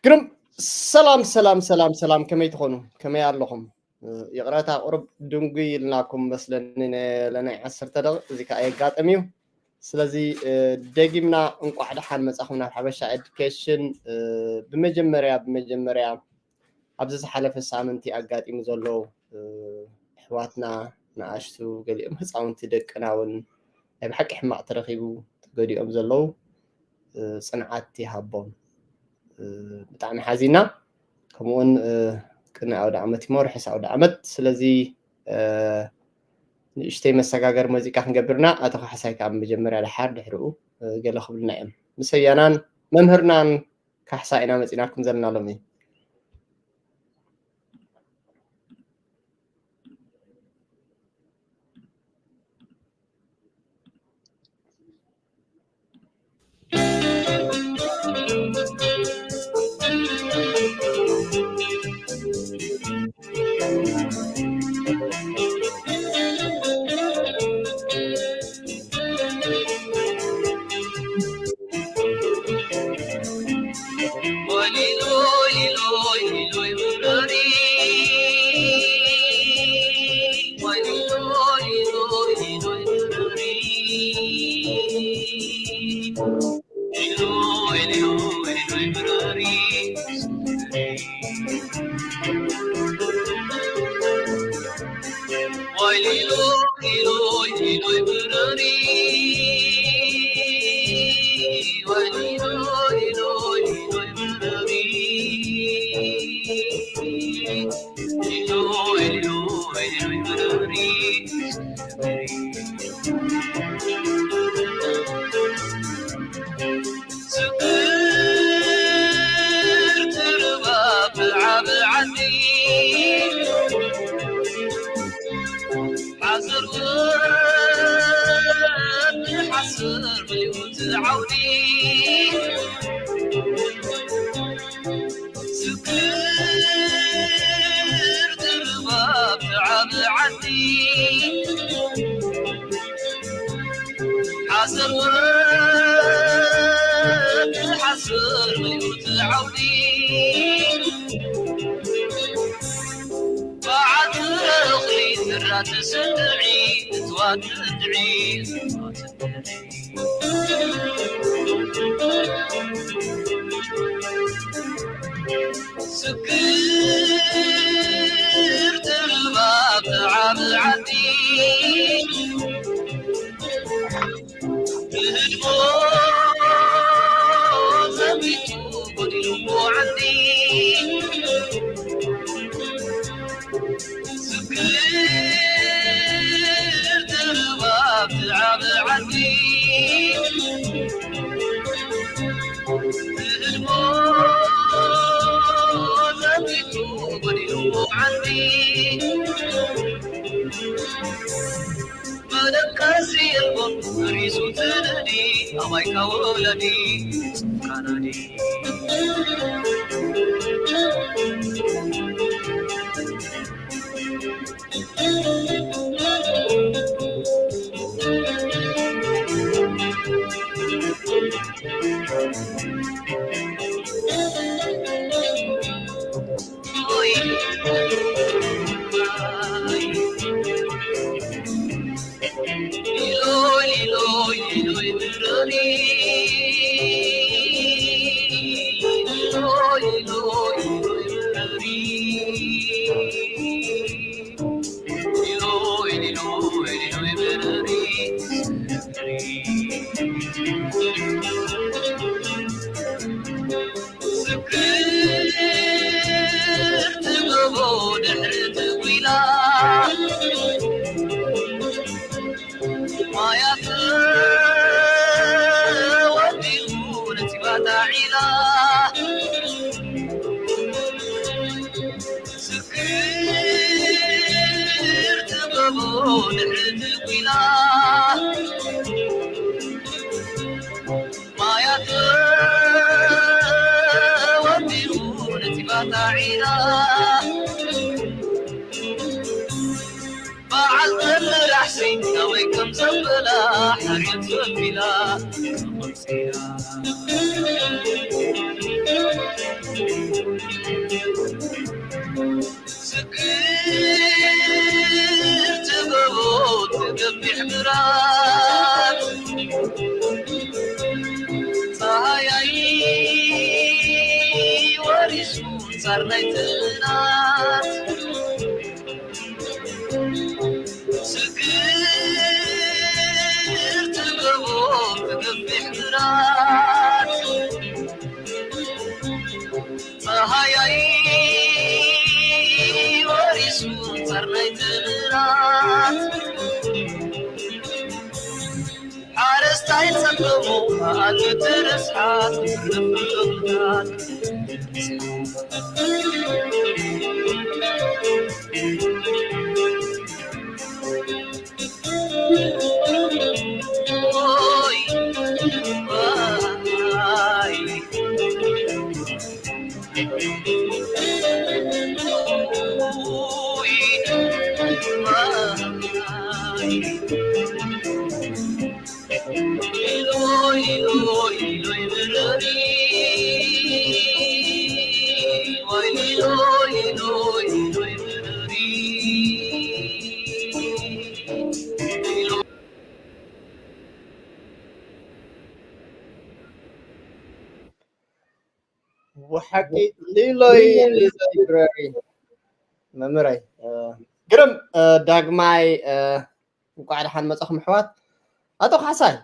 ግርም። ሰላም ሰላም ሰላም ሰላም፣ ከመይ ትኾኑ? ከመይ ኣለኹም? ይቕረታ፣ ቁሩብ ድንጉይ ኢልናኩም መስለኒ፣ ለናይ ዓሰርተ ደቂቕ። እዚ ከኣ የጋጥም እዩ። ስለዚ ደጊምና እንቋዕ ደሓን መጻኹም ናብ ሓበሻ ኤዱኬሽን። ብመጀመርያ ብመጀመርያ ኣብዚ ዝሓለፈ ሳምንቲ ኣጋጢሙ ዘሎ ኣሕዋትና ንኣሽቱ፣ ገሊኦም ህፃውንቲ ደቅና እውን ናይ ብሓቂ ሕማቕ ተረኺቡ ተገዲኦም ዘለዉ፣ ጽንዓት ይሃቦም። ብጣዕሚ ሓዚና። ከምኡውን ቅነ ኣውደ ዓመት ይሞ ርሕስ ኣውደ ዓመት። ስለዚ ንእሽተይ መሰጋገር ሙዚቃ ክንገብርና፣ ኣቶ ካሕሳይ ከዓ መጀመርያ ደሓር ድሕርኡ ገለ ክብልና እዮም። ምሰያናን መምህርናን ካሕሳ ኢና መፂናኩም ዘለና ሎሚ። ባር ናይ ጽናት ስግር ትገብሮ ብገፊሕ ግራት ጸሃያይ ወሪሱ ጸርናይ ትብላት ሓረስታይ ጸገሙ ኣሉ ትርስሓት ትርፍታት ብሓቂ ሊሎይ ሊሎይ ብረሪ መምህረይ ግርም ዳግማይ እንኳዕ ደሓን መጻኹም ኣሕዋት። ኣቶ ካሕሳይ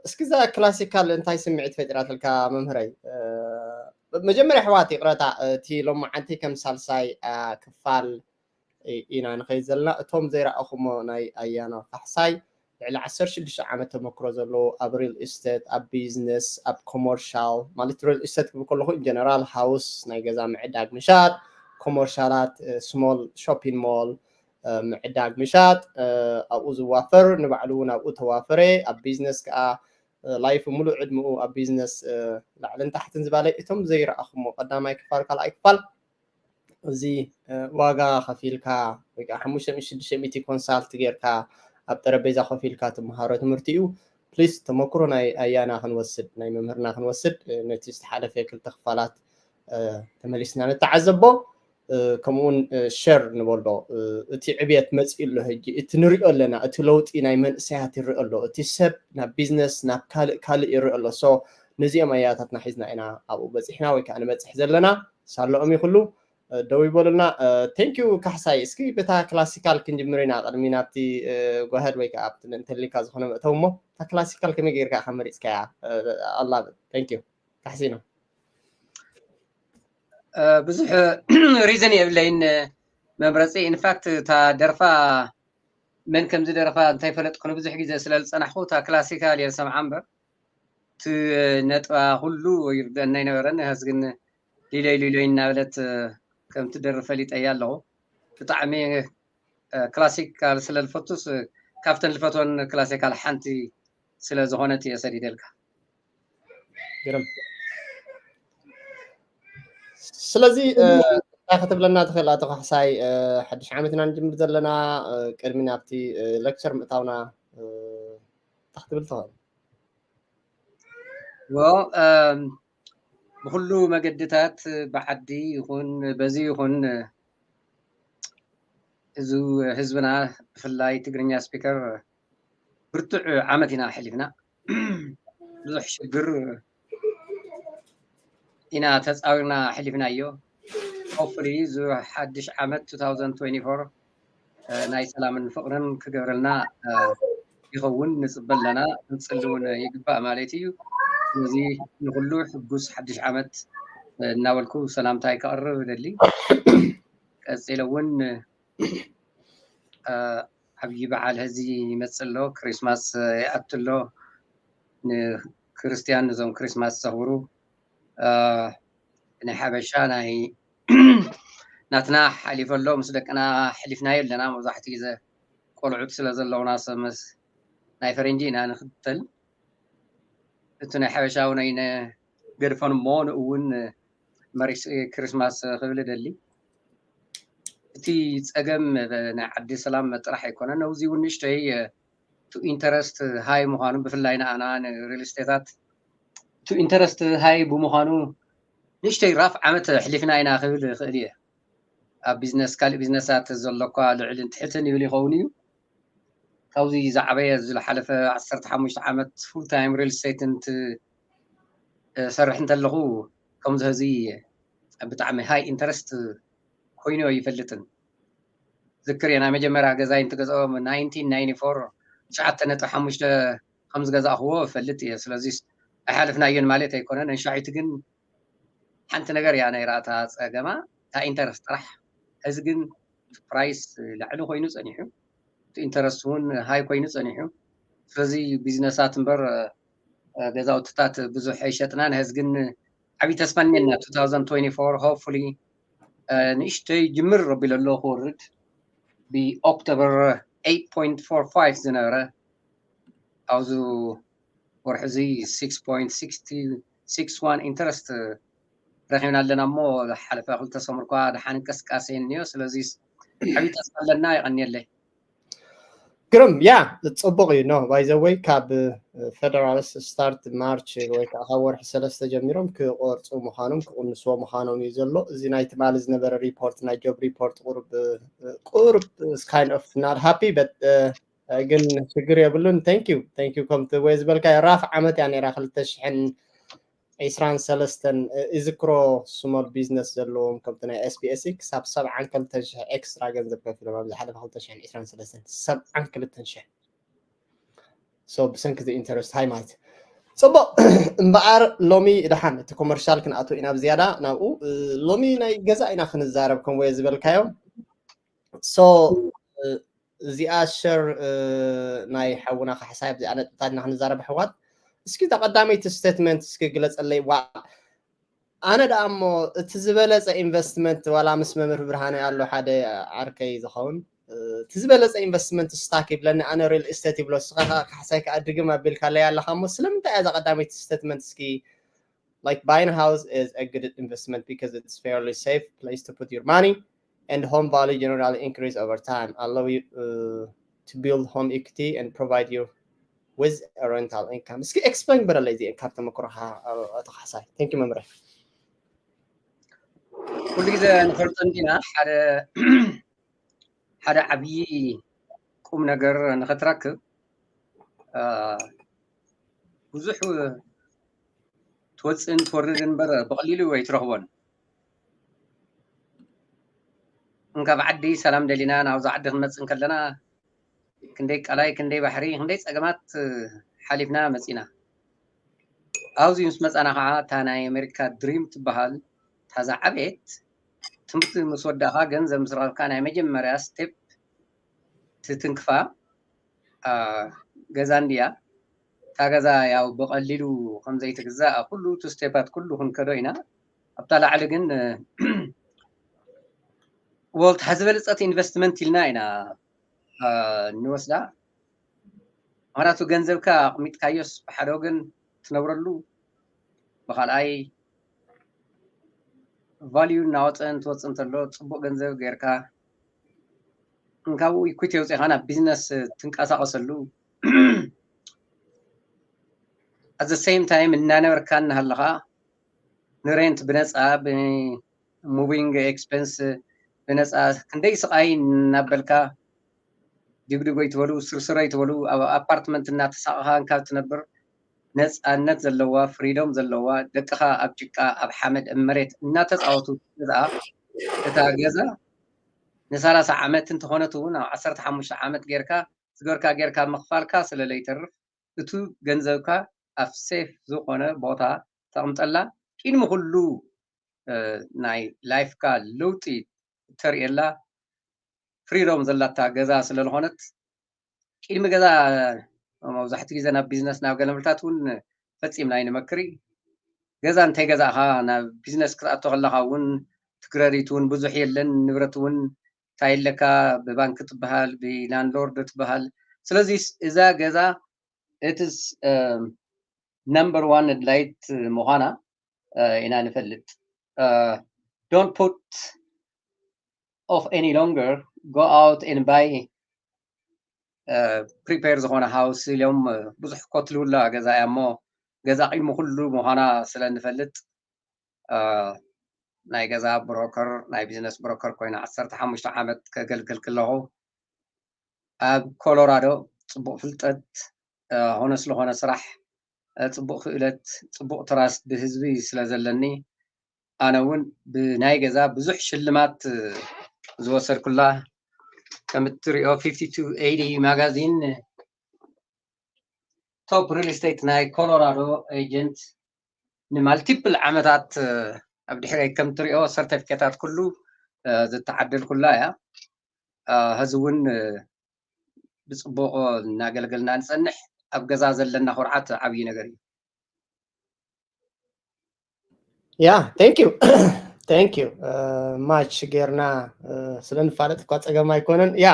እስኪ እዛ ክላሲካል እንታይ ስምዒት ፈጢራትልካ መምህረይ? መጀመርያ ኣሕዋት ይቕረታ እቲ ሎማዓንቲ ከም ሳልሳይ ክፋል ኢና ንኸይድ ዘለና። እቶም ዘይረኣኹሞ ናይ ኣያና ካሕሳይ ልዕሊ ዓሰርተ ሽዱሽተ ዓመት ተመክሮ ዘለዎ ኣብ ሪል ኢስቴት፣ ኣብ ቢዝነስ፣ ኣብ ኮመርሻል ማለት ሪል ኢስቴት ክብል ከለኹ ኢንጀነራል ሃውስ ናይ ገዛ ምዕዳግ ምሻጥ፣ ኮመርሻላት፣ ስሞል ሾፒንግ ሞል ምዕዳግ ምሻጥ ኣብኡ ዝዋፈር ንባዕሉ እውን ኣብኡ ተዋፈረ። ኣብ ቢዝነስ ከዓ ላይፍ ሙሉእ ዕድምኡ ኣብ ቢዝነስ ላዕልን ታሕትን ዝባለ እቶም ዘይረኣኹሞ ቀዳማይ ክፋል ካልኣይ ክፋል እዚ ዋጋ ከፊልካ ወይ ከዓ ሓሙሽተ ሚእቲ ሽዱሽተ ሚእቲ ኮንሳልት ጌርካ ኣብ ጠረጴዛ ኮፍ ኢልካ ትመሃሮ ትምህርቲ እዩ። ፕሊስ ተመክሮ ናይ ኣያና ክንወስድ ናይ መምህርና ክንወስድ ነቲ ዝተሓለፈ ክልተ ክፋላት ተመሊስና ንተዓዘቦ። ከምኡውን ሸር ንበሎ እቲ ዕብየት መፂኡ ኣሎ ሕጂ እቲ ንሪኦ ኣለና እቲ ለውጢ ናይ መንእሰያት ይርኢ ኣሎ እቲ ሰብ ናብ ቢዝነስ ናብ ካልእ ካልእ ይርኢ ኣሎ። ሶ ነዚኦም ኣያታትና ሒዝና ኢና ኣብኡ በፂሕና ወይ ከዓ ንበፅሕ ዘለና። ሳሎኦም ይክሉ ደው ይበሉልና። ቴንኪዩ ካሕሳይ። እስኪ ብታ ክላሲካል ክንጅምር ኢና ቅድሚ ናብቲ ጓሃድ ወይ ከዓ ኣብቲ እንተሊካ ዝኾነ መእተው እሞ እታ ክላሲካል ከመይ ጌርካ ኢኻ መሪፅካያ? ኣላ ቴንኪዩ ካሕሲኖ። ብዙሕ ሪዝን የብለይን መምረፂ። ኢንፋክት እታ ደርፋ መን ከም ዝደረፋ እንተይፈለጥኩ ንብዙሕ ግዜ ስለ ዝፀናሕኩ እታ ክላሲካል እየ ዝሰምዓ እምበር እቲ ነጥባ ኩሉ ይርደአና ኣይነበረን። ሀዝ ግን ሊሎይ ሊሎይ እናበለት ከም ትደርፍ ፈሊጠያ ኣለኹ። ብጣዕሚ ክላሲካል ስለ ዝፈቱስ ካብተን ዝፈትወን ክላሲካል ሓንቲ ስለ ዝኾነት እየ ሰዲደልካ። ግርም። ስለዚ እንታይ ክትብለና ትኽእል ኣቶ ካሕሳይ? ሓድሽ ዓመት ኢና ንጅምር ዘለና። ቅድሚ ናብቲ ሌክቸር ምእታውና እንታይ ክትብል ትኽእል? ብኩሉ መገድታት ብዓዲ ይኹን በዚ ይኹን እዚ ህዝብና ብፍላይ ትግርኛ ስፒከር ብርቱዕ ዓመት ኢና ኣሕሊፍና። ብዙሕ ሽግር ኢና ተፃዊርና ኣሕሊፍናዮ። ሆፕፉሊ እዚ ሓድሽ ዓመት two thousand twenty-four ናይ ሰላምን ፍቕርን ክገብረልና ይኸውን ንፅበ ኣለና፣ ክንፅሊ እውን ይግባእ ማለት እዩ። ስለዚ ንኩሉ ሕጉስ ሓድሽ ዓመት እናበልኩ ሰላምታይ ከቕርብ እደሊ። ቀፂለ እውን ዓብዪ በዓል ሕዚ ይመፅእ ኣሎ፣ ክሪስማስ ይኣቱ ኣሎ። ንክርስትያን ነዞም ክሪስማስ ዘኽብሩ ናይ ሓበሻ ናይ ናትና ሓሊፈ ኣሎ ምስ ደቅና ሕሊፍናዮ ኣለና። መብዛሕትኡ ግዜ ቆልዑት ስለ ዘለውና ሰመስ ናይ ፈረንጂ ኢና ንኽተል። እቲ ናይ ሓበሻ እውን ኣይነ ገድፈን እሞ ንእውን መሪ ክሪስማስ ክብል እደሊ። እቲ ፀገም ናይ ዓዲ ሰላም ጥራሕ ኣይኮነን። ኣብዚ እውን ንእሽተይ ኢንተረስት ሃይ ምዃኑ ብፍላይ ንኣና ንሪል ስቴታት እቲ ኢንተረስት ሃይ ብምዃኑ ንእሽተይ ራፍ ዓመት ኣሕሊፍና ኢና ክብል ይኽእል እየ። ኣብ ቢዝነስ ካልእ ቢዝነሳት ዘሎ እኳ ልዕልን ትሕትን ይብል ይኸውን እዩ። ካብዚ ዝዓበየ ዝሓለፈ ዓሰርተ ሓሙሽተ ዓመት ፉል ታይም ሪል ስቴት እንትሰርሕ እንተለኹ ከምዚ ህዚ ብጣዕሚ ሃይ ኢንተረስት ኮይኑ ኣይፈልጥን። ዝክር እየ ናይ መጀመርያ ገዛይ እንትገዝኦ ናይንቲን ናይንቲ ፎር ትሽዓተ ነጥቢ ሓሙሽተ ከም ዝገዛእኽዎ እፈልጥ እየ። ስለዚ ኣይሓለፍናዮን ማለት ኣይኮነን። እንሻዒቲ ግን ሓንቲ ነገር እያ ናይ ራእታ ጸገማ እታ ኢንተረስት ጥራሕ። ሕዚ ግን ፕራይስ ላዕሊ ኮይኑ ጸኒሑ፣ ኢንተረስት እውን ሃይ ኮይኑ ጸኒሑ። ስለዚ ቢዝነሳት እምበር ገዛውትታት ብዙሕ ኣይሸጥናን። ሕዚ ግን ዓብዪ ተስፋ እኒና ሆፕፉሊ ንእሽተይ ጅምር ረቢለ ኣሎ ክወርድ ብኦክቶበር ኤይት ፖይንት ፎር ፋይቭ ዝነበረ ኣብዚ ወርሒ እዚ ሲክስ ፖይንት ሲክስ ዋን ኢንተረስት ረኺብና ኣለና እሞ ዝሓለፈ ክልተ ሰሙር እኳ ደሓን እንቅስቃሴ እኒኦ። ስለዚ ዓብዪ ተስፋ ኣለና። የቐንየለይ። ግርም ያ ጽቡቅ እዩ። ኖ ባይ ዘ ወይ ካብ ፌደራልስ ስታርት ማርች ወይ ከዓ ካብ ወርሒ ሰለስተ ጀሚሮም ክቆርፁ ምዃኖም ክቅንስዎ ምዃኖም እዩ ዘሎ። እዚ ናይ ትማሊ ዝነበረ ሪፖርት ናይ ጆብ ሪፖርት ቁርብ ቁርብ kind of not happy but ግን ችግር የብሉን። Thank you thank you ከምቲ ወይ ዝበልካ ራፍ ዓመት እያ ነይራ ክልተ ሽሕን ዕስራን ሰለስተን ይዝክሮ። ስሞል ቢዝነስ ዘለዎም ከምቲ ናይ ኤስቢኤስ ክሳብ ሰብዓን ክልተን ሽሕ ኤክስትራ ገንዘብ ከፊሎም ኣብ ዝሓለፈ ክልተ ሽሕን ዕስራን ሰለስተን ሰብዓን ክልተን ሽሕ። So ብሰንኪ እዚ ኢንተረስት ሃይ ማለት እዩ። ፅቡቅ እምበኣር ሎሚ ድሓን እቲ ኮመርሻል ክንኣቱ ኢና ብዝያዳ ናብኡ። ሎሚ ናይ ገዛ ኢና ክንዛረብ ከምኡ ዝበልካዮ። So እዚኣ ሸር ናይ ሓውና ካሕሳይ ኣብዚኣ ነጥብታት ኢና ክንዛረብ ኣሕዋት። እስኪ እታ ቀዳመይቲ ስቴትመንት እስኪ ግለፀለይ። ዋ ኣነ ደኣ እሞ እቲ ዝበለፀ ኢንቨስትመንት ዋላ ምስ መምህር ብርሃነ ኣሎ ሓደ ዓርከይ ዝኸውን እቲ ዝበለፀ ኢንቨስትመንት ስታክ ይብለኒ ኣነ ሪል ስቴት ይብሎ። እስኻ ከዓ ካሕሳይ ከዓ ድግም ኣቢልካለይ ኣለኻ እሞ ስለምንታይ እያ እዛ ቀዳመይቲ ስቴትመንት እስኪ like buying a house is a good investment because it's fairly safe place to put your money and home value generally increase over time allow you uh, to build home equity and provide you with a rental income እስኪ explain በለለይ እዚአን ካብ ተመክሮኻ ኣቶ ካሕሳይ። Thank you መምህረይ። ኩሉ ግዜ ንፈልጦ እንዲና ሓደ ሓደ ዓብዪ ቁም ነገር ንኽትረክብ ብዙሕ ትወፅእን ትወርድን እምበር ብቐሊሉ ኣይትረኽቦን። እንካብ ዓዲ ሰላም ደሊና ናብዚ ዓዲ ክንመፅእ እንከለና ክንደይ ቀላይ ክንደይ ባሕሪ ክንደይ ፀገማት ሓሊፍና መፂና። ኣብዚ ምስ መፃና ከዓ እታ ናይ ኣሜሪካ ድሪም ትበሃል እታ ዝዓበየት ትምህርቲ ምስ ወዳእካ ገንዘብ ምስ ረኸብካ ናይ መጀመርያ ስቴፕ ትትንክፋ ገዛ እንድያ። እታ ገዛ ያው ብቐሊሉ ከምዘይትግዛእ ኩሉ እቲ ስቴፓት ኩሉ ክንከዶ ኢና። ኣብታ ላዕሊ ግን ወልት ዝበለፀት ኢንቨስትመንት ኢልና ኢና ንወስዳ። ምክንያቱ ገንዘብካ ኣቕሚጥካዮስ ብሓደ ወገን ትነብረሉ ብካልኣይ ቫልዩ እናወፀ እንትወፅእ እንተሎ ፅቡቅ ገንዘብ ጌርካ እንካብኡ ኢኩቲ ኣውፂእካ ናብ ቢዝነስ ትንቀሳቀሰሉ ኣዘ ሴም ታይም እናነበርካ እናሃለካ ንሬንት ብነፃ ብሙቪንግ ኤክስፐንስ ብነፃ ክንደይ ስቃይ እናበልካ ዲግዲጎ ይትበሉ ስርስሮ ይትበሉ ኣብ ኣፓርትመንት እናተሳቀካ እንካብ ትነብር ነፃነት ዘለዋ ፍሪዶም ዘለዋ ደቅኻ ኣብ ጭቃ ኣብ ሓመድ ኣብ መሬት እናተፃወቱ ገዛ እታ ገዛ ንሰላሳ ዓመት እንተኾነት እውን ኣብ ዓሰርተ ሓሙሽተ ዓመት ጌርካ ዝገርካ ጌርካ ምኽፋልካ ስለለይተርፍ እቱ ገንዘብካ ኣብ ሴፍ ዝኾነ ቦታ ተቕምጠላ። ቅድሚ ኩሉ ናይ ላይፍካ ለውጢ እተርእየላ ፍሪዶም ዘላታ ገዛ ስለዝኾነት ቅድሚ ገዛ መብዛሕትኡ ግዜ ናብ ቢዝነስ ናብ ገለምልታት እውን ፈፂምና ኣይንመክር። ገዛ እንተይገዛእኻ ናብ ቢዝነስ ክትኣቶ ከለኻ እውን እቲ ክረዲት እውን ብዙሕ የለን፣ ንብረት እውን እንታይ ኣለካ ብባንክ ትበሃል ብላንድሎርድ ትበሃል። ስለዚ እዛ ገዛ እቲ ነምበር ዋን ኣድላይት ምዃና ኢና ንፈልጥ። Don't put off any longer, go out and buy prepared ዝኾነ ሃውስ ኢሎም ብዙሕ ኮትልውላ ገዛ እያ እሞ ገዛ ቅድሚ ኩሉ ምዃና ስለ እንፈልጥ ናይ ገዛ ብሮከር ናይ ቢዝነስ ብሮከር ኮይነ ዓሰርተ ሓሙሽተ ዓመት ከገልግል ከለኹ ኣብ ኮሎራዶ ፅቡቅ ፍልጠት ሆነስ ዝኾነ ስራሕ ፅቡቅ ክእለት ፅቡቅ ትራስት ብህዝቢ ስለ ዘለኒ ኣነ እውን ብናይ ገዛ ብዙሕ ሽልማት ዝወሰድኩላ፣ ከም እትሪኦ ፊፍቲ ቱ ኤይዲ ማጋዚን ቶፕ ሪል ስቴት ናይ ኮሎራዶ ኤጀንት ንማልቲፕል ዓመታት ኣብ ድሕረይ ከም ትሪኦ ሰርተፊኬታት ኩሉ ዝተዓደልኩላ እያ። ሕዚ እውን ብፅቡቕ እናገልገልና ንፀንሕ። ኣብ ገዛ ዘለና ኩርዓት ዓብዪ ነገር እዩ። ያ thank you thank you ማች ጌርና ስለ ንፋለጥ እኳ ፀገም ኣይኮነን። ያ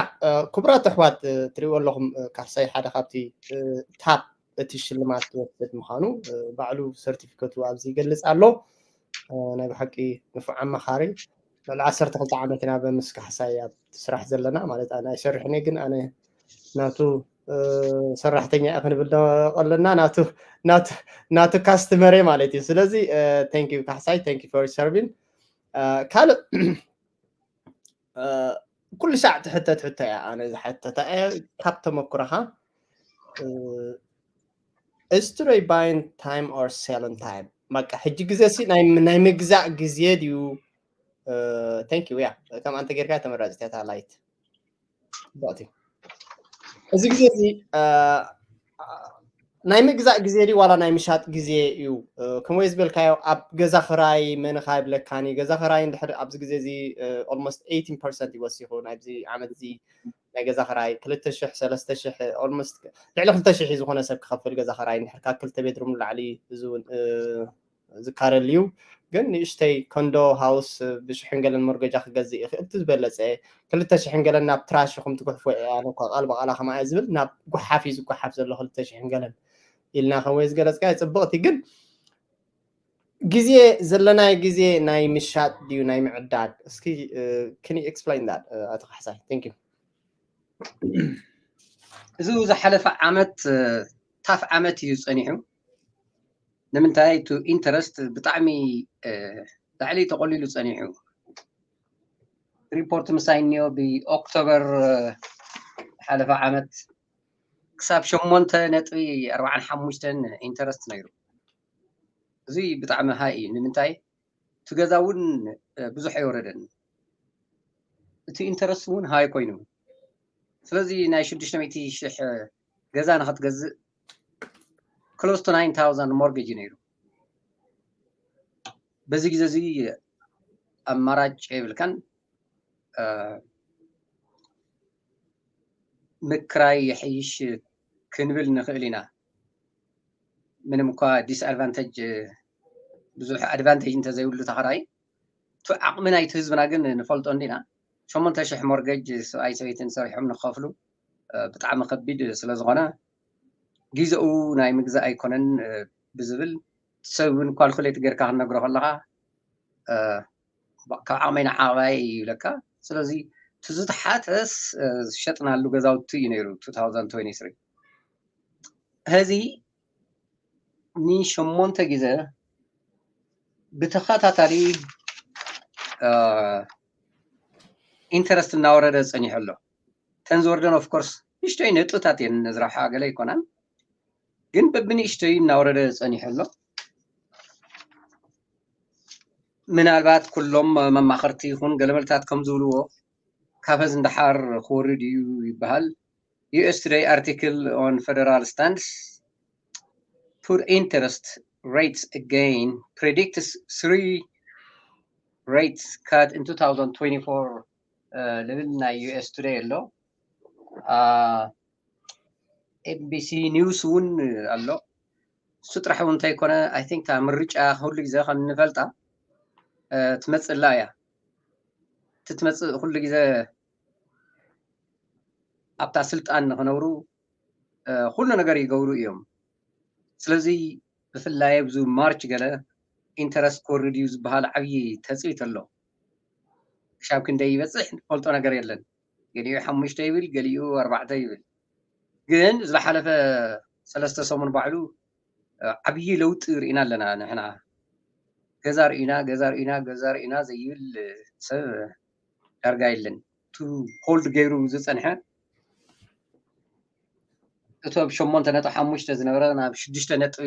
ክቡራት ኣሕዋት ትሪእዎ ኣለኹም፣ ካሕሳይ ሓደ ካብቲ ታፕ እቲ ሽልማት ዝወስድ ምዃኑ ባዕሉ ሰርቲፊኬቱ ኣብዚ ይገልፅ ኣሎ። ናይ ብሓቂ ንፉዕ ኣማኻሪ። ልዕሊ ዓሰርተ ክልተ ዓመት ኢና በምስ ካሕሳይ ኣብ ስራሕ ዘለና ማለት ኣነ ኣይሰርሕን እየ፣ ግን ኣነ ናቱ ሰራሕተኛ እየ ክንብል ከለና ናቱ ናቱ ካስትመር ማለት እዩ። ስለዚ thank you ካሕሳይ፣ thank you for serving። ካልእ ኩሉ ሻዕ ትሕተት ሕቶ እያ፣ ኣነ ዝሓተታ እየ ካብ ተመኩረኻ። Is today buying time or selling time? በቃ ሕጂ ግዜ ሲ ናይ ምግዛእ ግዜ ድዩ? Thank you። ያ ከም ኣንተ ጌርካ ተመራፂት እያ እታ ላይት። ፅብቕቲ። እዚ ግዜ እዚ ናይ ምግዛእ ግዜ ድዩ ዋላ ናይ ምሻጥ ግዜ እዩ? ከምኡ ዝበልካዮ ኣብ ገዛ ክራይ መን ኻ ይብለካኒ፣ ገዛ ክራይ እንድሕር ኣብዚ ግዜ እዚ almost eighteen percent ይወሲኹ ናይዚ ዓመት እዚ ናይ ገዛ ክራይ ክልተ ሽሕ ሰለስተ ሽሕ almost ልዕሊ ክልተ ሽሕ ዝኾነ ሰብ ክኸፍል ገዛ ክራይ እንድሕር ካብ ክልተ ቤድሩም ንላዕሊ እዚ እውን ዝካረል እዩ። ግን ንእሽተይ ኮንዶ ሃውስ ብሽሕን ገለን ሞርገጃ ክገዝእ ይኽእል። እቲ ዝበለፀ ክልተ ሽሕን ገለን ናብ ትራሽ ኢኹም ትጉሕፎ። ኣነ እኳ ቃል ብቓላ ከምኣ እየ ዝብል፣ ናብ ጉሓፍ እዩ ዝጉሓፍ ዘሎ ክልተ ሽሕን ገለን ኢልና ከም ወይ ዝገለፅካ ጽብቕቲ። ግን ግዜ ዘለናይ ግዜ ናይ ምሻጥ ድዩ ናይ ምዕዳግ? እስኪ can you explain that ኣቶ ካሕሳይ? Thank you። እዚ ዝሓለፈ ዓመት ታፍ ዓመት እዩ ጸኒሑ። ንምንታይ? እቲ ኢንተረስት ብጣዕሚ ላዕሊ ተቆሊሉ ጸኒሑ። ሪፖርት ምሳይ እኒኦ ብኦክቶበር ዝሓለፈ ዓመት ክሳብ ሸሞንተ ነጥቢ ኣርባዓን ሓሙሽተን ኢንተረስት ነይሩ። እዚ ብጣዕሚ ሃይ እዩ። ንምንታይ? እቲ ገዛ እውን ብዙሕ ኣይወረደን፣ እቲ ኢንተረስት እውን ሃይ ኮይኑ። ስለዚ ናይ ሽዱሽተ ሚእቲ ሽሕ ገዛ ንክትገዝእ close to nine thousand mortgage እዩ ነይሩ። በዚ ግዜ እዚ ኣማራጭ የብልካን። ምክራይ ይሕይሽ ክንብል ንኽእል ኢና። ምንም እኳ ዲስኣድቫንቴጅ ብዙሕ ኣድቫንቴጅ እንተዘይብሉ ተኸራይ፣ እቲ ዓቕሚ ናይቲ ህዝብና ግን ንፈልጦ እንዲና። ሸሞንተ ሽሕ ሞርገጅ ሰብኣይ ሰበይትን ሰሪሖም ንኸፍሉ ብጣዕሚ ከቢድ ስለ ዝኾነ፣ ግዜኡ ናይ ምግዛእ ኣይኮነን ብዝብል፣ ሰብ እውን ኳልኩሌት ጌርካ ክንነግሮ ከለኻ ካብ ዓቕመይ ንዓቕባይ እዩ ይብለካ። ስለዚ እቲ ዝተሓተስ ዝሸጥናሉ ገዛውቲ እዩ ነይሩ two thousand twenty-three። ሕዚ ንሸሞንተ ግዜ ብተኸታታሊ ኢንተረስት እናወረደ ጸኒሑ ኣሎ። ተን ዝወርደን ኦፍኮርስ ንእሽተይ ነጥብታት እየን፣ ነዝራብሓ ገለ ኣይኮናን፣ ግን በብንእሽተይ እናወረደ ጸኒሑ ኣሎ። ምናልባት ኩሎም መማኸርቲ ይኹን ገለመልታት ከም ዝብልዎ ካብ ሕዚ እንዳሓር ክወርድ እዩ ይበሃል። U S Today article on federal stance put interest rates again predicts three rates cut in two thousand twenty-four ልብል ናይ U S Today ኣሎ። M B C News እውን ኣሎ። እሱ ጥራሕ እውን እንተይኮነ I think እታ ምርጫ ኩሉ ግዜ ከም እንፈልጣ ትመፅእ ኣላ እያ። እቲ ትመፅእ ኩሉ ግዜ ኣብታ ስልጣን ንክነብሩ ኩሉ ነገር ይገብሩ እዮም። ስለዚ ብፍላይ ኣብዚ ማርች ገለ ኢንተረስት ክወርድ እዩ ዝበሃል ዓብዪ ተፅቢት ኣሎ። ክሻብ ክንደይ ይበፅሕ ንፈልጦ ነገር የለን። ገሊኡ ሓሙሽተ ይብል፣ ገሊኡ ኣርባዕተ ይብል። ግን ዝሓለፈ ሰለስተ ሰሙን ባዕሉ ዓብዪ ለውጢ ርኢና ኣለና። ንሕና ገዛ ርኢና፣ ገዛ ርኢና፣ ገዛ ርኢና ዘይብል ሰብ ዳርጋ የለን። ቱ ሆልድ ገይሩ ዝፀንሐ፣ እቲ ኣብ ሸሞንተ ነጥቢ ሓሙሽተ ዝነበረ ናብ ሽዱሽተ ነጥቢ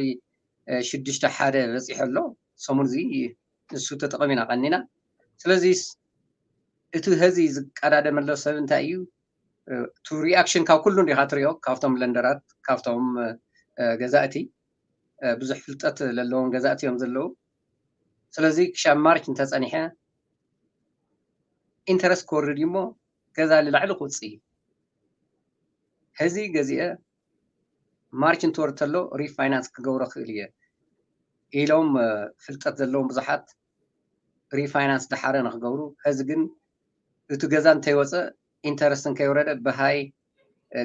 ሽዱሽተ ሓደ በፂሑ ኣሎ። ሰሙን እዚ ንሱ ተጠቐሚና ቀኒና። ስለዚ እቲ ሀዚ ዝቀዳደመሎ ሰብ እንታይ እዩ? እቲ ሪኣክሽን ካብ ኩሉ እንዲኻ ትሪኦ፣ ካብቶም ለንደራት፣ ካብቶም ገዛእቲ፣ ብዙሕ ፍልጠት ዘለዎም ገዛእቲ እዮም ዘለዉ። ስለዚ ክሻብ ማርች እንተፀኒሐ ኢንተረስት ክወርድ እዩ እሞ ገዛ ንላዕሊ ክውፅእ እዩ። ሀዚ ገዚአ ማርች እንትወርድ ተሎ ሪፋይናንስ ክገብሮ ክእል እየ ኢሎም ፍልጠት ዘለዎም ብዙሓት ሪፋይናንስ ደሓረ ንክገብሩ። ሀዚ ግን እቲ ገዛ እንተይወፀ ኢንተረስት እንከይወረደ ብሃይ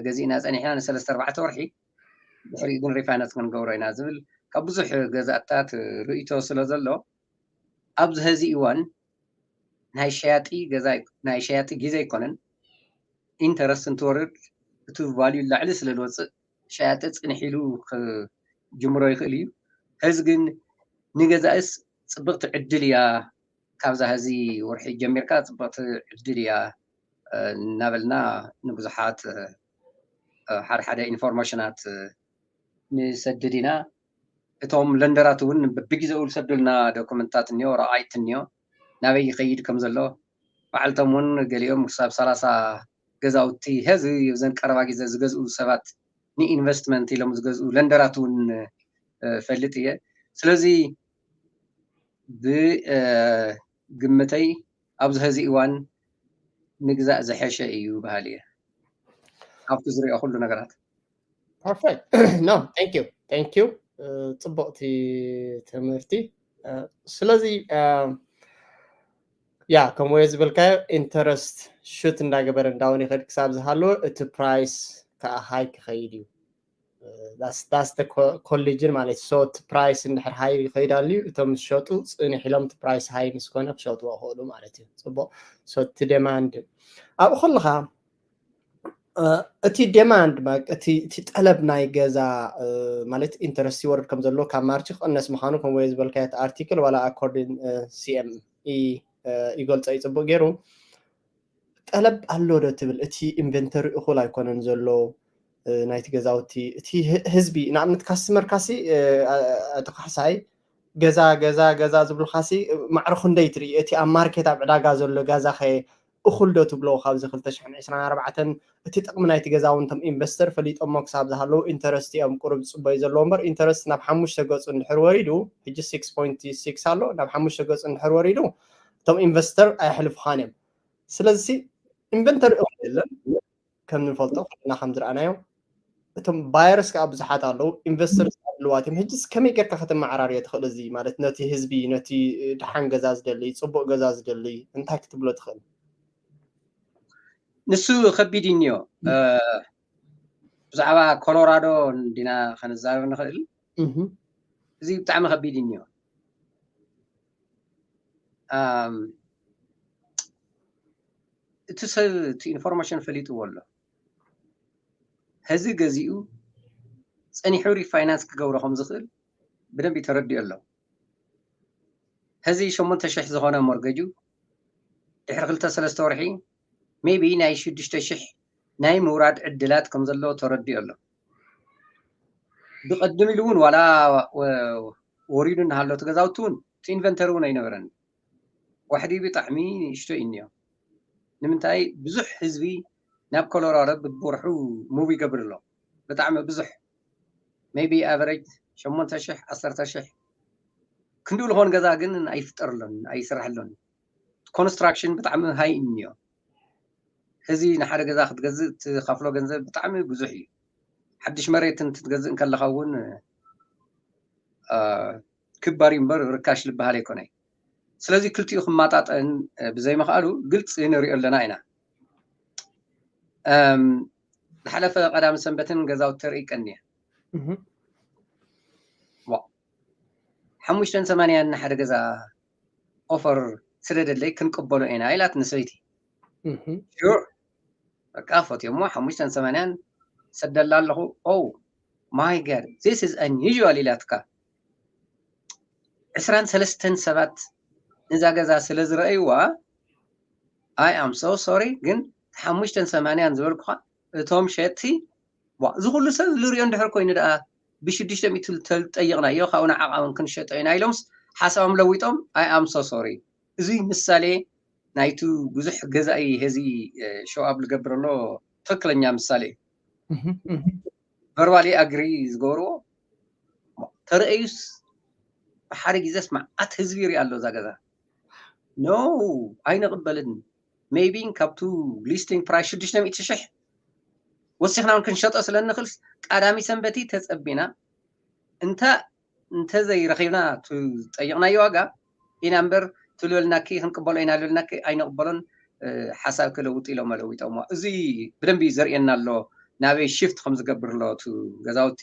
ገዚእና ፀኒሕና ንሰለስተ ኣርባዕተ ወርሒ ድሕሪኡ ግን ሪፋይናንስ ክንገብሮ ኢና ዝብል ካብ ብዙሕ ገዛእታት ርእይቶ ስለ ዘሎ ኣብዚ ሀዚ እዋን ናይ ሸያጢ ገዛ ናይ ሸያጢ ግዜ ኣይኮነን። ኢንተረስት እንትወርድ እቲ ቫልዩ ላዕሊ ስለ ዝወፅእ ሸያጢ ፅንሕ ኢሉ ክጅምሮ ይኽእል እዩ። ሀዚ ግን ንገዛእስ ፅብቕቲ ዕድል እያ። ካብዛ ሀዚ ወርሒ ጀሚርካ ፅብቕቲ ዕድል እያ እናበልና ንብዙሓት ሓደ ሓደ ኢንፎርሜሽናት ንሰድድ ኢና። እቶም ለንደራት እውን በብግዜኡ ዝሰዱልና ዶክመንትታት እኒኦ፣ ረኣይት እኒኦ፣ ናበይ ይኸይድ ከም ዘሎ። ባዕልቶም እውን ገሊኦም ክሳብ ሰላሳ ገዛውቲ ሀዚ እዘን ቀረባ ግዜ ዝገዝኡ ሰባት ንኢንቨስትመንት ኢሎም ዝገዝኡ ለንደራት እውን ፈልጥ እየ። ስለዚ ብግምተይ ኣብዚ ሀዚ እዋን ምግዛእ ዝሐሸ እዩ በሃሊ እየ። ኣብቲ ዝሪኦ ኩሉ ነገራት። Perfect. No, thank you. Thank you. ፅቡቕቲ ትምህርቲ። ስለዚ ያ ከምኡ ዝበልካዮ ኢንተረስት ሹት እንዳገበረ እንዳውን ይኸድ ክሳብ ዝሃለወ እቲ ፕራይስ ከዓ ሃይ ክኸይድ እዩ። ዳስ ኮሊጅን ማለት ሶ እቲ ፕራይስ እንድሕር ሃይ ይኸይድ ኣልዩ እቶም ዝሸጡ ፅንሕ ኢሎም እቲ ፕራይስ ሃይ ምስ ኮነ ክሸጥዎ ይኽእሉ ማለት እዩ። ፅቡቕ። ሶ እቲ ዴማንድ ኣብኡ ከለኻ እቲ ዴማንድ እቲ ጠለብ ናይ ገዛ ማለት ኢንተረስት ይወርድ ከም ዘሎ ካብ ማርች ክቐነስ ምዃኑ ከም ወይ ዝበልካዮ ኣርቲክል ዋላ ኣኮርዲን ሲኤምኢ ይገልጾ እዩ ፅቡቅ ገይሩ። ጠለብ ኣሎ ዶ ትብል? እቲ ኢንቨንተሪ እኹል ኣይኮነን ዘሎ ናይቲ ገዛውቲ። እቲ ህዝቢ ንኣብነት ካስተመር ካሲ እቲ ካሕሳይ ገዛ ገዛ ገዛ ዝብሉ ካሲ ማዕረ ክንደይ ትርኢ? እቲ ኣብ ማርኬት ኣብ ዕዳጋ ዘሎ ገዛ ኸ እኹል ዶ ትብሎ? ካብዚ ክልተ ሽሕን ዕስራን ኣርባዕተን እቲ ጥቕሚ ናይቲ ገዛ እውን እቶም ኢንቨስተር ፈሊጦሞ ክሳብ ዝሃለዉ ኢንተረስት እዮም ቁሩብ ዝፅበዩ ዘለዎ እምበር ኢንተረስት ናብ ሓሙሽተ ገፁ እንድሕር ወሪዱ ሕጂ ሲክስ ፖይንት ሲክስ ኣሎ ናብ ሓሙሽተ ገፁ እንድሕር ወሪዱ እቶም ኢንቨስተር ኣየሕልፉኻን እዮም። ስለዚ ኢንቨንተሪ እኹል የለን ከም ንፈልጦ ኩልና ከም ዝረኣናዮ እቶም ባየርስ ከዓ ብዙሓት ኣለዉ ኢንቨስተርስ ኣለዋት እዮም። ሕጂስ ከመይ ጌርካ ከተመዓራርዮ ትኽእል እዚ ማለት ነቲ ህዝቢ ነቲ ደሓን ገዛ ዝደሊ ፅቡቅ ገዛ ዝደሊ እንታይ ክትብሎ ትኽእል? ንሱ ከቢድ እዩ እኒኦ። ብዛዕባ ኮሎራዶ እንዲና ከነዛረብ ንኽእል። እዚ ብጣዕሚ ከቢድ እዩ እኒኦ። እቲ ሰብ እቲ ኢንፎርሜሽን ፈሊጥዎ ኣሎ። ሕዚ ገዚኡ ፀኒሑ ሪፋይናንስ ክገብሮ ከም ዝኽእል ብደንብ ተረዲኡ ኣሎ። ሕዚ ሸሞንተ ሽሕ ዝኾነ ሞርገጁ ድሕሪ ክልተ ሰለስተ ወርሒ ሜቢ ናይ ሽዱሽተ ሽሕ ናይ ምውራድ ዕድላት ከም ዘለዎ ተረዲኡ ኣሎ። ብቐድም ኢሉ እውን ዋላ ወሪዱ እናሃሎ እቲ ገዛውቲ እውን እቲ ኢንቨንተሪ እውን ኣይነበረን። ዋሕዲ ብጣዕሚ ንእሽቶ እዩ እኒኦ። ንምንታይ ብዙሕ ህዝቢ ናብ ኮሎራዶ ብብወርሑ ሙቭ ይገብር ኣሎ። ብጣዕሚ ብዙሕ ሜቢ ኣቨሬጅ ሸሞንተ ሽሕ ዓሰርተ ሽሕ ክንድኡ ዝኾን ገዛ ግን ኣይፍጠርሎን ኣይስራሕሎን። ኮንስትራክሽን ብጣዕሚ ሃይ እዩ እኒኦ። ሕዚ ንሓደ ገዛ ክትገዝእ ትኸፍሎ ገንዘብ ብጣዕሚ ብዙሕ እዩ። ሓድሽ መሬት እንትትገዝእ እንከለኻ እውን ክባር እዩ እምበር ርካሽ ዝበሃል ኣይኮነይ። ስለዚ ክልቲኡ ክማጣጠን ብዘይምኽኣሉ ግልፂ ንሪኦ ኣለና ኢና። ዝሓለፈ ቀዳም ሰንበትን ገዛውቲ ተርኢ ቀኒየ። ሓሙሽተን ሰማንያን ንሓደ ገዛ ኦፈር ስደደለይ ክንቅበሎ ኢና ኢላት ንሰይቲ። ሹር በቃ ፈትዮሞ ሓሙሽተን ሰማንያን ሰደላ ኣለኹ። ኦ ማይ ጋድ this is unusual ኢላትካ። ዕስራን ሰለስተን ሰባት ነዛ ገዛ ስለ ዝረኣይዋ I am so sorry ግን ሓሙሽተን ሰማንያን ዝበልኩኻ እቶም ሸጥቲ እዚ ኩሉ ሰብ ዝሪኦ እንድሕር ኮይኑ ደኣ ብሽዱሽተ ሚእቲ ተጠይቕናዮ ካብኡ ንዓቓ እውን ክንሸጦ ኢና ኢሎምስ ሓሳቦም ለዊጦም፣ I am so sorry። እዚ ምሳሌ ናይቱ ብዙሕ ገዛኢ ሄዚ ሾው ኣፕ ዝገብረሎ ትኽክለኛ ምሳሌ እዩ። ቨርባሊ ኣግሪ ዝገብርዎ ተረእዩስ፣ ብሓደ ግዜስ መዓት ህዝቢ ይርኢ ኣሎ እዛ ገዛ። ኖ፣ ኣይንቕበልን። ሜይቢ ካብቱ ሊስቲንግ ፕራይስ ሽዱሽተ ሚእቲ ሽሕ ወሲኽና እውን ክንሸጦ ስለ እንኽእል፣ ቀዳሚ ሰንበቲ ተጸቢና እንተ እንተዘይረኺብና ትጠይቕናዮ ዋጋ ኢና እምበር፣ ትልበልናኪ ክንቅበሎ ኢና ልበልናኪ ኣይንቕበሎን። ሓሳብ ክለውጥ ኢሎም ኣለዊጦሞ። እዚ ብደንቢ ዘርእየና ኣሎ ናበይ ሽፍት ከም ዝገብር ኣሎ እቲ ገዛውቲ።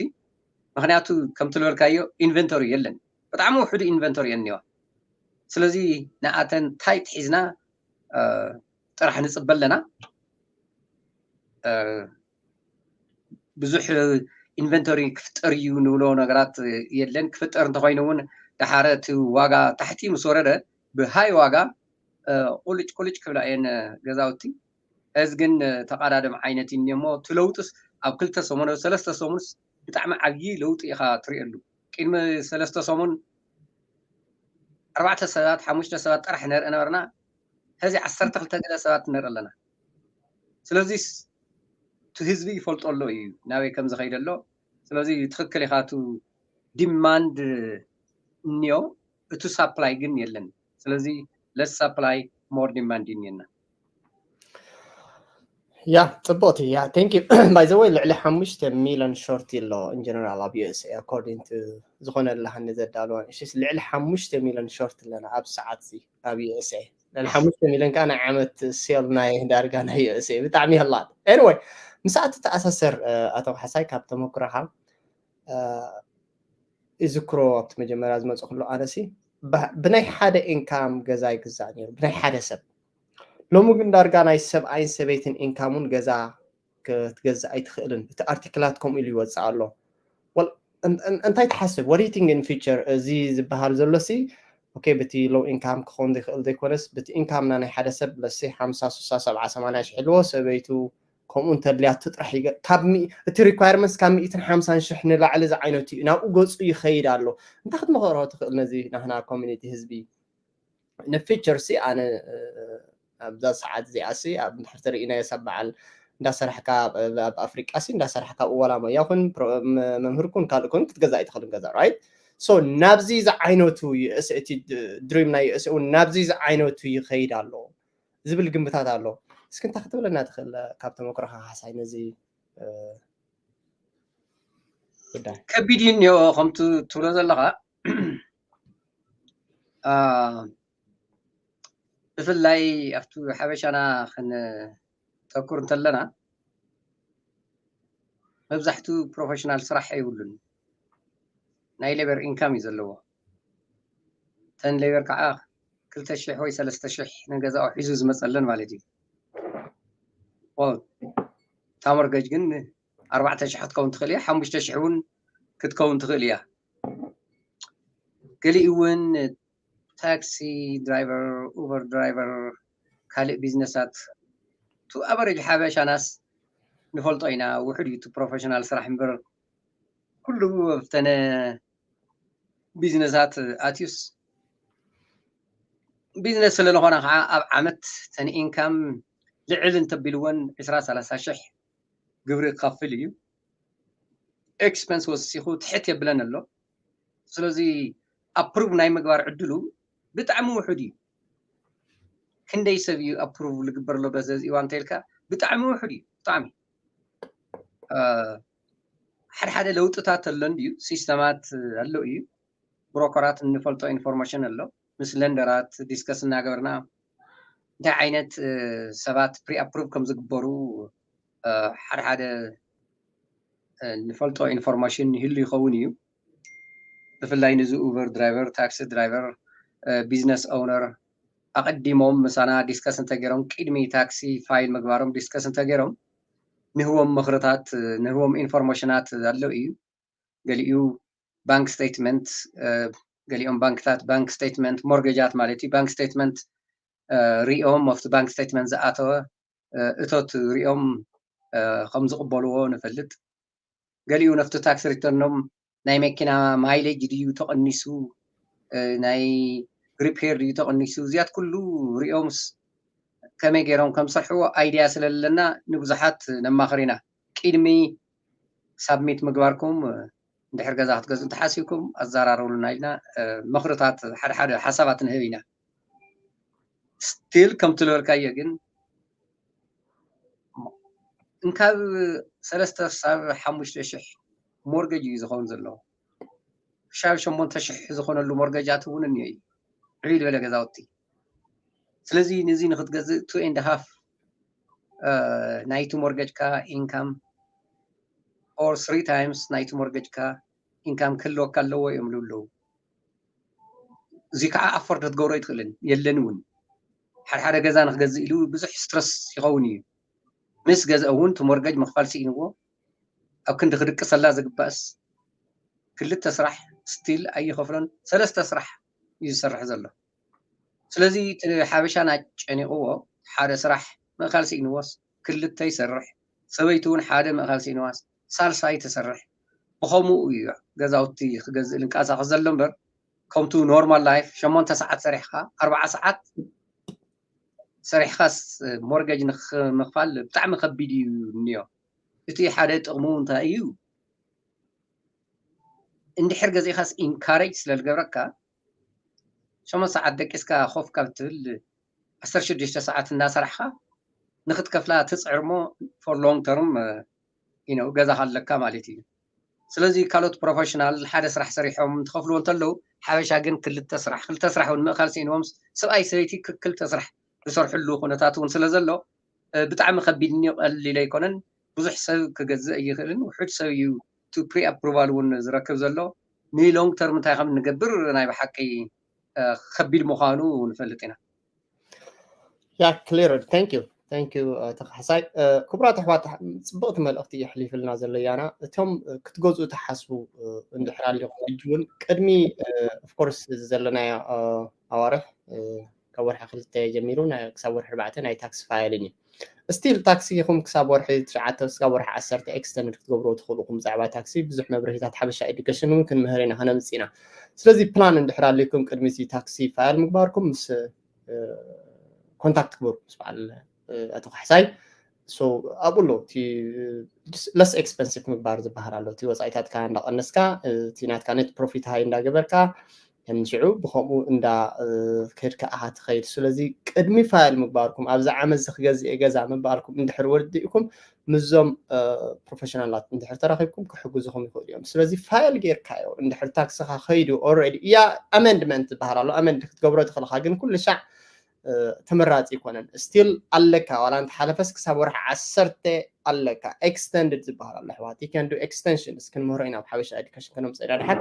ምክንያቱ ከም ትልበልካዮ ኢንቨንቶሪ የለን። ብጣዕሚ ውሕዱ ኢንቨንቶሪ እየን እኒዋ። ስለዚ ንኣተን ታይት ሒዝና ጥራሕ ንፅበ ኣለና። ብዙሕ ኢንቨንቶሪ ክፍጠር እዩ ንብሎ ነገራት የለን። ክፍጠር እንተኮይኑ እውን ደሓረ እቲ ዋጋ ታሕቲ ምስ ወረደ ብሃይ ዋጋ ቁልጭ ቁልጭ ክብላ እየን ገዛውቲ። እዚ ግን ተቃዳደም ዓይነት እዩ እሞ እቲ ለውጥስ ኣብ ክልተ ሰሙን ሰለስተ ሰሙንስ ብጣዕሚ ዓብዪ ለውጢ ኢኻ ትሪእሉ። ቅድሚ ሰለስተ ሰሙን ኣርባዕተ ሰባት ሓሙሽተ ሰባት ጥራሕ ንርኢ ነበርና። ሕዚ ዓሰርተ ክልተ ገለ ሰባት ንርኢ ኣለና። ስለዚ እቲ ህዝቢ ይፈልጦ ኣሎ እዩ ናበይ ከም ዝኸይደ ኣሎ። ስለዚ ትኽክል ኢኻ፣ እቲ ዲማንድ እኒኦ፣ እቲ ሳፕላይ ግን የለን። ስለዚ ለስ ሳፕላይ ሞር ዲማንድ እኒአና። ያ ጽቡቕቲ ያ thank you። By the way ልዕሊ ሓሙሽተ ሚሊዮን ሾርት ኣሎ in general ኣብ USA according to ዝኾነ ኣለሃኒ ዘዳለዋ እሺ ልዕሊ ሓሙሽተ ሚሊዮን ሾርት ኣለና ኣብ ሰዓት እዚ ኣብ USA ልዕሊ ሓሙሽተ ሚሊዮን ከዓ ናይ ዓመት ሴል ናይ ዳርጋ ናይ USA ብጣዕሚ ኣላት። Anyway ምሳዕ ትተኣሳሰር ኣቶ ሓሳይ ካብ ተመክሮኻ ይዝክሮ ኣብቲ መጀመርያ ዝመፅእ ክሎ ኣነሲ ብናይ ሓደ ኢንካም ገዛ ይግዛእ ነይሩ ብናይ ሓደ ሰብ። ሎሚ ግን ዳርጋ ናይ ሰብኣይን ሰበይትን ኢንካም እውን ገዛ ክትገዝእ ኣይትኽእልን። እቲ ኣርቲክላት ከምኡ ኢሉ ይወፅእ ኣሎ። እንታይ ትሓስብ? What do you think in future? እዚ ዝበሃል ዘሎ ሲ okay ብቲ low income ክኸውን ዘይክእል ዘይኮነስ ብቲ ኢንካምና ናይ ሓደ ሰብ let's say ሓምሳ ሱሳ ሰብዓ ሰማንያ ሽሕ ኣለዎ ሰበይቱ ከምኡ እንተድልያቱ ጥራሕ እዩ። ካብ እቲ requirements ካብ ሚእትን ሓምሳን ሽሕ ንላዕሊ ዝዓይነቱ እዩ ናብኡ ገፁ ይኸይድ ኣሎ። እንታይ ክትመኸሮ ትኽእል ነዚ ናህና ኮሚኒቲ ህዝቢ? ንፊቸር ሲ ኣነ ኣብዛ ሰዓት እዚኣ ሲ ኣብ እንድሕር ተርእናዮ ሰብ በዓል እንዳሰራሕካ ኣብ ኣፍሪቃ ሲ እንዳሰራሕካ ኣብ እዋላ መያ ኩን መምህር ኩን ካልእ ኩን ክትገዛ ኣይትኽእልን ገዛ right? So ናብዚ ዝዓይነቱ ዩኤስኤ እቲ ድሪም ናይ ዩኤስኤ እውን ናብዚ ዝዓይነቱ ይኸይድ ኣሎ ዝብል ግምታት ኣሎ። እስኪ እንታይ ክትብለና ትኽእል ካብ ተመክሮኻ ሓሳይ ነዚ ጉዳይ? ከቢድ እዩ እኒኦ ከምቲ ትብሎ ዘለኻ ብፍላይ ኣብቲ ሓበሻና ክንተኩር እንተለና መብዛሕቱ ፕሮፌሽናል ስራሕ የብሉን። ናይ ሌበር ኢንካም እዩ ዘለዎ። እተን ሌበር ከዓ ክልተ ሽሕ ወይ ሰለስተ ሽሕ ንገዛኡ ሒዙ ዝመፀለን ማለት እዩ። እታ ሞርገጅ ግን ኣርባዕተ ሽሕ ክትከውን ትኽእል እያ፣ ሓሙሽተ ሽሕ እውን ክትከውን ትኽእል እያ። ገሊኡ እውን ታክሲ ድራይቨር፣ ኡበር ድራይቨር፣ ካልእ ቢዝነሳት ቱ ኣቨሬጅ ሓበሻናስ ንፈልጦ ኢና። ውሑድ እዩ እቲ ፕሮፌሽናል ስራሕ እምበር ኩሉ ኣብተነ ቢዝነሳት ኣትዩስ ቢዝነስ ስለዝኾነ ከዓ ኣብ ዓመት ተን ኢንካም ልዕል እንተቢልወን ዕስራ ሰላሳ ሽሕ ግብሪ ክኸፍል እዩ። ኤክስፐንስ ወሲኹ ትሕት የብለን ኣሎ። ስለዚ ኣፕሩቭ ናይ ምግባር ዕድሉ ብጣዕሚ ውሑድ እዩ። ክንደይ ሰብ እዩ ኣፕሩቭ ዝግበር ኣሎ በዚ እዋን እንተልካ ብጣዕሚ ውሑድ እዩ። ብጣዕሚ ሓደ ሓደ ለውጥታት ኣሎ እንድዩ፣ ሲስተማት ኣሎ እዩ። ብሮከራት እንፈልጦ ኢንፎርሜሽን ኣሎ። ምስ ለንደራት ዲስከስ እናገበርና እንታይ ዓይነት ሰባት ፕሪ ኣፕሩቭ ከም ዝግበሩ ሓደ ሓደ ንፈልጦ ኢንፎርሜሽን ይህሉ ይኸውን እዩ። ብፍላይ ንዚ ኡበር ድራይቨር፣ ታክሲ ድራይቨር፣ ቢዝነስ ኦውነር ኣቐዲሞም ምሳና ዲስከስ እንተገይሮም ቅድሚ ታክሲ ፋይል ምግባሮም ዲስከስ እንተገይሮም ንህቦም ምኽርታት ንህቦም ኢንፎርሜሽናት ኣሎ እዩ። ገሊኡ ባንክ ስቴትመንት ገሊኦም ባንክታት ባንክ ስቴትመንት ሞርጌጃት ማለት እዩ ባንክ ስቴትመንት ሪኦም ኣብቲ ባንክ ስቴትመንት ዝኣተወ እቶት ሪኦም ከም ዝቕበልዎ ንፈልጥ። ገሊኡ ነፍቲ ታክስ ሪተርኖም ናይ መኪና ማይሌጅ ድዩ ተቐኒሱ ናይ repair ድዩ ተቐኒሱ፣ እዚያት ኩሉ ሪኦምስ ከመይ ገይሮም ከም ዝሰርሕዎ idea ስለለና ንብዙሓት ነማኽር ኢና። ቅድሚ submit ምግባርኩም እንድሕር ገዛ ክትገዝኡ እንተሓሲብኩም ኣዘራርቡልና ኢልና ምኽርታት፣ ሓደ ሓደ ሓሳባት ንህብ ኢና። Still ከምቲ ዝበልካዮ ግን እንካብ ሰለስተ ክሳብ ሓሙሽተ ሽሕ mortgage እዩ ዝኸውን ዘሎ። ክሻብ ሸሞንተ ሽሕ ዝኾነሉ mortgage ኣት እውን እኒኦ እዩ፣ ዕብይ ዝበለ ገዛውቲ። ስለዚ ነዚ ንክትገዝእ two and half ናይቲ mortgage ካ income or three times ናይቲ mortgage ካ income ክህልወካ ኣለዎ እዮም ዝብሉ። እዚ ከዓ afford ክትገብሮ ኣይትኽእልን፣ የለን እውን። ሓደ ሓደ ገዛ ንክገዝእ ኢሉ ብዙሕ stress ይኸውን እዩ። ምስ ገዝአ እውን እቲ mortgage ምኽፋል ስኢንዎ ኣብ ክንዲ ክድቅሰላ ዝግባእስ ክልተ ስራሕ still ኣይኸፍሎን፣ ሰለስተ ስራሕ እዩ ዝሰርሕ ዘሎ። ስለዚ እቲ ሓበሻ ናጨኒቕዎ ሓደ ስራሕ ምእካል ስኢንዎስ ክልተ ይሰርሕ፣ ሰበይቱ እውን ሓደ ምእካል ስኢንዋስ ሳልሳይ ትሰርሕ። ብኸምኡ እዩ ገዛውቲ ክገዝእ ዝንቀሳቐስ ዘሎ እምበር ከምቱ normal life ሸሞንተ ሰዓት ሰሪሕካ ኣርባዓ ሰዓት ሰሪሕካስ mortgage ንምኽፋል ብጣዕሚ ከቢድ እዩ እኒኦ። እቲ ሓደ ጥቕሙ እንታይ እዩ? እንድሕር ገዚእካስ encourage ስለ ዝገብረካ ሸሞንተ ሰዓት ደቂስካ ኮፍ ካብ ትብል ዓሰርተ ሽዱሽተ ሰዓት እናሰራሕካ ንክትከፍላ ትፅዕር እሞ for long term you know ገዛኻ ኣለካ ማለት እዩ። ስለዚ ካልኦት professional ሓደ ስራሕ ሰሪሖም እንትኸፍልዎ እንተለዉ ሓበሻ ግን ክልተ ስራሕ ክልተ ስራሕ እውን ምእካል ስኢንዎም ሰብኣይ ሰበይቲ ክልተ ስራሕ ዝሰርሕሉ ኩነታት እውን ስለ ዘሎ ብጣዕሚ ከቢድ እኒኦ፣ ቀሊል ኣይኮነን። ብዙሕ ሰብ ክገዝእ ኣይኽእልን፣ ውሑድ ሰብ እዩ እቲ pre approval እውን ዝረክብ ዘሎ። ን long term እንታይ ከም እንገብር ናይ ብሓቂ ከቢድ ምዃኑ ንፈልጥ ኢና። Yeah, clear. Thank you. Thank you, ተካሕሳይ። ክቡራት ኣሕዋት፣ ፅብቕቲ መልእኽቲ እዩ ሕሊፍልና ዘሎ ያና። እቶም ክትገዝኡ ትሓስቡ እንድሕር ኣሊኹም ሕጂ እውን ቅድሚ of course ዘለናዮ ኣዋርሕ ካብ ወርሒ ክልተ ጀሚሩ ክሳብ ወርሒ ኣርባዕተ ናይ tax filing እዩ። Still tax ኢኹም ክሳብ ወርሒ ትሽዓተ ክሳብ ወርሒ ዓሰርተ extend ክትገብርዎ ትኽእሉ ኢኹም። ብዛዕባ tax ብዙሕ መብርሂታት ሓበሻ education እውን ክንምህር ኢና፣ ከነምፅእ ኢና። ስለዚ plan እንድሕር ኣሊኩም ቅድሚ tax file ምግባርኩም ምስ contact ክገብሩ ምስ በዓል ኣቶ ካሕሳይ ኣብኡ ኣሎ። እቲ less expensive ምግባር ዝበሃል ኣሎ። እቲ ወፃኢታትካ እንዳቐነስካ እቲ ናትካ net profit high እንዳገበርካ ከም ሽዑ ብከምኡ እንዳ ከድካ ኣኻ ትኸይድ። ስለዚ ቅድሚ file ምግባርኩም ኣብዚ ዓመት እዚ ክገዝእ ገዛ ምባልኩም እንድሕር ወዲእኩም ምስዞም professional ት እንድሕር ተራኺብኩም ክሕግዙኹም ይኽእሉ እዮም። ስለዚ file ጌርካዮ እንድሕር tax ኻ ከይዱ already እያ amendment ዝበሃል ኣሎ። Amend ክትገብሮ ትኽእልኻ ግን ኩሉ ሻዕ ተመራፂ ይኮነን። Still ኣለካ ዋላ እንተሓለፈስ ክሳብ ወርሒ ዓሰርተ ኣለካ። Extended ዝበሃል ኣሎ ኣሕዋት። You can do extensions ክንምህሮ ኢና ኣብ ሓበሻ education ከነምፅእ ኢና ድሓር።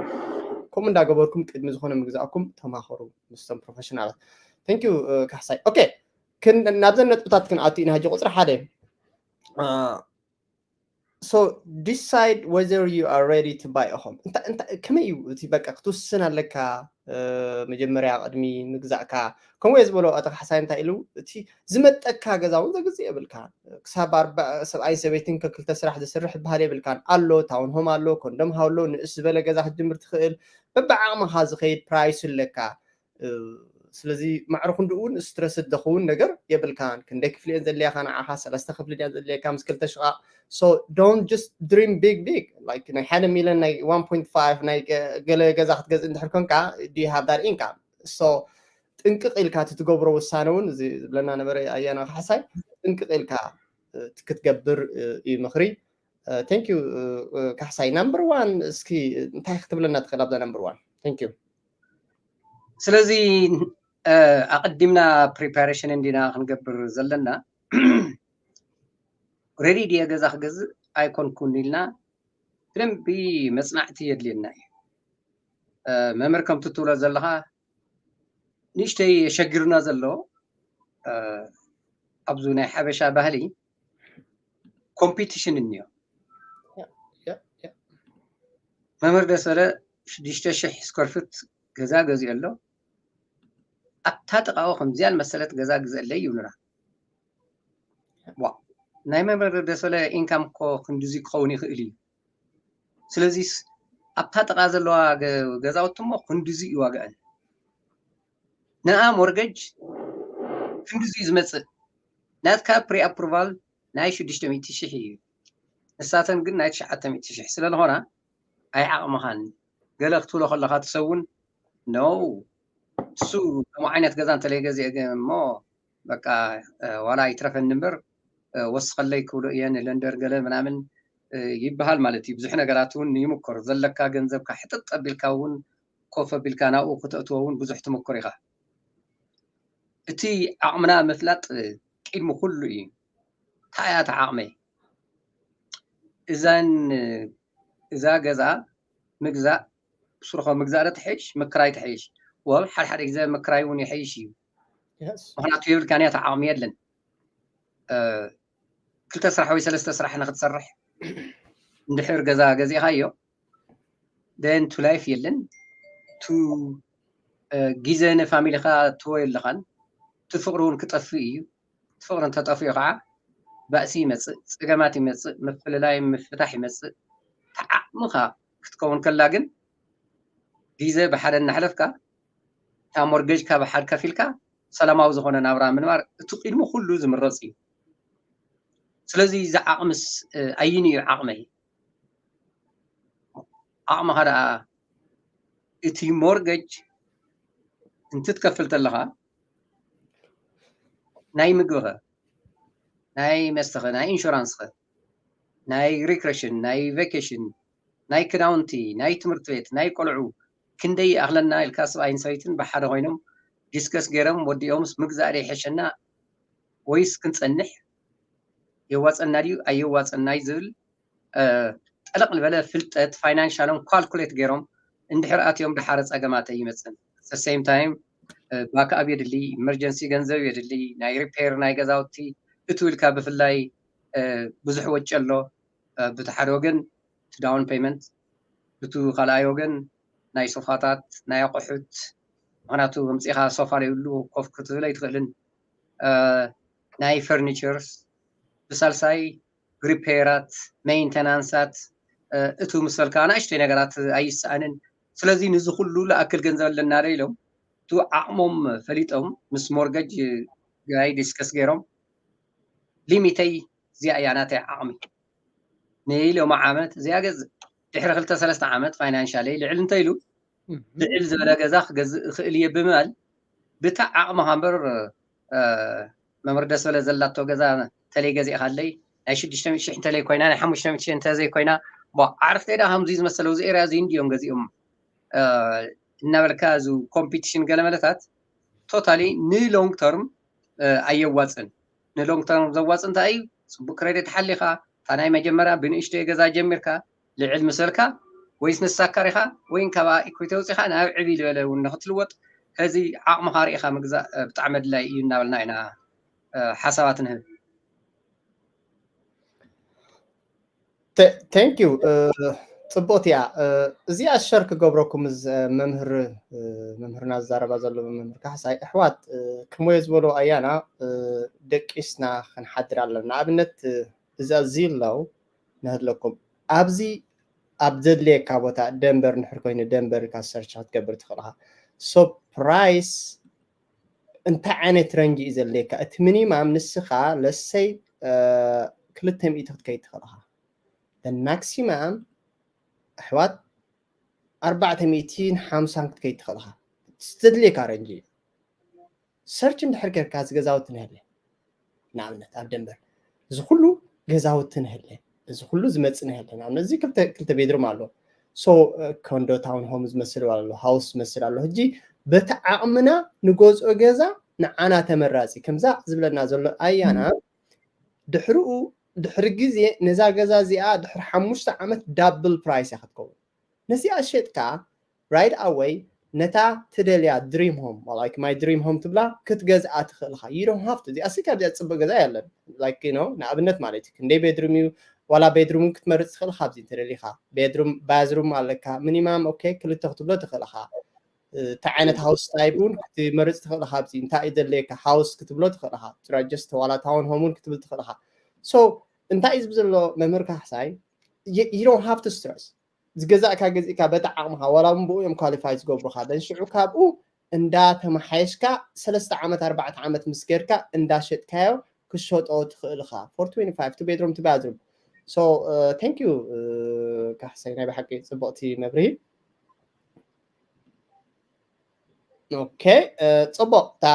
ከምኡ እንዳገበርኩም ቅድሚ ዝኾነ ምግዛእኩም ተማኸሩ ምስቶም professional ት። Thank you ካሕሳይ። Okay፣ ናብዘን ነጥብታት ክንኣቱ ኢና። ሕጂ ቁፅሪ ሓደ so decide whether you are ready to buy a home። ከመይ እዩ እቲ በቃ ክትውስን ኣለካ መጀመርያ ቅድሚ ምግዛእካ። ከምኡ እየ ዝበሎ ኣቶ ካሕሳይ እንታይ ኢሉ፣ እቲ ዝመጠካ ገዛ እውን ዘግዝእ የብልካ። ክሳብ ኣርባ ሰብኣይን ሰበይትን ከክልተ ስራሕ ዝስርሕ ይበሃል የብልካን። ኣሎ ታውን ሆም ኣሎ፣ ኮንዶም ኣሎ፣ ንእስ ዝበለ ገዛ ክትጅምር ትኽእል። በብዓቕምኻ ዝኸይድ ፕራይስ ኣለካ። ስለዚ ማዕረ ክንድኡ እውን ስትረስድ ዝኸውን ነገር የብልካን። ክንደይ ክፍሊ እየን ዘድልያካ ንዓኻ? ሰለስተ ክፍሊ ድያ ዘድልየካ ምስ ክልተ ሽቓቕ? So don't just dream big big like ናይ ሓደ ሚሊዮን ናይ one point five ናይ ገለ ገዛ ክትገዝእ እንድሕር ኮንካ do you have that income? So ጥንቅቕ ኢልካ እቲ ትገብሮ ውሳነ እውን እዚ ዝብለና ነበረ ኣያና ካሕሳይ ጥንቅቕ ኢልካ ክትገብር እዩ ምኽሪ። Thank you ካሕሳይ። Number one እስኪ እንታይ ክትብለና ትኽእል ኣብዛ number one? Thank you። ስለዚ ኣቐዲምና preparation እንዲና ክንገብር ዘለና። Ready ድየ ገዛ ክገዝእ ኣይኮንኩን ኢልና ብደንቢ መፅናዕቲ የድልየና እዩ። መምህር ከምቲ ትብሎ ዘለኻ ንእሽተይ የሸግርና ዘሎ ኣብዚ ናይ ሓበሻ ባህሊ competition እኒኦ። መምህር ደሰለ ሽዱሽተ ሽሕ square foot ገዛ ገዚኡ ኣሎ። ኣብታ ጥቓኡ ከምዚኣ መሰለት ገዛ ግዘለይ ይብሉና። ናይ መምህር ደሰለ income እኮ ክንድዚ ክኸውን ይኽእል እዩ። ስለዚስ ኣብታ ጥቓ ዘለዋ ገዛውቲ እሞ ክንድዚ እዩ ዋጋአን። ንኣ ሞርገጅ ክንድዚ እዩ ዝመፅእ። ናትካ ፕሪ ኣፕሩቫል ናይ ሽዱሽተ ሚእቲ ሽሕ እዩ። ንሳተን ግን ናይ ትሽዓተ ሚእቲ ሽሕ ስለ ዝኾና ኣይዓቕምኻን። ገለ ክትብሎ ከለኻ ትሰውን ነው እሱ ከምኡ ዓይነት ገዛ እንተለይ ገዚአ እሞ በቃ ዋላ ይትረፈኒ እምበር ወስኸለይ ክብሎ እየ ንለንደር ገለ ምናምን ይበሃል ማለት እዩ። ብዙሕ ነገራት እውን ይምኮር ዘለካ ገንዘብካ ሕጥጥ ኣቢልካ እውን ኮፍ ኣቢልካ ናብኡ ክተእትዎ እውን ብዙሕ ትምኩር ኢኻ። እቲ ዓቕምና ምፍላጥ ቅድሚ ኩሉ እዩ። እንታይ እያ እታ ዓቕመይ? እዛን እዛ ገዛ ምግዛእ ስርሖ ምግዛእ ዶ ትሕይሽ ምክራይ ትሕይሽ? ወብ ሓደ ሓደ ግዜ ምክራይ እውን ይሕይሽ እዩ። ምክንያቱ የብልካን እያ፣ እታ ዓቕሚ የለን። ክልተ ስራሕ ወይ ሰለስተ ስራሕ ንክትሰርሕ እንድሕር ገዛ ገዚእኻዮ then to life የለን። to ግዜ ንፋሚሊኻ ትወ የለኻን። እቲ ፍቅሪ እውን ክጠፍእ እዩ። እቲ ፍቅሪ እንተጠፍኡ ከዓ ባእሲ ይመፅእ፣ ፀገማት ይመፅእ፣ ምፍልላይ ምፍታሕ ይመፅእ። ተዓቕምኻ ክትከውን ከላ ግን ግዜ ብሓደ እናሕለፍካ እታ ሞርገጅካ ብሓድ ከፊልካ ሰላማዊ ዝኾነ ናብራ ምንባር እቲ ቅድሚ ኩሉ ዝምረፅ እዩ። ስለዚ እዚ ዓቕምስ ኣየንኡ እዩ ዓቕመይ? ዓቕምኻ ደኣ እቲ ሞርገጅ እንትትከፍል ተለኻ ናይ ምግብኸ፣ ናይ መስተኸ፣ ናይ ኢንሹራንስኸ፣ ናይ ሪክሬሽን፣ ናይ ቬኬሽን፣ ናይ ክዳውንቲ፣ ናይ ትምህርቲ ቤት፣ ናይ ቆልዑ ክንደይ ይኣኽለና ኢልካ ሰብኣይን ሰበይትን ብሓደ ኮይኖም ዲስከስ ገይሮም ወዲኦምስ ምግዛእ ዶ ይሕሸና ወይስ ክንጸንሕ የዋጸና ድዩ ኣየዋጸናይ ዝብል ጠለቕ ዝበለ ፍልጠት ፋይናንሻሎም ካልኩሌት ገይሮም እንድሕር ኣትዮም ድሓረ ጸገማት ኣይመፅን። Same time ባክኣፕ የድሊ፣ ኢመርጀንሲ ገንዘብ የድሊ፣ ናይ ሪፔር ናይ ገዛውቲ እቱ ኢልካ ብፍላይ ብዙሕ ወጪ ኣሎ። ብቲ ሓደ ወገን እቲ ዳውን ፔመንት፣ ብቱ ካልኣይ ወገን ናይ ሶፋታት ናይ ኣቑሑት፣ ምክንያቱ ኣምፂኻ ሶፋ ለይብሉ ኮፍ ክትብል ኣይትኽእልን። ናይ ፈርኒቸርስ ብሳልሳይ ሪፔራት፣ ሜንተናንሳት እቱ ምሰልካ ንእሽተይ ነገራት ኣይሰኣንን። ስለዚ ንዚ ኩሉ ለኣክል ገንዘብ ኣለና ዶ ኢሎም እቱ ዓቕሞም ፈሊጦም ምስ ሞርገጅ ጋይ ዲስከስ ገይሮም ሊሚተይ እዚኣ እያ ናተይ ዓቕሚ ንኢሎም ዓመት እዚኣ ገዝእ ድሕሪ ክልተ ሰለስተ ዓመት ፋይናንሻለይ ልዕል እንተ ኢሉ ልዕል ዝበለ ገዛ ክገዝእ እኽእል እየ ብምባል ብታ ዓቕምኻ እምበር መምህር ደስ በለ ዘላቶ ገዛ ተለይ ገዚእኻለይ ናይ ሽዱሽተ ሚእቲ ሽሕ እንተለይ ኮይና ናይ ሓሙሽተ ሚእቲ ሽሕ እንተዘይ ኮይና ዓርፍተይ ዳ ከምዚ ዝመሰለ እዚ ኤርያ እዚ እንድዮም ገዚኦም እናበልካ እዚ ኮምፒቲሽን ገለመለታት ቶታሊ ንሎንግ ተርም ኣየዋፅን። ንሎንግ ተርም ዘዋፅ እንታይ እዩ? ፅቡቅ ክሬዲት ሓሊኻ እታ ናይ መጀመርያ ብንእሽተይ ገዛ ጀሚርካ ልዕል ምሰልካ ወይስ ንሳካር ኢኻ ወይን ካብ ኢኩዊቲ ኣውፂኻ ናብ ዕብይ ዝበለ እውን ንክትልወጥ ከዚ ዓቕምኻ ርኢኻ ምግዛእ ብጣዕሚ ኣድላይ እዩ እናበልና ኢና ሓሳባት ንህብ። Thank you። ፅቡቅቲ እያ። እዚኣ ሸር ክገብረኩም መምህር መምህርና ዝዛረባ ዘሎ መምህር ካሕሳይ ኣሕዋት ክሞየ ዝበሎ ኣያና ደቂስና ክንሓድር ኣለና። ንኣብነት እዛ ዚላው ንህድለኩም ኣብዚ ኣብ ዘድልየካ ቦታ ደንበር ንሕር ኮይኑ ደንበር ኢልካ ሰርች ክትገብር ትኽእል ኢኻ። ሶ ፕራይስ እንታይ ዓይነት ረንጅ እዩ ዘድልየካ? እቲ ሚኒማም ንስኻ ለሰይ ክልተ ሚእቲ ክትከይድ ትኽእል ኢኻ። ማክሲማም ኣሕዋት ኣርባዕተ ሚእትን ሓምሳን ክትከይድ ትኽእል ኢኻ። ዘድልየካ ረንጅ እዩ። ሰርች እንድሕር ጌርካ እዚ ገዛውቲ ንህለ ንኣብነት ኣብ ደንበር እዚ ኩሉ ገዛውቲ ንህለ እዚ ኩሉ ዝመፅእ ንህለ ንኣብነት እዚ ክልተ ቤድሩም ኣሎ። ሶ ኮንዶ ታውን ሆም ዝመስል ኣሎ፣ ሃውስ ዝመስል ኣሎ። ሕጂ በቲ ዓቕምና ንገዝኦ ገዛ ንዓና ተመራፂ ከምዛ ዝብለና ዘሎ ኣያና ድሕርኡ ድሕሪ ግዜ ነዛ ገዛ እዚኣ ድሕሪ ሓሙሽተ ዓመት ዳብል ፕራይስ እያ ክትከውን። ነዚኣ ሸጥካ ራይት ኣወይ ነታ ትደልያ ድሪም ሆም like my dream home ትብላ ክትገዝኣ ትኽእል ኢኻ። You don't have to እዚኣ ሲ ካብዚኣ ፅቡቅ ገዛ የለን። Like you know ንኣብነት ማለት እዩ ክንደይ ቤድሩም እዩ ዋላ ቤድሩም ክትመርፅ ትኽእል ኢኻ። ኣብዚ እንተደሊኻ ቤድሩም ባዝሩም ኣለካ ሚኒማም ኦኬ ክልተ ክትብሎ ትኽእል ኢኻ። እንታይ ዓይነት ሃውስ ታይፕ እውን ክትመርፅ ትኽእል ኢኻ። ኣብዚ እንታይ እዩ ዘድልየካ ሃውስ ክትብሎ ትኽእል ኢኻ። ጥራይ ጀስት ዋላ ታውን ሆም እውን ክትብል ትኽእል ኢኻ። So እንታይ እዩ ዝብል ዘሎ መምህር ካሕሳይ you don't have to stress ዝገዛእካ ገዚእካ በታ ዓቕምኻ ዋላ እውን ብኡ እዮም ኳሊፋይ ዝገብሩኻ ደን ሽዑ ካብኡ እንዳተመሓየሽካ ሰለስተ ዓመት ኣርባዕተ ዓመት ምስ ገርካ እንዳሸጥካዮ ክሸጦ ትኽእል ኢኻ። For twenty five, two bedroom, two bathroom. So, thank you ካሕሳይ፣ ናይ ብሓቂ ጽቡቕቲ መብርሂ። ኦኬ፣ ጽቡቕ። እታ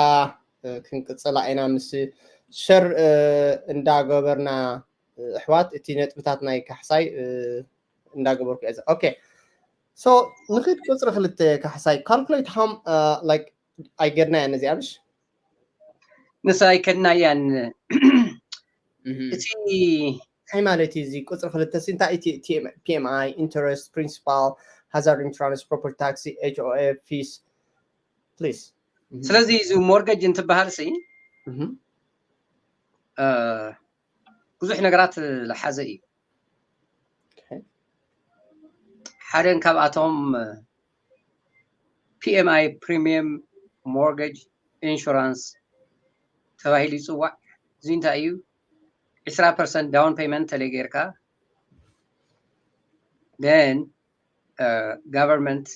ክንቅጽላ ኢና ምስ ሸር እንዳገበርና፣ ኣሕዋት፣ እቲ ነጥብታት ናይ ካሕሳይ እንዳገበርኩ እየ። ኦኬ፣ so ንኺድ ቁጽሪ ክልተ። ካሕሳይ፣ calculate how like ኣይገድናያን እዚኣ ምሽ ንሳ ኣይከድናያን። እቲ እንታይ ማለት እዩ እዚ ቁጽሪ ክልተ ሲ? እንታይ እቲ P M I፣ interest፣ principal፣ hazard insurance፣ property tax፣ H O A፣ fees? Please. ስለዚ እዚ ሞርገጅ እንትበሃል ሲ ብዙሕ ነገራት ዝሓዘ እዩ። ሓደ ካብኣቶም P M I፣ premium mortgage insurance ተባሂሉ ይፅዋዕ። እዚ እንታይ እዩ? ዕስራ ፐርሰንት down payment ተለይ ጌርካ፣ then government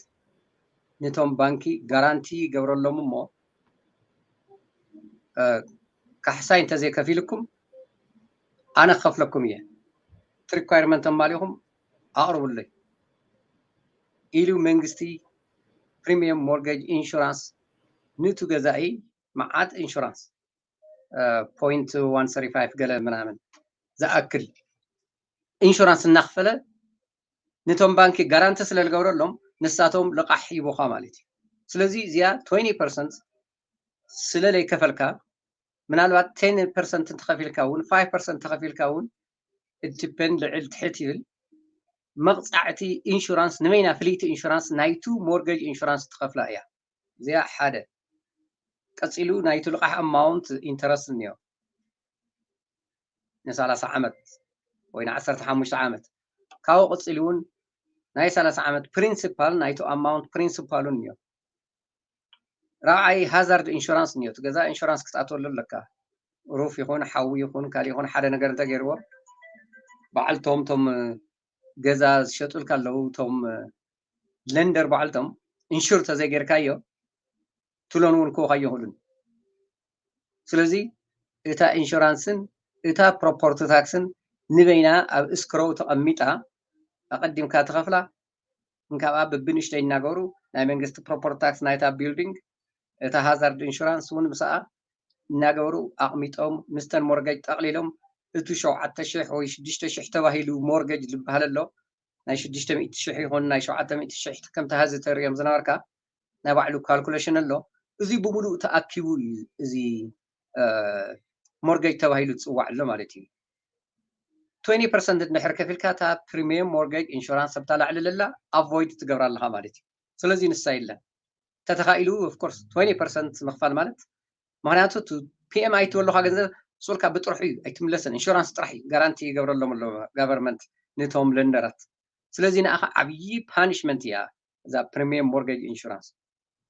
ነቶም ባንኪ ጋራንቲ ይገብረሎም እሞ፣ ካሕሳይ እንተዘይከፊልኩም ኣነ ክኸፍለኩም እየ፣ እቲ requirement ኣማሊኹም ኣቕርቡለይ ኢሉ መንግስቲ premium mortgage insurance ንቱ ገዛኢ መዓት insurance point one three five ገለ ምናምን ዝኣክል insurance እናኽፈለ ነቶም ባንኪ ጋራንቲ ስለ ዝገብረሎም ንሳቶም ልቓሕ ሂቡኻ ማለት እዩ። ስለዚ እዚኣ twenty percent ስለ ዘይከፈልካ፣ ምናልባት ten percent እንተኸፊልካ እውን፣ five percent ተኸፊልካ እውን፣ it depend፣ ልዕል ትሕት ይብል፣ መቕፃዕቲ insurance ንበይና ፍልይቲ insurance ናይቱ mortgage insurance ትኸፍላ እያ። እዚኣ ሓደ። ቀፂሉ ናይቱ ልቓሕ amount፣ interest እኒኦ ንሰላሳ ዓመት ወይ ንዓሰርተ ሓሙሽተ ዓመት። ካብኡ ቀፂሉ እውን ናይ ሰላሳ ዓመት principal፣ ናይቱ amount principal እውን እኒኦ። ራብዓይ hazard insurance እኒኦ። እቲ ገዛ insurance ክትኣትወሉ ኣለካ። ሩፍ ይኹን ሓዊ ይኹን ካልእ ይኹን ሓደ ነገር እንተገይርዎ፣ በዓልቶም ቶም ገዛ ዝሸጡልካ ኣለዉ፣ ቶም lender በዓልቶም insure ተዘይጌርካዮ ትሎን እውን ክወኻ ይኽእሉን። ስለዚ እታ insurance ን እታ property tax ን ንበይና ኣብ escrow ተቐሚጣ ኣቐዲምካ ትኸፍላ። እንካብኣ ብብንእሽተይ እናገበሩ ናይ መንግስቲ property tax ናይታ building፣ እታ hazard insurance እውን ምስኣ እናገበሩ ኣቕሚጦም፣ ምስተን mortgage ጠቕሊሎም፣ እቱ ሸውዓተ ሽሕ ወይ ሽዱሽተ ሽሕ ተባሂሉ mortgage ዝበሃል ኣሎ፣ ናይ ሽዱሽተ ሚእቲ ሽሕ ይኹን ናይ ሸውዓተ ሚእቲ ሽሕ ከምቲ ሀዚ ተርእዮም ዝነበርካ ናይ ባዕሉ calculation ኣሎ። እዚ ብምሉእ ተኣኪቡ እዩ እዚ mortgage ተባሂሉ ዝፅዋዕ ኣሎ ማለት እዩ። twenty percent እንድሕር ከፊልካ እታ premium mortgage insurance ኣብታ ላዕሊ ለላ avoid ትገብራ ኣለኻ ማለት እዩ። ስለዚ ንሳ የለን። ተተኻኢሉ of course twenty percent ምኽፋል ማለት፣ ምኽንያቱ እቲ P M I ትበለኻ ገንዘብ ሱልካ ብጥርሑ እዩ ኣይትምለስን። Insurance ጥራሕ እዩ ጋራንቲ ይገብረሎም ኣሎ government ነቶም lender ራት። ስለዚ ንኣኻ ዓብዪ punishment እያ እዛ premium mortgage insurance።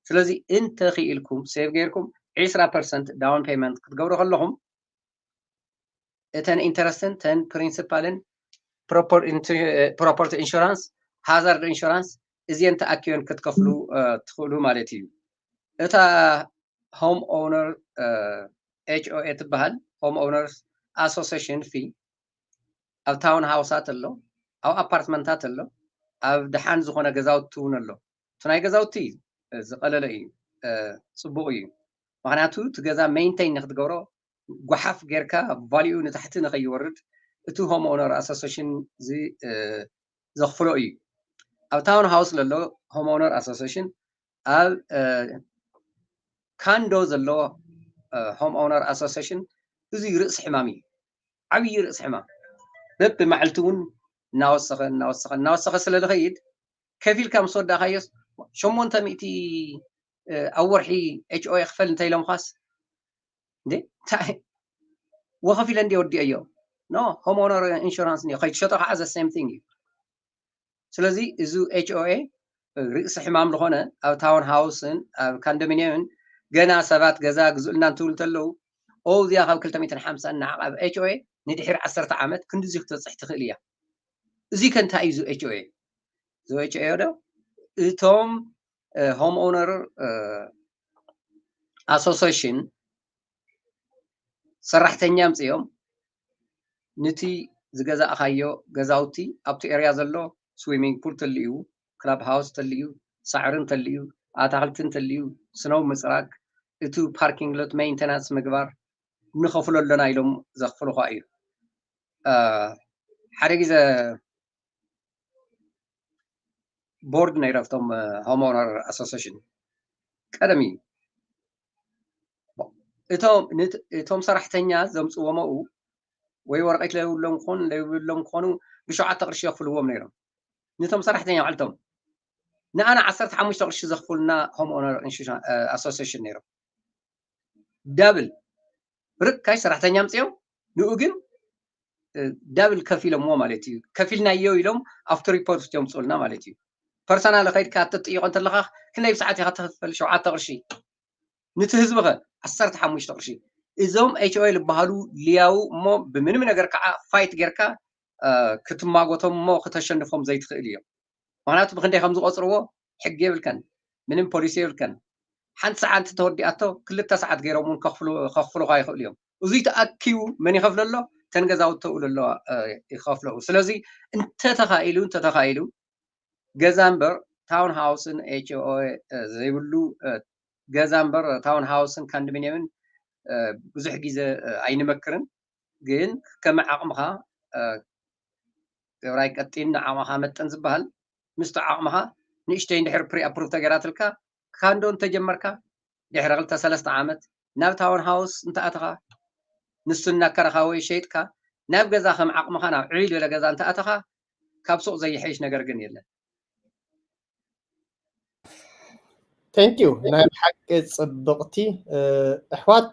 ስለዚ እንተኽኢልኩም save ጌርኩም ዕስራ percent down payment ክትገብሩ ከለኹም እተን interest ን ተን principal ን property insurance፣ hazard insurance እዚአን ተኣኪበን ክትከፍሉ ትኽእሉ ማለት እዩ። እታ home owner H O A ትበሃል፣ home owners association fee ኣብ town house ኣት ኣሎ፣ ኣብ ኣፓርትመንታት ኣሎ፣ ኣብ ደሓን ዝኾነ ገዛውቲ እውን ኣሎ። እቲ ናይ ገዛውቲ ዝቐለለ እዩ፣ ፅቡቕ እዩ። ምኽንያቱ እቲ ገዛ maintain ንክትገብሮ ጓሓፍ ጌርካ value ኡ ንታሕቲ ንኸይወርድ እቲ home owner association ዘኽፍሎ እዩ። ኣብ town house ለሎ home owner association፣ ኣብ condo ዘሎ home owner association፣ እዚ ርእሲ ሕማም እዩ፣ ዓብዪ ርእሲ ሕማም። በብመዓልቲ እውን እናወሰኸ እናወሰኸ እናወሰኸ ስለ ዝኸይድ፣ ከፊልካ ምስ ወዳእካዮስ ሸሞንተ ሚእቲ ኣብ ወርሒ H O A ክፈል እንተ ኢሎምኻስ፣ እንዴ እንታይ ወኸፊለ እንዲ ወዲኦዮ? No፣ home owner insurance እኒኦ፣ ከይትሸጦ ከዓ the same thing እዩ። ስለዚ እዚ H O A ርእሲ ሕማም ዝኾነ ኣብ town house ን ኣብ condominium ን ገና ሰባት ገዛ ግዝኡልና እንትብሉ እንተለዉ፣ ኦ እዚኣ ካብ ክልተ ሚእትን ሓምሳን ንዓቕ ኣብ H O A ንድሕሪ ዓሰርተ ዓመት ክንድዚ ክትበፅሕ ትኽእል እያ። እዚ ከ እንታይ እዩ እዚ H O A? እዚ H O A ዶ እቶም home owner ኣሶሴሽን ሰራሕተኛ ኣምፅኦም ንቲ ዝገዛእኻዮ ገዛውቲ ኣብቲ ኤርያ ዘሎ ስዊሚንግ ፑል ተልዩ፣ ክላብ ሃውስ ተልዩ፣ ሳዕሪ እንተልዩ፣ ኣታክልቲ እንተልዩ፣ ስነው ምፅራግ፣ እቲ ፓርኪንግ ሎት ሜንተናንስ ምግባር ንኸፍሎ ኣለና ኢሎም ዘኽፍሉኻ እዩ። ሓደ ግዜ ቦርድ ነይረ ኣብቶም ሆም ኦነር ኣሶሴሽን ቀደም እዩ። እቶም ሰራሕተኛ ዘምፅዎም ኣብኡ ወይ ወረቀት ለይብሎም ክኾኑ ለይብሎም ክኾኑ ብሸውዓተ ቅርሺ የኽፍልዎም ነይሮም። ነቶም ሰራሕተኛ ባዕልቶም ንኣና ዓሰርተ ሓሙሽተ ቅርሺ ዘኽፍሉና ሆም ኦነር ኣሶሴሽን ነይሮም። ዳብል ርካሽ ሰራሕተኛ ኣምፅኦም ንኡ ግን ዳብል ከፊሎምዎ ማለት እዩ። ከፊልናዮ ኢሎም ኣብቲ ሪፖርት የምፅኡልና ማለት እዩ። ፐርሰናል ከይድካ ተጥይቆ እንተለካ ክንደይ ብሰዓት ኢካ ትኽፈል? ሸውዓተ ቅርሺ። ንቲ ህዝቢ ከ ዓሰርተ ሓሙሽተ ቅርሺ። እዞም ኤች ኦ ዝበሃሉ ልያው እሞ ብምንም ነገር ከዓ ፋይት ጌርካ ክትማጎቶም እሞ ክተሸንፎም ዘይትኽእል እዮም። ምክንያቱ ብክንደይ ከም ዝቆፅርዎ ሕጊ የብልከን፣ ምንም ፖሊሲ የብልከን። ሓንቲ ሰዓት እንተወዲኣቶ ክልተ ሰዓት ገይሮም እውን ከኽፍሉካ ይኽእሉ እዮም። እዙይ ተኣኪቡ መን ይኸፍለሎ? ተን ገዛውቲ ተውለሎ ይኸፍለኡ። ስለዚ እንተተኻኢሉ እንተተኻኢሉ ገዛ እምበር ታውን ሃውስን ኤች ኦ ዘይብሉ ገዛ እምበር ታውን ሃውስን ካንዶሚኒየምን ብዙሕ ግዜ ኣይንመክርን። ግን ከም ዓቕምኻ ገብራይ ቀጢን ንዓቕምኻ መጠን ዝበሃል ምስቲ ዓቕምኻ ንእሽተይ እንድሕር ፕሪ ኣፕሩቭ ተገይራትልካ ካንዶ እንተጀመርካ ድሕሪ ክልተ ሰለስተ ዓመት ናብ ታውን ሃውስ እንተኣተኻ ንሱ እናከረኻ ወይ ሸይጥካ ናብ ገዛ ከም ዓቕምኻ ናብ ዕብይ ዝበለ ገዛ እንተኣተኻ ካብ ሱቕ ዘይሐይሽ ነገር ግን የለን። Thank you። ናይ ሓቂ ጽብቕቲ ኣሕዋት።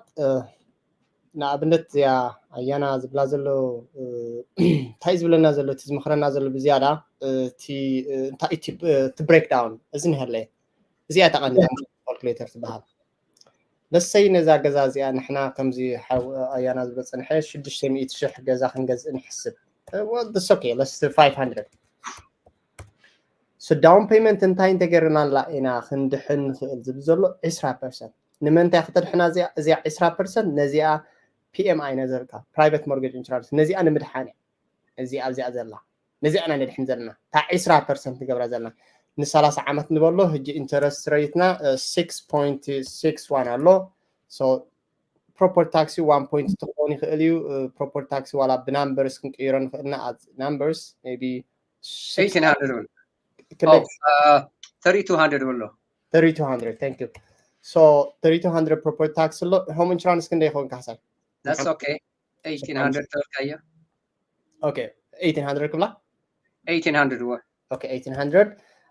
ንኣብነት እዚኣ ኣያና ዝብላ ዘሎ እንታይ ዝብለና ዘሎ እቲ ዝመኽረና ዘሎ ብዝያዳ እቲ እንታይ እቲ ብሬክዳውን እዚ ንህለ እዚኣ ተቐኒታ ካልኩሌተር ትበሃል። ለሰይ ነዛ ገዛ እዚኣ ንሕና ከምዚ ኣያና ዝበፀንሐ ሽዱሽተ ሚእቲ ሽሕ ገዛ ክንገዝእ ንሕስብ። ሶኬ ለስ ፋይቭ ሃንድረድ ዳውን ፔመንት እንታይ እንተገርናላ ኢና ክንድሕን ንኽእል ዝብል ዘሎ ዕስራ ፐርሰንት። ንምንታይ ክተድሕና እዚኣ ዕስራ ፐርሰንት ነዚኣ ፒ ኤም ኣይ ነዘርካ ፕራይቨት ሞርጌጅ ኢንሹራንስ ነዚኣ ንምድሓን እያ። እዚኣ ኣብዚኣ ዘላ ነዚኣ ኢና ነድሕን ዘለና እታ ዕስራ ፐርሰንት ንገብራ ዘለና ንሰላሳ ዓመት ንበሎ። ሕጂ ኢንተረስት ሬትና ስክስ ፖይንት ስክስ ዋን ኣሎ። ፕሮፐርቲ ታክሲ ዋን ፖይንት ትኸውን ይኽእል እዩ። ፕሮፐርቲ ታክሲ ዋላ ብናምበርስ ክንቅይሮ ንኽእልና ናምበርስ ቢ eighteen hundred በሎ። Oh, uh, thirty-two hundred በሎ። Thirty-two hundred, thank you. So thirty-two hundred property tax ኣሎ። Home insurance ክንደይ ይኸውን ካሕሳይ? That's okay. Eighteen hundred ተበልካዮ። Okay, eighteen hundred ክብላ? Eighteen hundred ወ። Okay, eighteen hundred.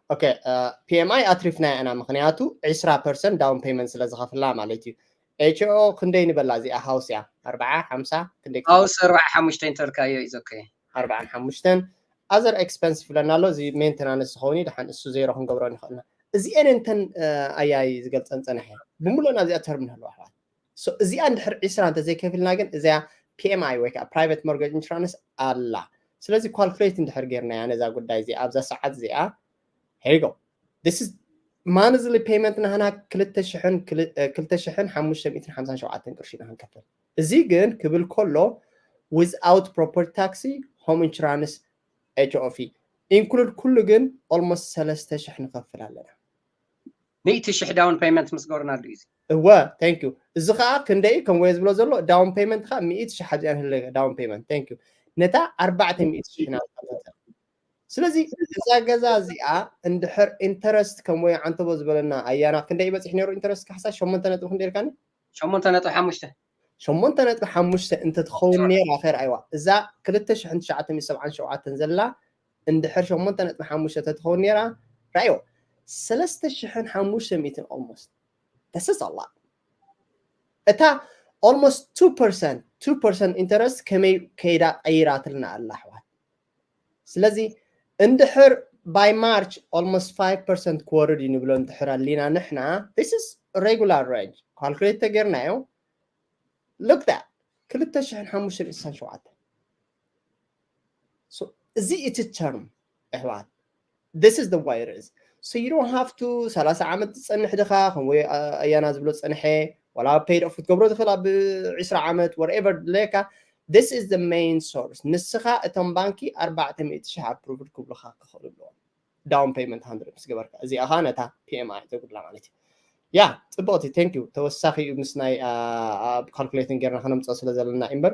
Okay, uh, P M I ኣትሪፍና ኢና ምኽንያቱ ዕስራ ፐርሰንት down payment ስለ ዝኸፍላ ማለት እዩ። ኤች ኦ ክንደይ ንበላ እዚኣ ሃውስ እያ? ኣርባዓ ሓምሳ ክንደይ? ሃውስ ኣርባዓ ሓሙሽተ እንተልካዮ is okay። ኣርባዓን ሓሙሽተን other expense ይብለና ኣሎ። እዚ ሜንተናንስ ዝኸውን እዩ። ድሓን እሱ ዜሮ ክንገብሮ ንኽእልና። እዚአን እንተን ኣያይ ዝገልፀን ፀንሐ ብምሉእ ናብዚኣ ተርም ንህልዋ ኣሕዋት። እዚኣ እንድሕር ዕስራ እንተዘይከፊልና ግን እዚኣ ፒ ኤም ኣይ ወይ ከዓ private mortgage insurance ኣላ። ስለዚ ካልኩሌት እንድሕር ጌርናያ ነዛ ጉዳይ እዚኣ ኣብዛ ሰዓት እዚኣ here you go. This is monthly payment ናህና ክልተ ሽሕን ሓሙሽተ ሚእትን ሓምሳን ሸውዓተን ቅርሺ ኢና ክንከፍል። እዚ ግን ክብል ከሎ without property tax, home insurance, ኤች ኦ ፊ include ኩሉ ግን almost ሰለስተ ሽሕ ንኸፍል ኣለና። ሚእቲ ሽሕ down payment ምስ ገበርናሉ እዩ። እወ thank you። እዚ ከዓ ክንደይ ከም ወየ ዝብሎ ዘሎ down payment ከዓ ሚእቲ ሽሕ ኣብዚኣ ንህለ down payment thank you። ነታ ኣርባዕተ ሚእቲ ሽሕ ኢና ንኸፍል። ስለዚ እዛ ገዛ እዚኣ እንድሕር ኢንተረስት ከም ወይ ዓንተቦ ዝበለና ኣያና ክንደይ ይበፅሕ ነይሩ ኢንተረስት ካሕሳ ሸሞንተ ነጥቢ ክንደይ ኢልካኒ? ሸሞንተ ነጥቢ ሓሙሽተ። ሸሞንተ ነጥቢ ሓሙሽተ እንተትኸውን ነይራ ከርኣይዋ እዛ ክልተ ሽሕን ትሽዓተ ሚእትን ሰብዓን ሸውዓተን ዘላ እንድሕር ሸሞንተ ነጥቢ ሓሙሽተ ተትኸውን ነይራ ራእዮ ሰለስተ ሽሕን ሓሙሽተ ሚእትን almost ተስስ ኣላ እታ almost two percent two percent interest ከመይ ከይዳ ቀይራትልና ኣላ ኣሕዋት። ስለዚ እንድሕር by March almost five percent ክወርድ እዩ ንብሎ እንድሕር ኣሊና ንሕና this is regular range calculate ተጌርናዮ look that ክልተ ሽሕን ሓሙሽተ ሚእትን ስሳን ሸውዓተ እዚ እቲ term ኣሕዋት this is the way it is so you don't have to ሰላሳ ዓመት ዝፀንሕ ድኻ ከምኡ ኣያና ዝብሎ ፀንሐ ዋላ paid off ክትገብሮ ትኽእል ኣብ ዕስራ ዓመት whatever ድለየካ። This is the main source። ንስኻ እቶም ባንኪ ኣርባዕተ ሚእቲ ሺሕ approved ክብሉኻ ክኽእሉ ኣለዎም። Down payment hundred ምስ ገበርካ እዚኣ ኸዓ ነታ PMI ተጉድላ ማለት እዩ። ያ ጽቡቕቲ thank you። ተወሳኺ እዩ ምስ ናይ ኣብ calculating ጌርና ከነምፅኦ ስለ ዘለና እምበር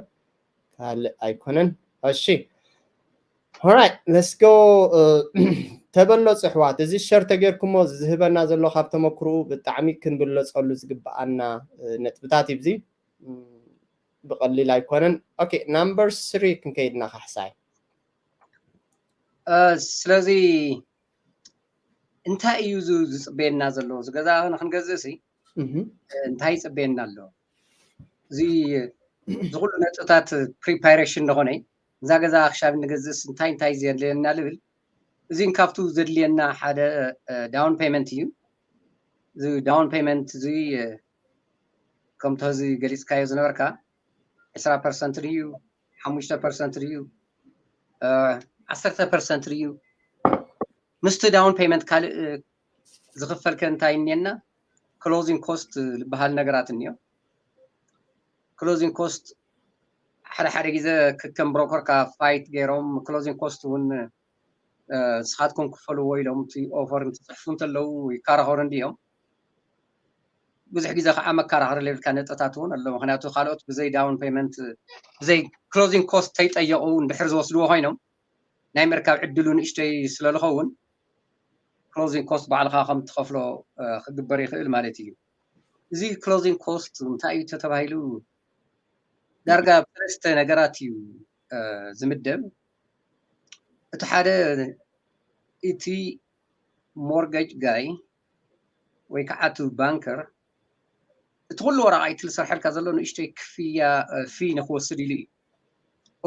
ካልእ ኣይኮነን። እሺ alright let's go። ተበለፁ ኣሕዋት፣ እዚ share ተጌርኩሞ ዝህበና ዘሎ ካብ ተመክርኡ ብጣዕሚ ክንብለፀሉ ዝግብኣና ነጥብታት እዩ። እዚ ብቐሊል ኣይኮነን። Okay number three ክንከይድና ካሕሳይ። ስለዚ እንታይ እዩ ዝፅበየና ዘሎ? እዚ ገዛ ንክንገዝእ ሲ እንታይ ይፅበየና ኣሎ? እዚ ዝኩሉ ነጥብታት preparation እንደኾነ እዛ ገዛ ክሻብ ንገዝእስ እንታይ እንታይ ዘድልየና ልብል፣ እዚ ካብቱ ዘድልየና ሓደ down payment እዩ። እዚ down payment እዚ ከምቲ ሕዚ ገሊፅካዮ ዝነበርካ ዕስራ percent ድዩ ሓሙሽተ percent ድዩ ዓሰርተ percent ድዩ? ምስቲ down payment ካልእ ዝኽፈል ከ እንታይ እኒኤና? Closing cost ዝበሃል ነገራት እኒኦ። Closing cost ሓደ ሓደ ግዜ ከም broker ካ fight ገይሮም closing cost እውን ንስኻትኩም ክፈልዎ ኢሎም እቲ offer እንትፅሕፉ እንተለዉ ይከራኸሩ እንዲዮም። ብዙሕ ግዜ ከዓ መከራኸሪ ዘይብልካ ነጥብታት እውን ኣሎ። ምክንያቱ ካልኦት ብዘይ down payment ብዘይ closing cost ተይጠየቑ እንድሕር ዝወስድዎ ኮይኖም ናይ ምርካብ ዕድሉ ንእሽተይ ስለዝኸውን closing cost ባዕልኻ ከም ትኸፍሎ ክግበር ይኽእል ማለት እዩ። እዚ closing cost እንታይ እዩ ተተባሂሉ ዳርጋ ኣብ ሰለስተ ነገራት እዩ ዝምደብ። እቲ ሓደ እቲ mortgage guy ወይ ከዓ እቲ banker እቲ ኩሉ ወረቓቕቲ ዝሰርሐልካ ዘሎ ንእሽተይ ክፍያ fee ንክወስድ ኢሉ እዩ።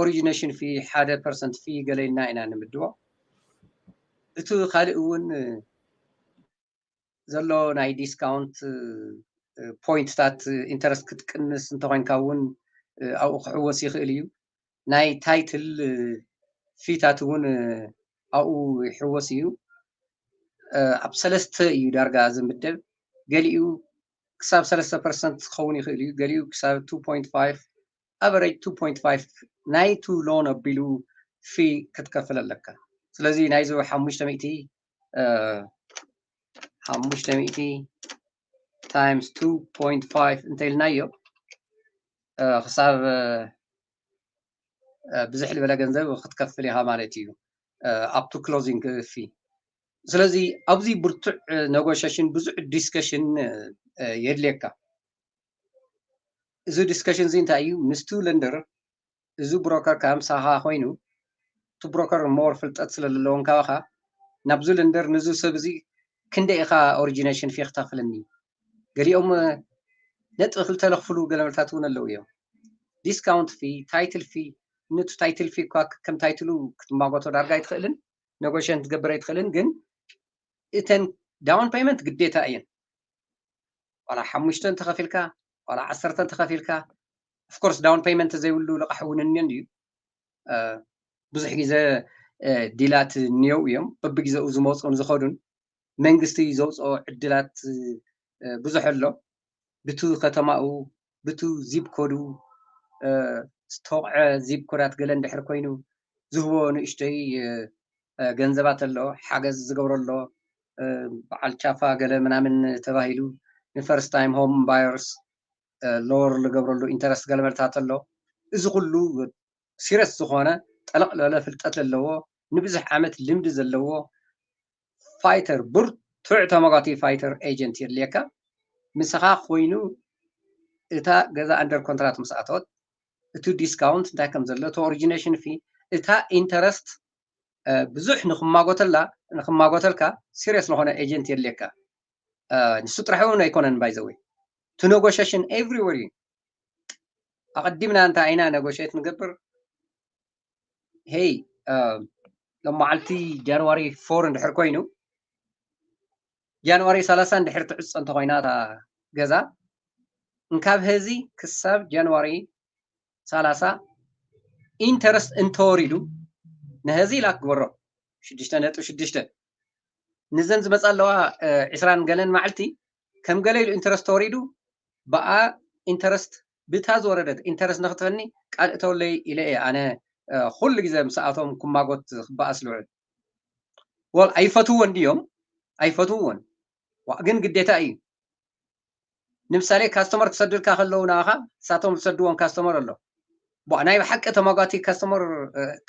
Origination fee ሓደ percent fee ገለና ኢና ንምድቦ። እቲ ካልእ እውን ዘሎ ናይ discount point ታት interest ክትቅንስ እንተኮይንካ እውን ኣብኡ ክሕወስ ይኽእል እዩ። ናይ title fee ታት እውን ኣብኡ ይሕወስ እዩ። ኣብ ሰለስተ እዩ ዳርጋ ዝምደብ። ገሊኡ ክሳብ ሰለስተ percent ክኸውን ይኽእል እዩ። ገሊኡ ክሳብ two point five average two point five ናይቱ loan ኣቢሉ fee ክትከፍል ኣለካ። ስለዚ ናይዚ ሓሙሽተ ሚእቲ ሓሙሽተ ሚእቲ times two point five እንተኢልናዮ ክሳብ ብዙሕ ዝበለ ገንዘብ ክትከፍል ኢኻ ማለት እዩ up to closing fee። ስለዚ ኣብዚ ብርቱዕ negotiation ብዙሕ discussion የድልየካ። እዚ discussion እዚ እንታይ እዩ? ምስቱ lender እዚ broker ከዓ ምሳኻ ኮይኑ እቲ broker more ፍልጠት ስለ ዘለዎም ካባኻ ናብዚ lender ንዚ ሰብ እዚ ክንደይ ኢኻ origination fee ክተኽፍልኒ? ገሊኦም ነጥቢ ክልተ ለኽፍሉ ገለመልታት እውን ኣለዉ እዮም። Discount fee፣ title fee፣ ነቲ title fee እኳ ከም title ኡ ክትማጎቶ ዳርጋ ኣይትኽእልን፣ negotiation ክትገብር ኣይትኽእልን። ግን እተን down payment ግዴታ እየን። ዋላ ሓሙሽተ እንተኸፊልካ ዋላ ዓሰርተ እንተኸፊልካ of course down payment ዘይብሉ ልቓሕ እውን እኒኦ እንድዩ። ብዙሕ ግዜ ዲላት እኒየው እዮም በብግዜኡ ዝመፁን ዝኸዱን። መንግስቲ ዘውፅኦ ዕድላት ብዙሕ ኣሎ። ብቱ ከተማኡ ብቱ zip code ኡ ዝተወቕዐ zip ኮዳት ገለ እንድሕር ኮይኑ ዝህቦ ንእሽተይ ገንዘባት ኣሎ፣ ሓገዝ ዝገብሮ ኣሎ። በዓል ቻፋ ገለ ምናምን ተባሂሉ ን first time home buyers lower ዝገብረሉ interest ገለ መልታት ኣሎ። እዚ ኩሉ serious ዝኾነ ጠለቕ ዝበለ ፍልጠት ዘለዎ ንብዙሕ ዓመት ልምዲ ዘለዎ fighter ብርቱዕ ተመጓቲ fighter agent የድልየካ። ምሳኻ ኮይኑ እታ ገዛ under contract ምስ ኣተወት እቲ discount እንታይ ከም ዘሎ እቲ origination fee እታ interest ብዙሕ ንክማጎተላ ንክማጎተልካ serious ዝኾነ agent የድልየካ። ንሱ ጥራሕ እውን ኣይኮነን by the way to negotiation everywhere እዩ። ኣቐዲምና እንታይ ኢና negotiate ንገብር? Hey ሎማዓልቲ January four እንድሕር ኮይኑ January ሰላሳ እንድሕር ትዕፆ እንተኮይና እታ ገዛ እንካብ ሀዚ ክሳብ January ሰላሳ interest እንተወሪዱ ንሀዚ ኢላ ክግበሮ ሽዱሽተ ነጥቢ ሽዱሽተ ንዘን ዝመፃ ኣለዋ ዕስራን ገለን መዓልቲ ከም ገለ ኢሉ interest ተወሪዱ ብኣ ኢንተረስት ብታ ዝወረደት ኢንተረስት ንክትፈኒ ቃል እተወለይ ኢለ እየ ኣነ ኩሉ ግዜ ምስኣቶም ክማጎት ክበኣስ ልውዕል። ወል ኣይፈትውዎን ድዮም? ኣይፈትውዎን። ግን ግዴታ እዩ። ንምሳሌ ካስተመር ክሰዱልካ ከለዉ ናኻ ንሳቶም ዝሰድዎም ካስተመር ኣሎ። ናይ ብሓቂ ተማጓቲ ካስተመር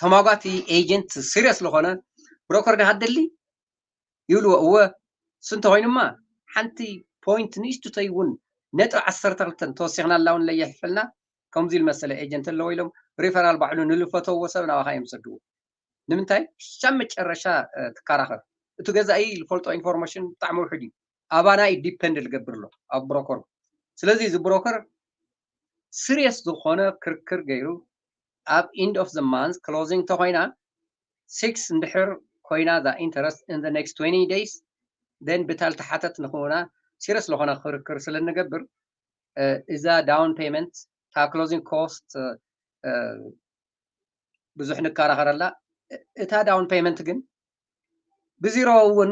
ተማጓቲ ኤጀንት ሲሪየስ ዝኾነ ብሮከር ዲኻ ትደሊ ይብልዎ። እወ እሱ እንተኾይኑማ ሓንቲ ፖይንት ንእሽቱተይ እውን ነጥብ ዓሰርተ ክልተ ተወሲኽና ኣላ እውን ለየሕፈልና ከምዚ ዝመሰለ ኤጀንት ኣለዎ ኢሎም ሪፈራል ባዕሉ ንልፈተዎ ሰብ ናባኻ እዮም ዝሰድዎ። ንምንታይ? ሻብ መጨረሻ ትከራኸር። እቲ ገዛኢ ዝፈልጦ ኢንፎርሜሽን ብጣዕሚ ውሕድ እዩ። ኣባና እዩ ዲፐንድ ዝገብር ኣሎ ኣብ ብሮከሩ። ስለዚ እዚ ብሮከር ሲሪየስ ዝኾነ ክርክር ገይሩ ኣብ end of the month closing ተኮይና six እንድሕር ኮይና the interest in the next twenty days then ብታ ልተሓተት ንክውና ሲሪየስ ዝኾነ ክርክር ስለ እንገብር እዛ down payment እታ closing cost ብዙሕ ንከራኸረላ። እታ down payment ግን ብዚሮ እውን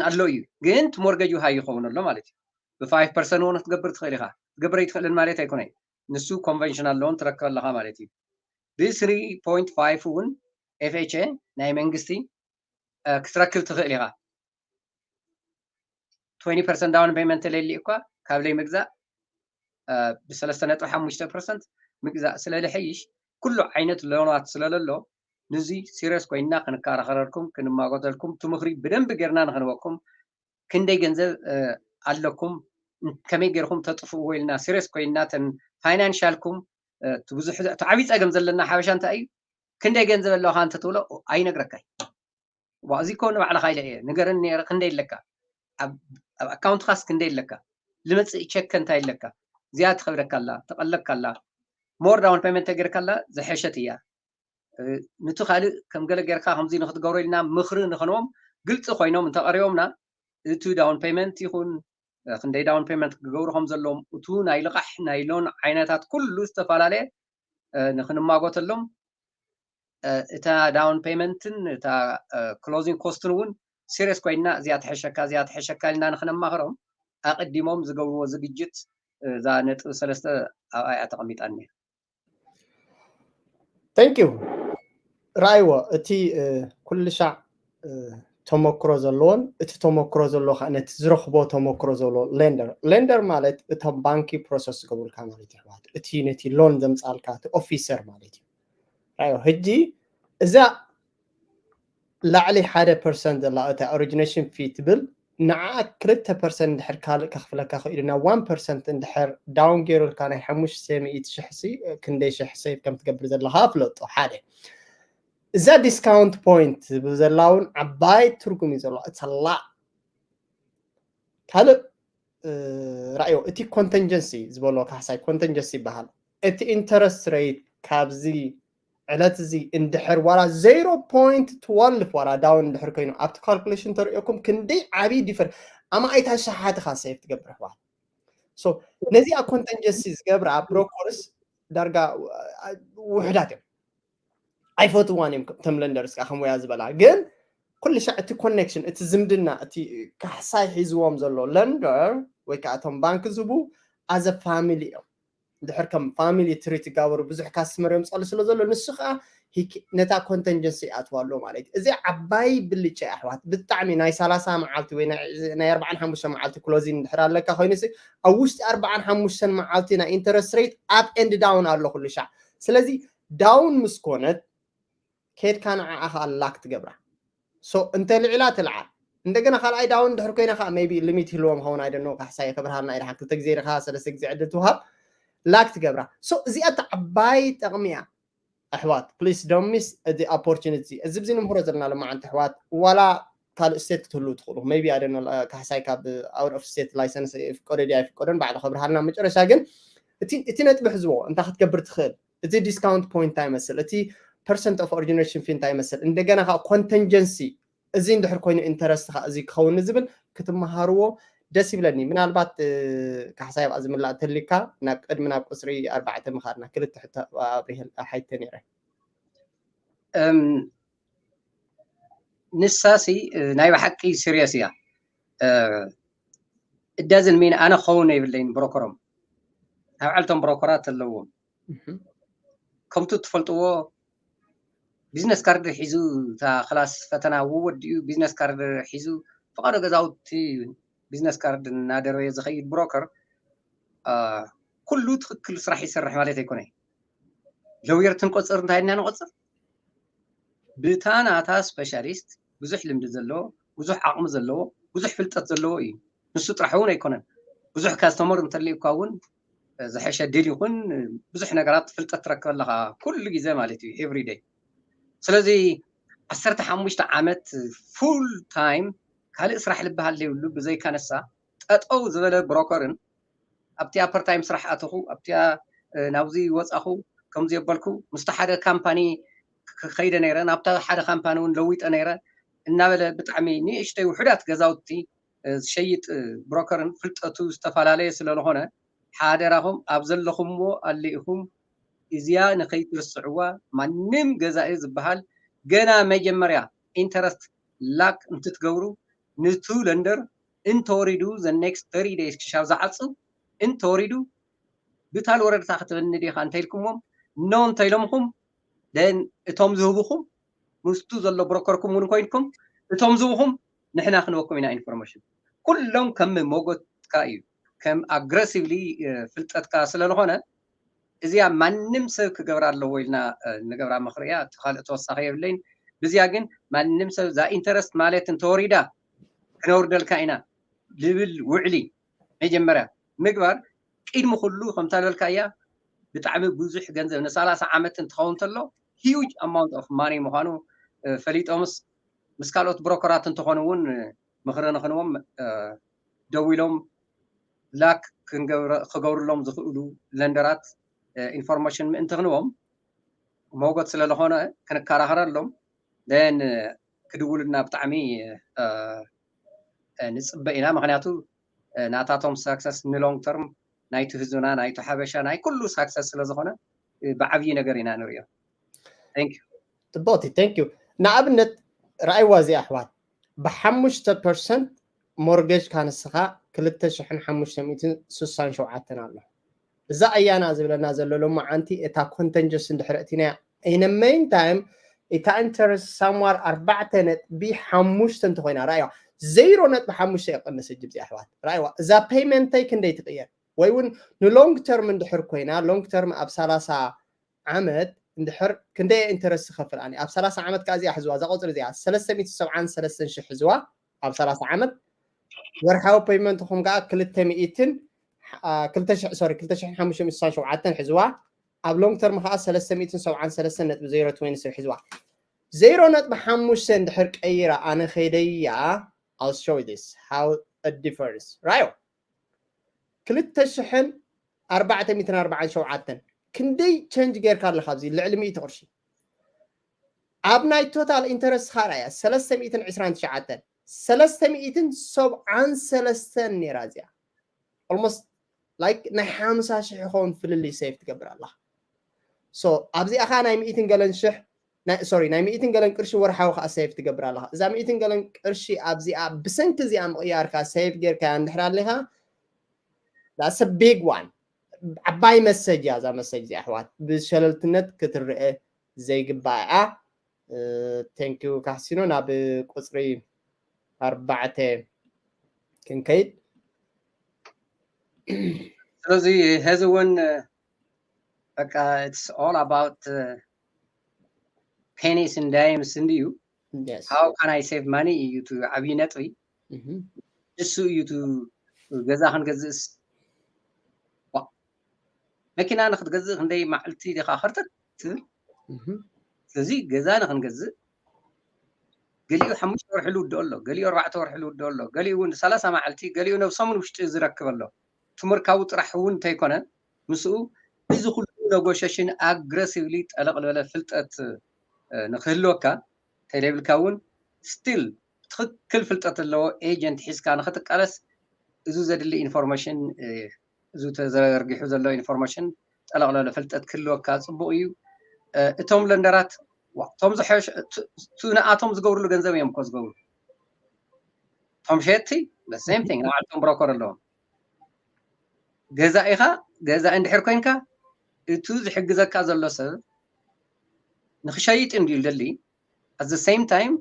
ኣሎ እዩ፣ ግን እቲ ሞርገጅ ሃይ ይኸውን ኣሎ ማለት እዩ። ብ five percent እውን ክትገብር ትኽእል ኢኻ። ክትገብር ኣይትኽእልን ማለት ኣይኮነን። ንሱ ኮንቨንሽናል ሎን ትረክብ ኣለኻ ማለት እዩ። ብ three point five እውን FHA ናይ መንግስቲ ክትረክብ ትኽእል ኢኻ። twenty percent down payment ተለሊ እኳ ካብ ለይ ምግዛእ ብሰለስተ ነጥቢ ሓሙሽተ ፐርሰንት ምግዛእ ስለ ልሐይሽ ኩሉ ዓይነት ሎናት ስለለሎ ንዚ ሲሪየስ ኮይንና ክንከራኸረልኩም ክንማጎተልኩም እቲ ምኽሪ ብደንቢ ጌርና ንኽንበኩም ክንደይ ገንዘብ ኣለኩም ከመይ ጌርኩም ተጥፍእዎ ኢልና ሲሪየስ ኮይንና ተን ፋይናንሻልኩም እቲ ብዙሕ እቲ ዓብዪ ፀገም ዘለና ሓበሻ እንታይ እዩ ክንደይ ገንዘብ ኣለካ እንተትብሎ ኣይነግረካይ እዚ እኮ ንባዕልኻ ኢለ እየ ንገረኒ ነረ ክንደይ ኣለካ ኣብ ኣካውንትካስ ክንደይ ኣለካ ልመፅእ ቸክ እንታይ ኣለካ እዚኣ ትኸብደካ ኣላ ተቐለካ ኣላ more down payment ተገይርካ ኣላ ዝሐሸት እያ ንቲ ካልእ ከም ገለ ጌርካ ከምዚ ንክትገብሮ ኢልና ምክሪ ንክንቦም ግልፂ ኮይኖም እንተቀሪቦምና እቲ down payment ይኹን ክንደይ down payment ክገብሩ ከም ዘለዎም እቱ ናይ ልቃሕ ናይ ሎን ዓይነታት ኩሉ ዝተፈላለየ ንክንማጎተሎም እታ down payment ን እታ closing cost ን እውን ሲሪየስ ኮይና እዚኣ ትሐሸካ እዚኣ ትሐሸካ ኢልና ንክነማክሮም ኣቀዲሞም ዝገብርዎ ዝግጅት እዛ ነጥቢ ሰለስተ ኣብኣ እያ ተቀሚጣ እኒኣ thank you ራእይዎ እቲ ኩሉ ሻዕ ተመክሮ ዘለዎን እቲ ተመክሮ ዘለዎ ከዓ ነቲ ዝረኽቦ ተመክሮ ዘለዎ lender lender ማለት እቶም ባንኪ process ዝገብሩልካ ማለት እዩ ኣሕዋት እቲ ነቲ loan ዘምፃልካ እቲ officer ማለት እዩ ራእይዎ ሕጂ እዛ ላዕሊ ሓደ percent ዘላ እታ origination fee ትብል ንዓ ክልተ percent እንድሕር ካልእ ከኽፍለካ ክኢሉ ናብ one percent እንድሕር down ገይሩልካ ናይ ሓሙሽተ ሚእቲ ሽሕ ሲ ክንደይ ሽሕ save ከም ትገብር ዘለካ ፍለጦ ሓደ እዛ discount point ዝብል ዘላ እውን ዓባይ ትርጉም እዩ ዘለዋ it's a lot ካልእ ራእዮ እቲ contingency ዝበሎ ካሕሳይ contingency ይበሃል እቲ interest rate ካብዚ ዕለት እዚ እንድሕር ዋላ zero point twelve ዋላ down እንድሕር ኮይኑ ኣብቲ calculation ተርእየኩም ክንደይ ዓብዪ difference ኣማኢት ኣሽሓት ኢኻ save ትገብር ኣሕዋት so ነዚኣ contingency ዝገብራ brokers ዳርጋ ውሕዳት እዮም ኣይፈትዋን እዮም እቶም lenders ከዓ ከም ወያ ዝበላ ግን ኩሉ ሻዕ እቲ connection እቲ ዝምድና እቲ ካሕሳይ ሒዝዎም ዘሎ lender ወይ ከዓ እቶም ባንክ ዝህቡ as a family እዮም ድሕር ከም family treat ይጋበሩ ብዙሕ customer የምፀሉ ስለ ዘሎ ንሱ ከዓ ነታ contingency ይኣትዋ ኣሎ ማለት እዩ እዚ ዓባይ ብልጫ ኣሕዋት ብጣዕሚ ናይ ሰላሳ መዓልቲ ወይ ናይ ኣርባዓን ሓሙሽተ መዓልቲ closing እንድሕር ኣለካ ኮይኑ ኣብ ውሽጢ ኣርባዓን ሓሙሽተን መዓልቲ ናይ interest rate up and down ኣሎ ኩሉ ሻዕ ስለዚ down ምስ ኮነት ከድካ ንዓኣ ከዓ lock ትገብራ so እንተ ልዕላ ትልዓል እንደገና ካልኣይ down ድሕር ኮይና ከዓ maybe limit ይህልዎም ኸውን ኣይደኖ ካሕሳይ ከብርሃልና ኢድሓን ክልተ ግዜ ኢኻ ሰለስተ ግዜ ዕድል ትውሃብ lock ትገብራ so እዚኣ እቲ ዓባይ ጠቕሚ እያ ኣሕዋት please don't miss the opportunity እዚ ብዚ ንምህሮ ዘለና ለማዓንቲ ኣሕዋት ዋላ ካልእ state ክትህሉ ትኽእሉ maybe ኣይደኖ ካሕሳይ ካብ out of state license ይፍቀዶ ድያ ኣይፍቀዶን ባዕሉ ከብርሃልና መጨረሻ ግን እቲ ነጥቢ ሕዝቦ እንታይ ክትገብር ትኽእል እቲ discount point እንታይ ይመስል እቲ percent of origination fee እንታይ ይመስል እንደገና ከዓ contingency እዚ እንድሕር ኮይኑ interest ከዓ እዚ ክኸውን ዝብል ክትመሃርዎ ደስ ይብለኒ ምናልባት ካሕሳይ ኣብኣ ዝምላእ ተሊካ ናብ ቅድሚ ናብ ቁፅሪ ኣርባዕተ ምኻድና ክልተ ሕቶ ኣብሪሀል ሓይተ ነረ ንሳሲ ናይ ብሓቂ serious እያ እዳዝን ሚን ኣነ ክኸውን የብለይን ብሮከሮም። ኣብ ዓልቶም ብሮከራት ኣለዎም። ከምቱ ትፈልጥዎ ቢዝነስ ካርድ ሒዙ እታ ክላስ ፈተና ወዲኡ ቢዝነስ ካርድ ሒዙ ፍቓዶ ገዛውቲ ቢዝነስ ካርድ እናደረየ ዝኸይድ ብሮከር ኩሉ ትኽክል ስራሕ ይሰርሕ ማለት ኣይኮነ። ለውየርትን ቆፅር እንታይ ና ንቆፅር ብታ ናታ ስፔሻሊስት ብዙሕ ልምዲ ዘለዎ ብዙሕ ዓቕሚ ዘለዎ ብዙሕ ፍልጠት ዘለዎ እዩ። ንሱ ጥራሕ እውን ኣይኮነን። ብዙሕ ካስተመር እንተልዩካ እውን ዝሐሸ ድል ይኹን ብዙሕ ነገራት ፍልጠት ትረክብ ኣለኻ ኩሉ ግዜ ማለት እዩ ኤቭሪደይ። ስለዚ ዓሰርተ ሓሙሽተ ዓመት ፉል ታይም ካልእ ስራሕ ልበሃል ዘይብሉ ብዘይካ ነሳ ጠጠው ዝበለ ብሮከርን ኣብቲ ኣፐርታይም ስራሕ ኣተኹ ኣብቲ ናብዚ ወፃኹ ከምዚ የበልኩ ምስቲ ሓደ ካምፓኒ ከይደ ነይረ ናብታ ሓደ ካምፓኒ እውን ለዊጠ ነይረ እናበለ ብጣዕሚ ንእሽተይ ውሑዳት ገዛውቲ ዝሸይጥ ብሮከርን ፍልጠቱ ዝተፈላለየ ስለዝኾነ ሓደራኹም ኣብ ዘለኹምዎ ኣሊእኹም እዚያ ንኸይትርስዕዋ። ማንም ገዛኢ ዝበሃል ገና መጀመርያ ኢንተረስት ላክ እንትትገብሩ ንቱ ለንደር እንተወሪዱ the next thirty days ክሻብ ዝዓፁ እንተወሪዱ ብታል ወረድታ ክትበኒ ዲኻ እንተኢልኩሞም ኖ እንተኢሎምኹም then እቶም ዝህቡኹም ምስቱ ዘሎ ብሮከርኩም እውን ኮይንኩም እቶም ዝህቡኹም ንሕና ክንበኩም ኢና ኢንፎርሜሽን ኩሎም ከም ሞጎትካ እዩ ከም ኣግረሲቭሊ ፍልጠትካ ስለዝኾነ እዚኣ ማንም ሰብ ክገብራ ኣለዎ ኢልና ንገብራ ምኽሪ እያ። እቲ ካልእ ተወሳኺ የብለይን። ብዚኣ ግን ማንም ሰብ እዛ ኢንተረስት ማለት እንተወሪዳ ክነውርደልካ ኢና ልብል ውዕሊ መጀመርያ ምግባር ቅድሚ ኩሉ ከምታ ዝበልካያ ብጣዕሚ ብዙሕ ገንዘብ ንሰላሳ ዓመት እንትኸውን ተሎ ሂውጅ ኣማውንት ኦፍ ማኒ ምዃኑ ፈሊጦምስ ምስ ካልኦት ብሮከራት እንትኾኑ እውን ምኽሪ ንኽንዎም ደዊሎም ላክ ክገብርሎም ዝኽእሉ ለንደራት ኢንፎርሜሽን ምእንቲ ክንዎም ሞጎት ስለዝኾነ ክንከራኸረሎም ን ክድውሉና ብጣዕሚ ንፅበ ኢና። ምክንያቱ ናታቶም ሳክሰስ ንሎንግ ተርም ናይቲ ህዝብና ናይቲ ሓበሻ ናይ ኩሉ ሳክሰስ ስለዝኾነ ብዓብዪ ነገር ኢና ንሪኦ። ፅብቕቲ ንኣብነት ረኣይዋ እዚኣ ኣሕዋት ብሓሙሽተ ፐርሰንት ሞርጌጅ ካንስኻ ክልተ ሽሕን ሓሙሽተ ሚእትን ስሳን ሸውዓተን ኣሎ። እዛ ኣያና ዝብለና ዘሎ ሎማዓንቲ እታ ኮንተንጀስ እንድሕር እቲናያ ኢነ ሜን ታይም እታ ኢንተረስት ሳምዋር ኣርባዕተ ነጥቢ ሓሙሽተ እንተኮይና ራእይዋ ዜሮ ነጥቢ ሓሙሽተ ይቀንስ እጅ እዚኣ ኣሕዋት ራእይዋ እዛ ፔይመንተይ ክንደይ ትቅየር ወይ እውን ንሎንግ ተርም እንድሕር ኮይና ሎንግ ተርም ኣብ ሰላሳ ዓመት እንድሕር ክንደይ ኢንተረስት ዝኸፍል ኣነ ኣብ ሰላሳ ዓመት ከዓ እዚኣ ሕዝዋ እዛ ቁፅሪ እዚኣ ሰለስተ ሚእቲ ሰብዓን ሰለስተን ሽሕ ሕዝዋ ኣብ ሰላሳ ዓመት ወርሓዊ ፔይመንትኹም ከዓ ክልተ ሚእትን ክልተ ሽሕ ሶሪ ክልተ ሽሕን ሓሙሽተ ሚእትን ስሳን ሸውዓተን ሕዝዋ ኣብ ሎንግ ተርም ከዓ ሰለስተ ሚእትን ሰብዓን ሰለስተን ነጥቢ ዜሮ ትወንቲ ስሪ ሕዝዋ ዜሮ ነጥቢ ሓሙሽተ እንድሕር ቀይራ ኣነ ከይደያ I'll show you this how it differs right ክልተ ሽሕን ኣርባዕተ ሚእትን ኣርባዓን ሸውዓተን ክንደይ ቸንጅ ጌርካ ኣለካ ኣብዚ ልዕሊ ሚእቲ ቅርሺ ኣብ ናይ ቶታል ኢንተረስት ኻራ እያ ሰለስተ ሚእትን ዕስራን ትሽዓተን ሰለስተ ሚእትን ሰብዓን ሰለስተን ነይራ እዚኣ almost like ናይ ሓምሳ ሽሕ ይኸውን ፍልልይ ሴቭ ትገብር ኣለካ so ኣብዚኣ ከዓ ናይ ሚእትን ገለን ሽሕ ሶሪ ናይ ሚእትን ገለን ቅርሺ ወርሓዊ ከዓ ሴቭ ትገብር ኣለካ እዛ ሚእትን ገለን ቅርሺ ኣብዚኣ ብሰንኪ እዚኣ ምቕያርካ ሴቭ ጌርካ እንድሕር ኣለካ that's a big one ዓባይ መሰጅ እያ እዛ መሰጅ እዚኣ ኣሕዋት ብሸለልትነት ክትረአ ዘይግባእ እያ thank you ካሲኖ ናብ ቁፅሪ ኣርባዕተ ክንከይድ ስለዚ ሕዚ እውን በቃ it's all about pennies and dimes እንድዩ how can I save money እዩ እቲ ዓብዪ ነጥቢ እሱ እዩ እቲ ገዛ ክንገዝእስ መኪና ንክትገዝእ ክንደይ መዓልቲ ዲካ ክርተት ትብል ስለዚ ገዛ ንክንገዝእ ገሊኡ ሓሙሽተ ወርሒ ልውድኦ ኣሎ ገሊኡ ኣርባዕተ ወርሒ ልውድኦ ኣሎ ገሊኡ እውን ሰላሳ መዓልቲ ገሊኡ ነብሶምን ውሽጢ ዝረክብ ኣሎ ትምርካዊ ጥራሕ እውን እንተይኮነ ምስኡ እዚ ኩሉ ነጎሸሽን ኣግረሲቭሊ ጠለቕ ዝበለ ፍልጠት ንክህልወካ እንተይለብልካ እውን ስቲል ትክክል ፍልጠት ዘለዎ ኤጀንት ሒዝካ ንክትቃለስ እዚ ዘድሊ ኢንፎርሜሽን እዚ ተዘርጊሑ ዘሎ ኢንፎርሜሽን ጠለቕ ዝበለ ፍልጠት ክህልወካ ፅቡቅ እዩ እቶም ለንደራት እቶም ዝሐሽ ንኣቶም ዝገብርሉ ገንዘብ እዮም እኮ ዝገብሩ እቶም ሸየጥቲ ሴም ቲንግ ንባዕልቶም ብሮከር ኣለዎም ገዛኢኻ ገዛኢ እንድሕር ኮይንካ፣ እቱ ዝሕግዘካ ዘሎ ሰብ ንኽሸይጥ እንድዩ ደሊ፣ at the same time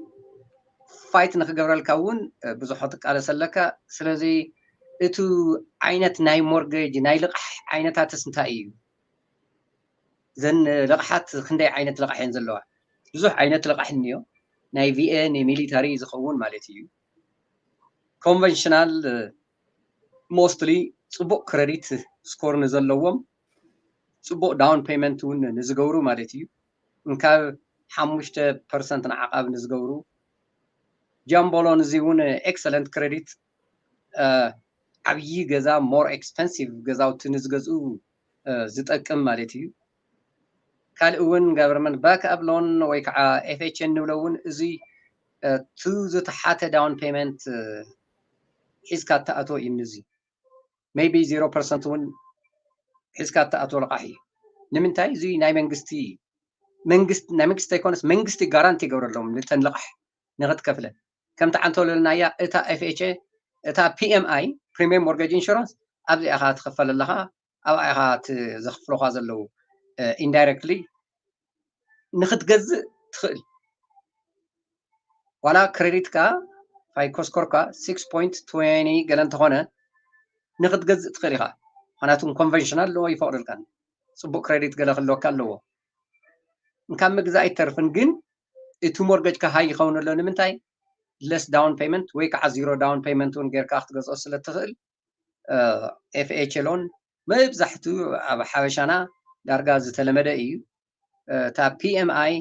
fight ንኽገብረልካ እውን ብዙሕ ክትቃለስ ኣለካ። ስለዚ እቱ ዓይነት ናይ ሞርጌጅ ናይ ልቓሕ ዓይነታትስ እንታይ እዩ? ዘን ልቕሓት ክንደይ ዓይነት ልቓሕ እየን ዘለዋ? ብዙሕ ዓይነት ልቓሕ እኒዮ። ናይ ቪኤ ንሚሊታሪ ዝኸውን ማለት እዩ። ኮንቨንሽናል ሞስትሊ ጽቡቕ ክረዲት ስኮር ንዘለዎም፣ ጽቡቕ ዳውን ፔመንት እውን ንዝገብሩ ማለት እዩ። እንካብ ሓሙሽተ ፐርሰንት ንዓቓብ ንዝገብሩ፣ ጃምቦ ሎን እዚ እውን ኤክሰለንት ክረዲት፣ ዓብዪ ገዛ ሞር ኤክስፐንሲቭ ገዛውቲ ንዝገዝኡ ዝጠቅም ማለት እዩ። ካልእ እውን ጋቨርንመንት ባክ ኣፕ ሎን ወይ ከዓ ኤፍኤች ንብሎ እውን እዚ ቱ ዝተሓተ ዳውን ፔመንት ሒዝካ እትኣትዎ እዩ። እዚ ሜይቢ ዜሮ ፐርሰንት እውን ሒዝካ እትኣትዎ ልቓሕ እዩ። ንምንታይ? እዚ ናይ መንግስቲ መንግስቲ ናይ መንግስቲ ዘይኮነስ መንግስቲ ጋራንቲ ይገብረሎም ንተን ልቓሕ ንክትከፍለን። ከምቲ ዓንቶ ልብልናያ እታ ኤፍኤች እታ ፒኤምኣይ ፕሪሚየም ሞርጌጅ ኢንሹራንስ ኣብዚኣ ኢኻ ትኽፈል ኣለኻ፣ ኣብኣ ኢኻ ዘኽፍሉኻ ዘለዉ ኢንዳይረክትሊ ንክትገዝእ ትኽእል። ዋላ ክሬዲትካ ፋይኮ ስኮርካ ሲክስ ፖይንት ትዌንቲ ገለ እንተኾነ ንክትገዝእ ትኽእል ኢኻ። ምክንያቱ ኮንቨንሽናል ኣለዎ ይፈቕደልካን። ጽቡቕ ክሬዲት ገለ ክህልወካ ኣለዎ። እንካብ ምግዛእ ኣይተርፍን፣ ግን እቲ ሞርገጅካ ሃይ ይኸውን ኣሎ። ንምንታይ? ለስ ዳውን ፔመንት ወይ ከዓ ዚሮ ዳውን ፔመንት እውን ጌርካ ክትገዝኦ ስለ ትኽእል፣ ኤፍኤች ሎን መብዛሕትኡ ኣብ ሓበሻና ዳርጋ ዝተለመደ እዩ። እታ ፒኤምኣይ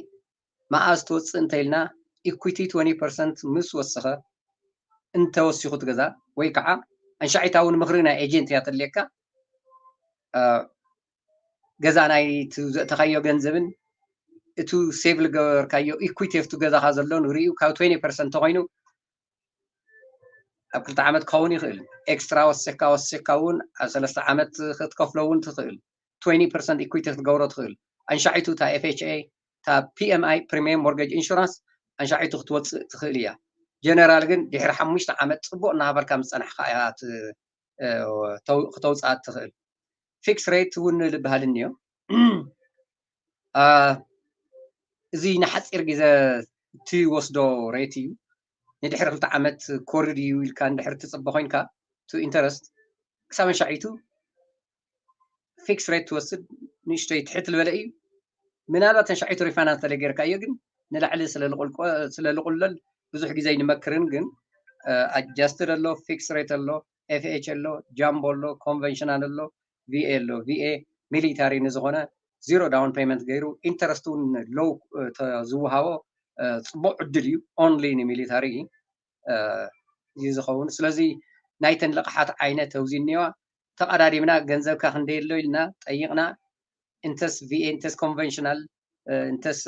መኣዝ ትወፅእ እንተኢልና፣ ኢኩዊቲ ትወንቲ ፐርሰንት ምስ ወሰኸ እንተወሲኹ ትገዛ ወይ ከዓ ኣንሻዒታ እውን ምኽሪ ናይ ኤጀንት እያ ተድልየካ። ገዛ ናይ ዘእተኻዮ ገንዘብን እቱ ሴቭ ዝገበርካዮ ኢኩዊቲ ኣብቲ ገዛኻ ዘሎ ንሪኡ ካብ ትወንቲ ፐርሰንት ተኮይኑ ኣብ ክልተ ዓመት ክኸውን ይኽእል። ኤክስትራ ወሲኽካ ወሲኽካ እውን ኣብ ሰለስተ ዓመት ክትከፍሎ እውን ትኽእል። ትወንቲ ፐርሰንት ኢኩዊቲ ክትገብሮ ትኽእል። ኣንሻዒቱ እታ ኤፍኤችኤ እታ ፒኤምኣይ ፕሪሚየም ሞርጌጅ ኢንሹራንስ ኣንሻዒቱ ክትወፅእ ትኽእል እያ። ጀነራል ግን ድሕሪ ሓሙሽተ ዓመት ፅቡቕ እናሃበርካ ምስ ፀናሕካ እያ ክተውፅኣ ትኽእል። ፊክስ ሬት እውን ዝበሃል እኒኦ። እዚ ንሓፂር ግዜ እትወስዶ ሬት እዩ። ንድሕሪ ክልተ ዓመት ኮሪ ድዩ ኢልካ እንድሕር ትፅበ ኮይንካ ቱ ኢንተረስት ክሳብ ኣንሻዒቱ ፊክስ ሬት ትወስድ ንእሽተይ ትሕት ዝበለ እዩ። ምናልባት ኣንሻዒቱ ሪፋይናንስ ተለ ጌርካዮ ግን ንላዕሊ ስለ ልቁለል ብዙሕ ግዜ ኣይንመክርን። ግን ኣጃስትድ ኣሎ፣ ፊክስ ሬት ኣሎ፣ ኤፍኤች ኣሎ፣ ጃምቦ ኣሎ፣ ኮንቨንሽናል ኣሎ፣ ቪኤ ኣሎ። ቪኤ ሚሊታሪ ንዝኾነ ዚሮ ዳውን ፔመንት ገይሩ ኢንተረስት እውን ሎው ዝወሃቦ ፅቡቅ ዕድል እዩ። ኦንሊ ንሚሊታሪ እዩ ዝኸውን። ስለዚ ናይተን ልቕሓት ዓይነት ኣብዚ እኒዋ ተቐዳዲምና ገንዘብካ ክንደይ ኣሎ ኢልና ጠይቕና እንተስ ቪኤ እንተስ ኮንቨንሽናል እንተስ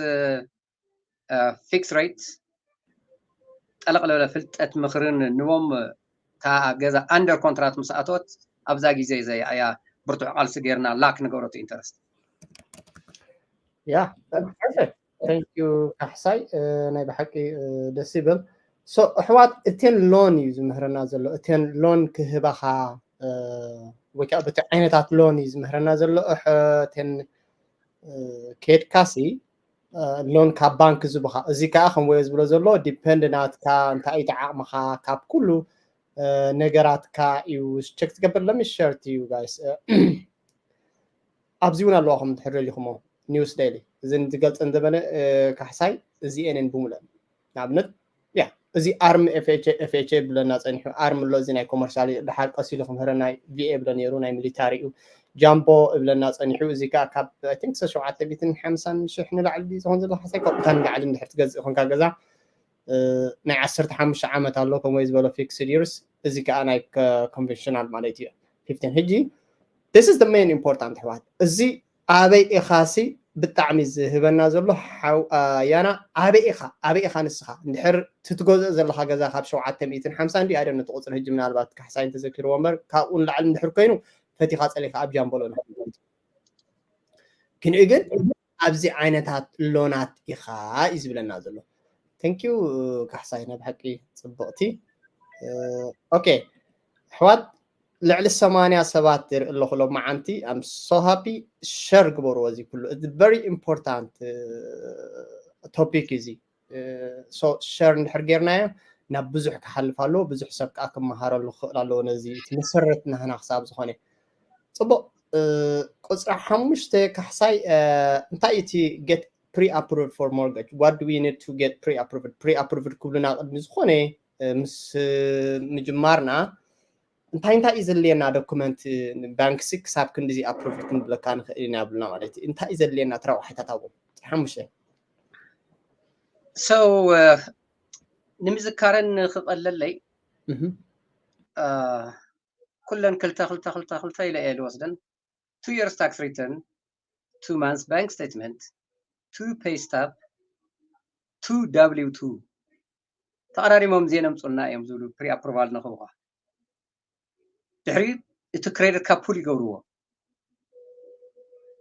ፊክስ ሬት ጠለቕ ለበለ ፍልጠት ምኽርን ንቦም እታ ገዛ ኣንደር ኮንትራት ምስ ኣተወት ኣብዛ ግዜ ዘይ ኣያ ብርቱዕ ቃልሲ ጌርና ላክ ንገብረቱ ኢንተረስት። ያ ፐርፌክት። ታንክ ዩ ካሕሳይ፣ ናይ ብሓቂ ደስ ይብል። ሶ ኣሕዋት እቴን ሎን እዩ ዝምህረና ዘሎ። እቴን ሎን ክህባኻ ወይ ከዓ በቲ ዓይነታት ሎን እዩ ዝምህረና ዘሎ። እቴን ኬድካሲ ሎን ካብ ባንክ ዝቡኻ እዚ ከዓ ከም ወዮ ዝብሎ ዘሎ ዲፐንድ ናትካ እንታይ እዩ ዓቕምኻ ካብ ኩሉ ነገራትካ እዩ ቸክ ትገብር። ለሚ ሸር ዩ ጋይስ ኣብዚ እውን ኣለዋ ከም ትሕር ኢኹሞ ኒውስ ዴይሊ እዚ ዝገልፀን ዘበነ ካሕሳይ እዚኤንን ብሙለን ንኣብነት ያ እዚ ኣርም ኤፍኤች ብለና ፀኒሑ ኣርም ኣሎ እዚ ናይ ኮመርሻል ድሓር ቀሲሉ ክምህረ ናይ ቪኤ ብለ ነይሩ ናይ ሚሊታሪ እዩ ጃምቦ እብለና ፀኒሑ እዚ ከዓ ካብ ቲንክ ሸውዓተ ሚትን ሓምሳን ሽሕ ንላዕሊ ዝኾን ዘሎ ሓሳይ ካብታ ንላዕሊ እንድሕር ትገዝእ ኮንካ ገዛ ናይ ዓሰርተ ሓሙሽተ ዓመት ኣሎ ከምኡ ዝበሎ ፊክስድ ይርስ እዚ ከዓ ናይ ኮንቨንሽናል ማለት እዩ ፊፍቲን ሕጂ this is the main important ኣሕዋት እዚ ኣበይ ኢኻሲ ብጣዕሚ ዝህበና ዘሎ ያና ኣበይ ኢኻ ኣበይ ኢኻ ንስኻ እንድሕር ትትገዝኦ ዘለካ ገዛ ካብ ሸውዓተ ሚእትን ሓምሳ እንዲ ኣይደነ ትቁፅር ሕጂ ምናልባት ካሕሳይ እንተዘኪርዎ እምበር ካብኡ ንላዕሊ እንድሕር ኮይኑ ፈቲኻ ፀሊካ ኣብ ጃምቦሎ ክንኡ ግን ኣብዚ ዓይነታት ሎናት ኢኻ እዩ ዝብለና ዘሎ። Thank you ካሕሳይ ናይ ብሓቂ ፅብቕቲ። ኦኬ ኣሕዋት ልዕሊ ሰማንያ ሰባት ይርኢ ኣለኹ ሎመዓንቲ። I'm so happy። ሸር ግበርዎ እዚ ኩሉ። It's very important topic እዚ። So ሸር እንድሕር ጌርናዮ ናብ ብዙሕ ክሓልፍ ኣለዎ። ብዙሕ ሰብ ከዓ ክመሃረሉ ክኽእል ኣለዎ። ነዚ እቲ መሰረት ናህና ክሳብ ዝኾነ። ፅቡቕ። ቁፅሪ ሓሙሽተ ካሕሳይ፣ እንታይ እቲ get pre-approved for mortgage? What do we need to get pre-approved? Pre-approved ክብሉና ቅድሚ ዝኾነ ምስ ምጅማርና እንታይ እንታይ እዩ ዘድልየና ዶኩመንት? ባንክሲ ክሳብ ክንዲዚ ኣፕሩቭድ ክንብለካ ንኽእል ኢና ብሉና ማለት እዩ። እንታይ እዩ ዘድልየና? ትራው ሓይታታቦ ሓሙሽተ። So ንምዝካረን ክቐለለይ ኩለን ክልተ ክልተ ክልተ ክልተ ኢለ እየ ዝወስደን። Two years tax return, two months bank statement, two pay stub, two W two። ተቐዳዲሞም ዜን ኣምፁልና እዮም ዝብሉ pre approval ንኽብኻ። ድሕሪ እቲ ክሬዲትካ ፑል ይገብርዎ።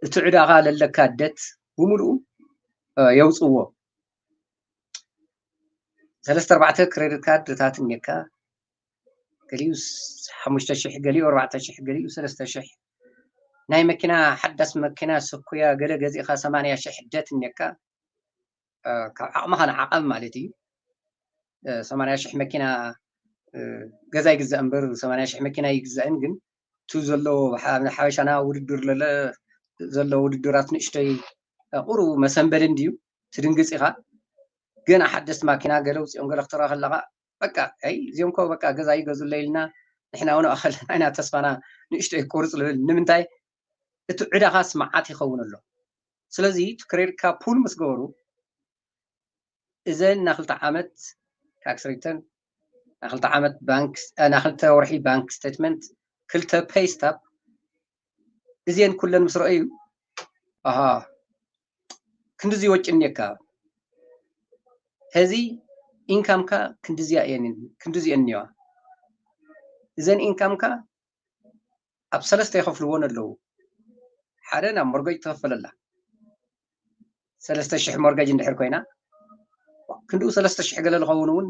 እቲ ዕዳኻ ለለካ ደት ብምሉኡ የውፅዎ። ሰለስተ ኣርባዕተ ክሬዲት ካርድታት እኒካ፣ ገሊኡ ሓሙሽተ ሽሕ፣ ገሊኡ ኣርባዕተ ሽሕ፣ ገሊኡ ሰለስተ ሽሕ። ናይ መኪና ሓዳስ መኪና ሰኩያ ገለ ገዚእካ ሰማንያ ሽሕ ደት እኒካ፣ ካብ ዓቕምኻ ንዓቐብ ማለት እዩ። ሰማንያ ሽሕ መኪና ገዛ ይግዛእ እምበር ሰማንያ ሽሕ መኪና ይግዛእን። ግን እቲ ዘሎ ሓበሻና ውድድር ለለ ዘሎ ውድድራት ንእሽተይ ቁሩ መሰንበዲ እንድዩ። ትድንግፅ ኢኻ። ገና ሓደስቲ ማኪና ገለ ውፅኦም ገለ ክትረኣ ከለኻ በቃ ኣይ እዚኦም ኮ በቃ ገዛ ይገዙለይ ኢልና ንሕና እውን ኣኸለና ኢና ተስፋና ንእሽተይ ቁርፅ ልብል። ንምንታይ? እቲ ዕዳኻስ መዓት ይኸውን ኣሎ። ስለዚ እቲ ክሬዲትካ ፑል ምስ ገበሩ እዘን ናክልተ ዓመት ታክስ ሪተርን፣ ናክልተ ዓመት ባንክ ናክልተ ወርሒ ባንክ ስቴትመንት፣ ክልተ ፔይ ስታፕ እዚአን ኩለን ምስ ረአዩ ኣሃ ክንድዚ ወጭ እኒካ፣ ሕዚ ኢንካምካ ክንድዚያ እየን ክንድዚ እኒዋ። እዘን ኢንካምካ ኣብ ሰለስተ ይኸፍልዎን ኣለዉ። ሓደ ናብ ሞርገጅ ትኸፈለላ። ሰለስተ ሽሕ ሞርገጅ እንድሕር ኮይና ክንድኡ ሰለስተ ሽሕ ገለ ዝኸውን እውን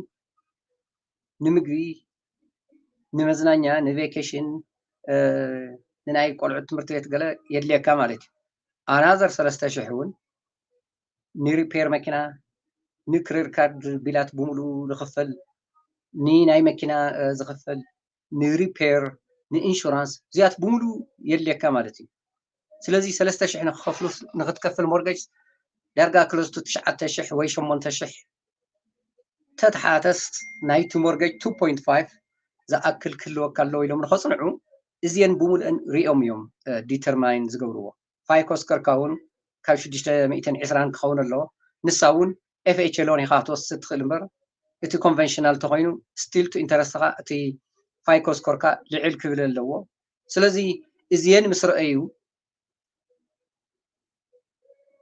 ንምግቢ፣ ንመዝናኛ፣ ንቬኬሽን፣ ንናይ ቆልዑት ትምህርቲ ቤት ገለ የድልየካ ማለት እዩ። ኣናዘር ሰለስተ ሽሕ እውን ንሪፔር መኪና፣ ንክሬዲት ካርድ ቢላት ብምሉኡ ዝኽፈል፣ ንናይ መኪና ዝኽፈል፣ ንሪፔር፣ ንኢንሹራንስ እዚኣት ብምሉኡ የድልየካ ማለት እዩ። ስለዚ ሰለስተ ሽሕ ንክኸፍሉ ንክትከፍል ሞርገጅ ዳርጋ ክለስቱ ትሽዓተ ሽሕ ወይ ሸሞንተ ሽሕ ተተሓተስ ናይቲ ሞርገጅ ቱ ፖይንት ፋይቭ ዝኣክል ክህልወካ ኣለዎ ኢሎም ንኸፅንዑ እዚአን ብምሉአን ሪኦም እዮም ዲተርማይን ዝገብርዎ። ፋይኮ ስኮርካ እውን ካብ ሽዱሽተ ሚእትን ዕስራን ክኸውን ኣለዎ። ንሳ እውን ኤፍ ኤች ሎን ኢኻ ክትወስድ ትኽእል እምበር እቲ ኮንቨንሽናል ተኾይኑ ስቲል ቱ ኢንተረስትኻ እቲ ፋይኮ ስኮርካ ልዕል ክብል ኣለዎ። ስለዚ እዚአን ምስ ረአዩ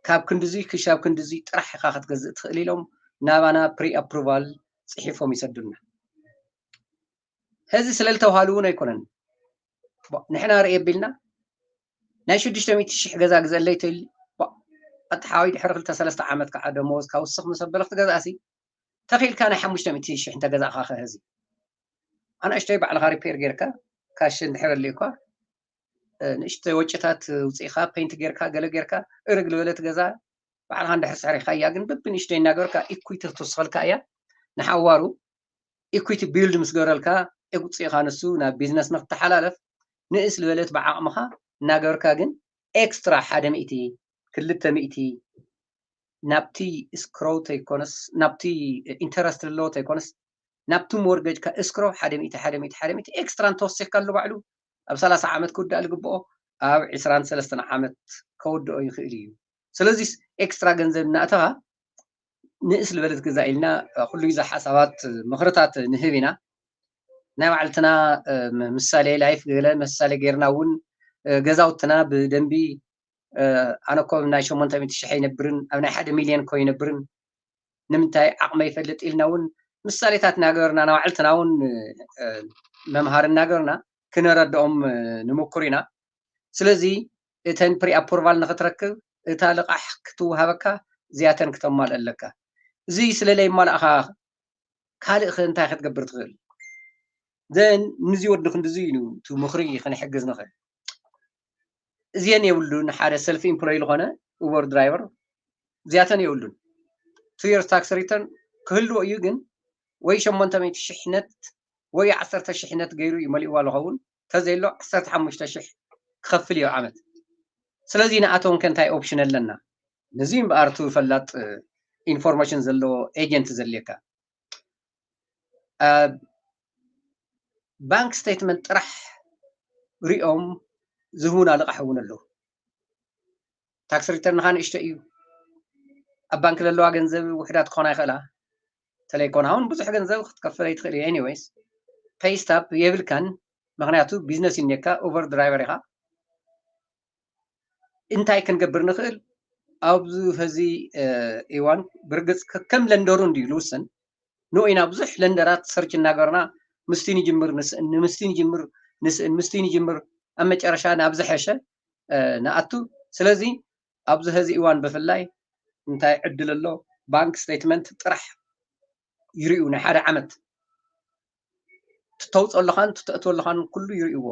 ካብ ክንድዚ ክሻብ ክንድዚ ጥራሕ ኢኻ ክትገዝእ ትኽእል ኢሎም ናባና ፕሪ ኣፕሩቫል ፅሒፎም ይሰዱና። ሕዚ ስለ ዝተውሃሉ እውን ኣይኮነን። ንሕና ርኢ ኣቢልና ናይ ሽዱሽተ ሚእቲ ሽሕ ገዛ ግዘለይ ትብል ኣተሓዋዊ ድሕሪ ክልተ ሰለስተ ዓመት ከዓ ደመወዝ ካብ ውስኽ ምስ ኣበለ ክትገዝኣሲ ተኺኢልካ ናይ ሓሙሽተ ሚእቲ ሽሕ እንተገዛእኻ ከ ሕዚ ኣናእሽተይ ባዕልኻ ሪፔር ጌርካ ካሽ እንድሕር ኣልዩካ ንእሽተይ ወጭታት ውፅኢኻ ፔንት ጌርካ ገለ ጌርካ እርግ ዝበለት ገዛ ባዕልኻ እንድሕር ሰሪሕካያ ግን በብንእሽተይ እናገበርካ ኢኩዊቲ ክትውስኸልካ እያ። ንሓዋሩ ኢኩዊቲ ቢልድ ምስ ገበረልካ ውፅኢኻ ንሱ ናብ ቢዝነስ ንክተሓላለፍ ንእስ ዝበለት ብዓቕምኻ እናገበርካ ግን ኤክስትራ ሓደ ሚእቲ ክልተ ሚእቲ ናብቲ ስክሮው ተይኮነስ ናብቲ ኢንተረስት ዘለዎ ተይኮነስ ናብቲ ሞርገጅካ እስክሮው ሓደ ሚእቲ ሓደ ሚእቲ ሓደ ሚእቲ ኤክስትራ እንተወሲኽካሉ ባዕሉ ኣብ ሰላሳ ዓመት ክውዳእ ዝግብኦ ኣብ ዕስራን ሰለስተን ዓመት ከወድኦ ይኽእል እዩ። ስለዚ ኤክስትራ ገንዘብ እናእተኻ ንእስ ዝበለት ገዛ ኢልና ኩሉ ግዜ ሓሳባት ምኽርታት ንህብ ኢና። ናይ ባዕልትና ምሳሌ ላይፍ ገለ ምሳሌ ጌርና እውን ገዛውትና ብደንቢ ኣነ እኮ ናይ ሸሞንተ ሚእቲ ሽሕ ኣይነብርን ኣብ ናይ ሓደ ሚልዮን እኮ ይነብርን ንምንታይ ዓቕመ ይፈልጥ ኢልና እውን ምሳሌታት እናገበርና ንባዕልትና እውን መምሃር እናገበርና ክነረድኦም ንምኩር ኢና። ስለዚ እተን ፕሪ ኣፕሩቫል ንክትረክብ እታ ልቓሕ ክትወሃበካ እዚኣተን ክተማልእ ኣለካ። እዚ ስለ ለይማልእኻ ካልእ ከ እንታይ ክትገብር ትኽእል? ዘን ንዚ ወዲ ክንድዚ እዩ እቲ ምኽሪ ክንሕግዝ ንኽእል። እዚአን የብሉን። ሓደ ሰልፍ ኢምፕሎይ ዝኾነ ኡበር ድራይቨር እዚኣተን የብሉን። ቱ የርስ ታክስ ሪተርን ክህልዎ እዩ፣ ግን ወይ ሸሞንተ ሚእቲ ሽሕነት ወይ ዓሰርተ ሽሕነት ገይሩ እዩ መሊእዋ ዝኸውን። ተዘይሎ ዓሰርተ ሓሙሽተ ሽሕ ክኸፍል እዩ ዓመት። ስለዚ ንኣቶም ከ እንታይ ኦፕሽን ኣለና? ነዚ እምበኣር እቲ ፈላጥ ኢንፎርሜሽን ዘለዎ ኤጀንት ዘድልየካ። ባንክ ስቴትመንት ጥራሕ ሪኦም ዝህቡና ልቓሕ እውን ኣለዉ። ታክስ ሪተርንኻ ንእሽቶ እዩ። ኣብ ባንክ ዘለዋ ገንዘብ ውሕዳት ክኾና ይኽእላ። ተለይኮና እውን ብዙሕ ገንዘብ ክትከፍል ኣይትኽእል እዩ። ኤኒዌይስ፣ ፔይ ስታፕ የብልካን፣ ምኽንያቱ ቢዝነስ እዩ እኒካ፣ ኡበር ድራይቨር ኢኻ። እንታይ ክንገብር ንኽእል? ኣብዚ ሕዚ እዋን ብርግጽ ከም ለንደሩ እንድዩ ልውስን። ንኡ ኢና ብዙሕ ለንደራት ሰርች እናገርና፣ ምስቲ ንጅምር ንስእን፣ ምስቲ ንጅምር ንስእን፣ ምስቲ ንጅምር፣ ኣብ መጨረሻ ናብ ዝሐሸ ንኣቱ። ስለዚ ኣብዚ ሕዚ እዋን ብፍላይ እንታይ ዕድል ኣሎ? ባንክ ስቴትመንት ጥራሕ ይርእዩ። ናይ ሓደ ዓመት ትተውፅኦ ኣለኻን ትተእትዎ ኣለኻን ኩሉ ይርእይዎ።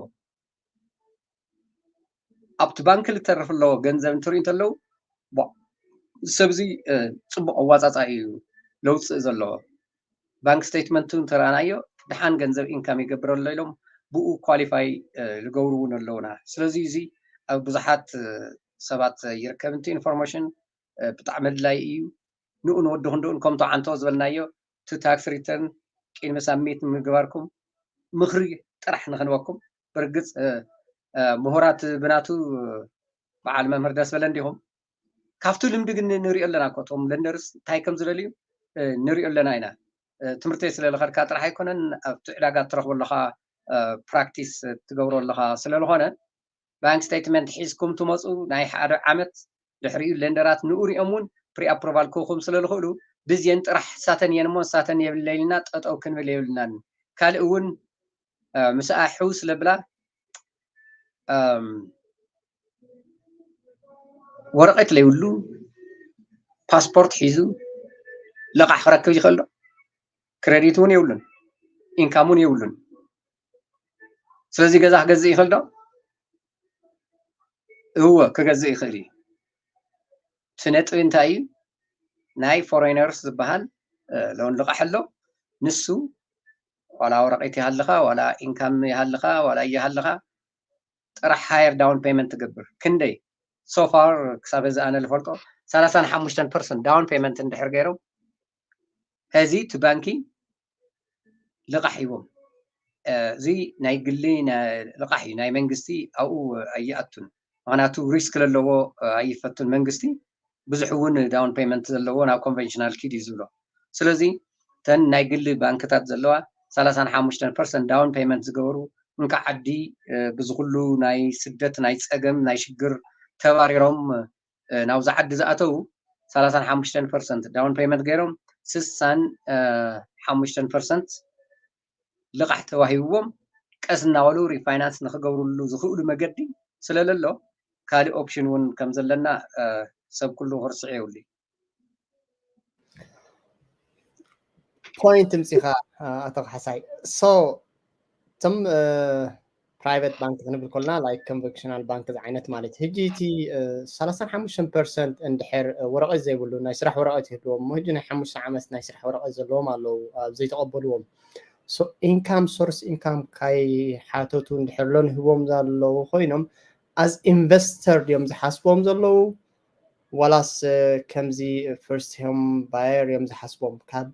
ኣብቲ ባንክ ልተርፍ ኣለዎ ገንዘብ እንትርእዩ እንተለዉ፣ ቧ፣ ሰብዚ ጽቡቕ ኣዋፃፃ እዩ ለውፅእ ዘለዎ። ባንክ ስቴትመንቱ እንተረኣናዮ፣ ደሓን ገንዘብ ኢንካም ይገብር ኣሎ ኢሎም ብኡ ኳሊፋይ ልገብሩ እውን ኣለውና። ስለዚ እዚ ኣብ ብዙሓት ሰባት ይርከብ። እቲ ኢንፎርሜሽን ብጣዕሚ ኣድላይ እዩ። ንኡ ንወዲ ክንድኡን ከምቶ ዓንቶ ዝበልናዮ፣ እቲ ታክስ ሪተርን ቅድሚ ሳሚት ምግባርኩም ምኽሪ ጥራሕ ንኽንበኩም። ብርግጽ ምሁራት ብናቱ በዓል መምህር ደስ በለ እንዲኹም። ካብቲ ልምዲ ግን ንሪኦ ኣለና እኮ፣ እቶም ለንደርስ እንታይ ከም ዝደልዩ ንሪኦ ኣለና ኢና። ትምህርቲ ስለ ዝኸድካ ጥራሕ ኣይኮነን፣ ኣብቲ ዕዳጋ ትረኽቦ ኣለኻ፣ ፕራክቲስ ትገብሮ ኣለኻ ስለ ዝኾነ፣ ባንክ ስቴትመንት ሒዝኩም ትመፁ፣ ናይ ሓደ ዓመት ድሕሪኡ ለንደራት ንኡ ሪኦም እውን ፕሪ ኣፕሮቫል ክህኹም ስለ ዝኽእሉ፣ ብዝየን ጥራሕ ሳተን እየን እሞ ሳተን የብለይልና ጠጠው ክንብል የብልናን። ካልእ እውን ምስኣ ሕው ስለብላ ወረቐት ለይብሉ ፓስፖርት ሒዙ ለቓሕ ክረክብ ይኽእል ዶ? ክረዲት እውን የብሉን፣ ኢንካም እውን የብሉን። ስለዚ ገዛ ክገዝእ ይኽእል ዶ? እወ፣ ክገዝእ ይኽእል እዩ። እቲ ነጥቢ እንታይ እዩ? ናይ ፎሬነርስ ዝበሃል ሎን ልቓሕ ኣሎ። ንሱ ዋላ ወረቐት ይሃልኻ፣ ዋላ ኢንካም ይሃልኻ፣ ዋላ እይሃልኻ፣ ጥራሕ ሃየር ዳውን ፔመንት ትገብር። ክንደይ? ሶፋር ክሳብ እዚ ኣነ ዝፈልጦ ሰላሳን ሓሙሽተን ፐርሰንት ዳውን ፔመንት እንድሕር ገይሮም፣ ሕዚ እቲ ባንኪ ልቓሕ ሂቦም። እዚ ናይ ግሊ ልቓሕ እዩ፣ ናይ መንግስቲ ኣብኡ ኣይኣቱን። ምኽንያቱ ሪስክ ለለዎ ኣይፈቱን መንግስቲ። ብዙሕ እውን ዳውን ፔመንት ዘለዎ ናብ ኮንቨንሽናል ኪድ እዩ ዝብሎ። ስለዚ እተን ናይ ግሊ ባንክታት ዘለዋ ሰላሳን ሓሙሽተን ፐርሰንት ዳውን ፔመንት ዝገበሩ፣ እንካ ዓዲ ብዝኩሉ ናይ ስደት፣ ናይ ፀገም፣ ናይ ሽግር ተባሪሮም ናብዚ ዓዲ ዝኣተዉ ሰላሳን ሓሙሽተን ፐርሰንት ዳውን ፔመንት ገይሮም ስሳን ሓሙሽተን ፐርሰንት ልቓሕ ተዋሂብዎም ቀስ እናበሉ ሪፋይናንስ ንክገብርሉ ዝኽእሉ መገዲ ስለለሎ ካልእ ኦፕሽን እውን ከም ዘለና ሰብ ኩሉ ክርስዕ የብሉ። ፖይንት ምፂኻ ኣቶ ካሕሳይ። ሶ እቶም ፕራይቨት ባንክ ክንብል ከለና ላይክ ኮንቨንሽናል ባንክ ዝዓይነት ማለት ሕጂ እቲ ሰላሳን ሓሙሽተን ፐርሰንት እንድሕር ወረቐት ዘይብሉ ናይ ስራሕ ወረቐት ይህልዎም እሞ ሕጂ ናይ ሓሙሽተ ዓመት ናይ ስራሕ ወረቐት ዘለዎም ኣለዉ ኣብ ዘይተቐበልዎም ኢንካም ሶርስ ኢንካም ካይሓተቱ እንድሕር ሎ ንህቦም ዘለዉ ኮይኖም ኣዝ ኢንቨስተር ድዮም ዝሓስቦም ዘለዉ ዋላስ ከምዚ ፈርስት ሆም ባየር እዮም ዝሓስቦም ካብ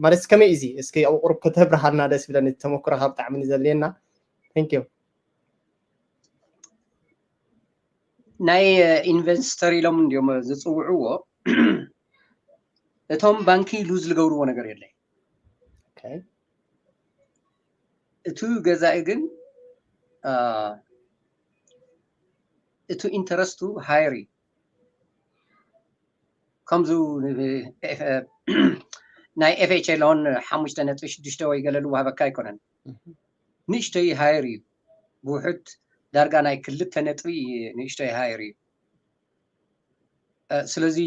ማለት ከመይ እዚ እስኪ ኣብ ቁሩብ ከተብርሃልና ደስ ይብለኒ ተመክሮካ ብጣዕሚ ዘድልየና። Thank you። ናይ ኢንቨስተር ኢሎም እንዲዮም ዝፅውዕዎ። እቶም ባንኪ ሉዝ ዝገብርዎ ነገር የለይ። እቱ ገዛኢ ግን እቱ ኢንተረስቱ ሃየር እዩ። ከምዚ ናይ ኤፍኤችኤ ሎን ሓሙሽተ ነጥቢ ሽዱሽተ ወይ ገለ ዝወሃበካ ኣይኮነን። ንእሽተይ ሃየር እዩ። ብውሕድ ዳርጋ ናይ ክልተ ነጥቢ ንእሽተይ ሃየር እዩ። ስለዚ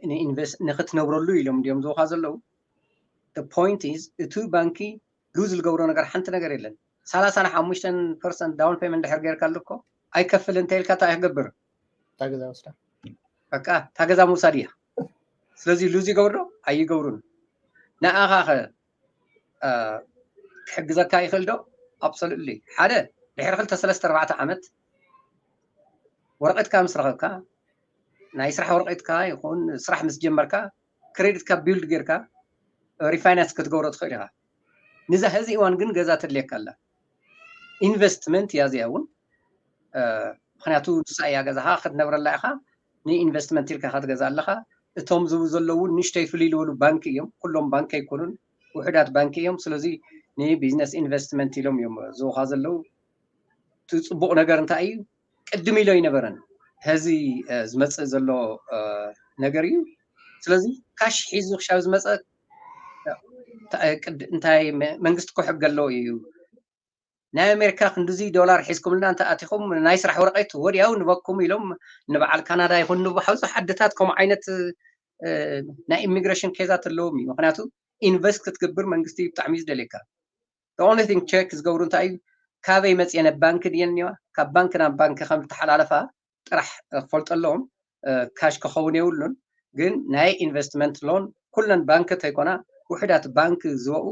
ንኢንቨስት ንክትነብረሉ ኢሎም እንዲዮም ዝውካ ዘለዉ። ፖይንት ኢዝ እቱ ባንኪ ሉዝ ዝገብሮ ነገር ሓንቲ ነገር የለን። ሰላሳን ሓሙሽተን ፐርሰንት ዳውን ፔመንት ድሕር ጌርካ ኣሎ እኮ ኣይከፍል እንተ ኢልካ እንታይ ክገብር? እታ ገዛ ወስዳ በቃ እታ ገዛ ምውሳድ እያ። ስለዚ ሉዝ ይገብር ዶ ኣይገብሩን? ንኣኻ ኸ ክሕግዘካ ይኽእል ዶ? ኣብሶሉትሊ ሓደ ድሕሪ ክልተ ሰለስተ ኣርባዕተ ዓመት ወረቐትካ ምስ ረኸብካ ናይ ስራሕ ወረቐትካ ይኹን ስራሕ ምስ ጀመርካ ክሬዲትካ ቢልድ ጌርካ ሪፋይናንስ ክትገብሮ ትኽእል ኢኻ። ንዛ ሕዚ እዋን ግን ገዛ ተድልየካ ኣላ። ኢንቨስትመንት እያ እዚኣ እውን ምክንያቱ ንሳ እያ ገዛኻ ክትነብረላ ኢኻ። ንኢንቨስትመንት ኢልካ ክትገዛ ኣለኻ። እቶም ዝቡ ዘለዉ ንሽተይ ፍልይ ዝበሉ ባንክ እዮም። ኩሎም ባንክ ኣይኮኑን፣ ውሕዳት ባንክ እዮም። ስለዚ ንቢዝነስ ኢንቨስትመንት ኢሎም እዮም ዝውኻ ዘለዉ። እቲ ፅቡቕ ነገር እንታይ እዩ? ቅድም ኢሎ ኣይነበረን። ሕዚ ዝመፅእ ዘሎ ነገር እዩ። ስለዚ ካሽ ሒዙ ክሻብ ዝመፀ እንታይ መንግስቲ እኮ ሕጊ ኣለዎ እዩ። ናይ ኣሜሪካ ክንድዚ ዶላር ሒዝኩምልና እንተ ኣቲኹም ናይ ስራሕ ወረቐት ወዲያው ንበኩም ኢሎም ንበዓል ካናዳ ይኹን ንብሓዙ ዓድታት ከምኡ ዓይነት ናይ ኢሚግሬሽን ኬዛት ኣለዎም እዩ። ምክንያቱ ኢንቨስት ክትገብር መንግስቲ ብጣዕሚ እዩ ዝደልየካ። ኦንሊ ቲንግ ቸክ ዝገብሩ እንታይ እዩ? ካበይ መፅየን ባንክ ድየን እኒዋ? ካብ ባንክ ናብ ባንክ ከም ዝተሓላለፋ ጥራሕ ክፈልጡ ኣለዎም። ካሽ ክኸውን የብሉን። ግን ናይ ኢንቨስትመንት ሎን ኩለን ባንክ ተይኮና ውሕዳት ባንክ ዝበኡ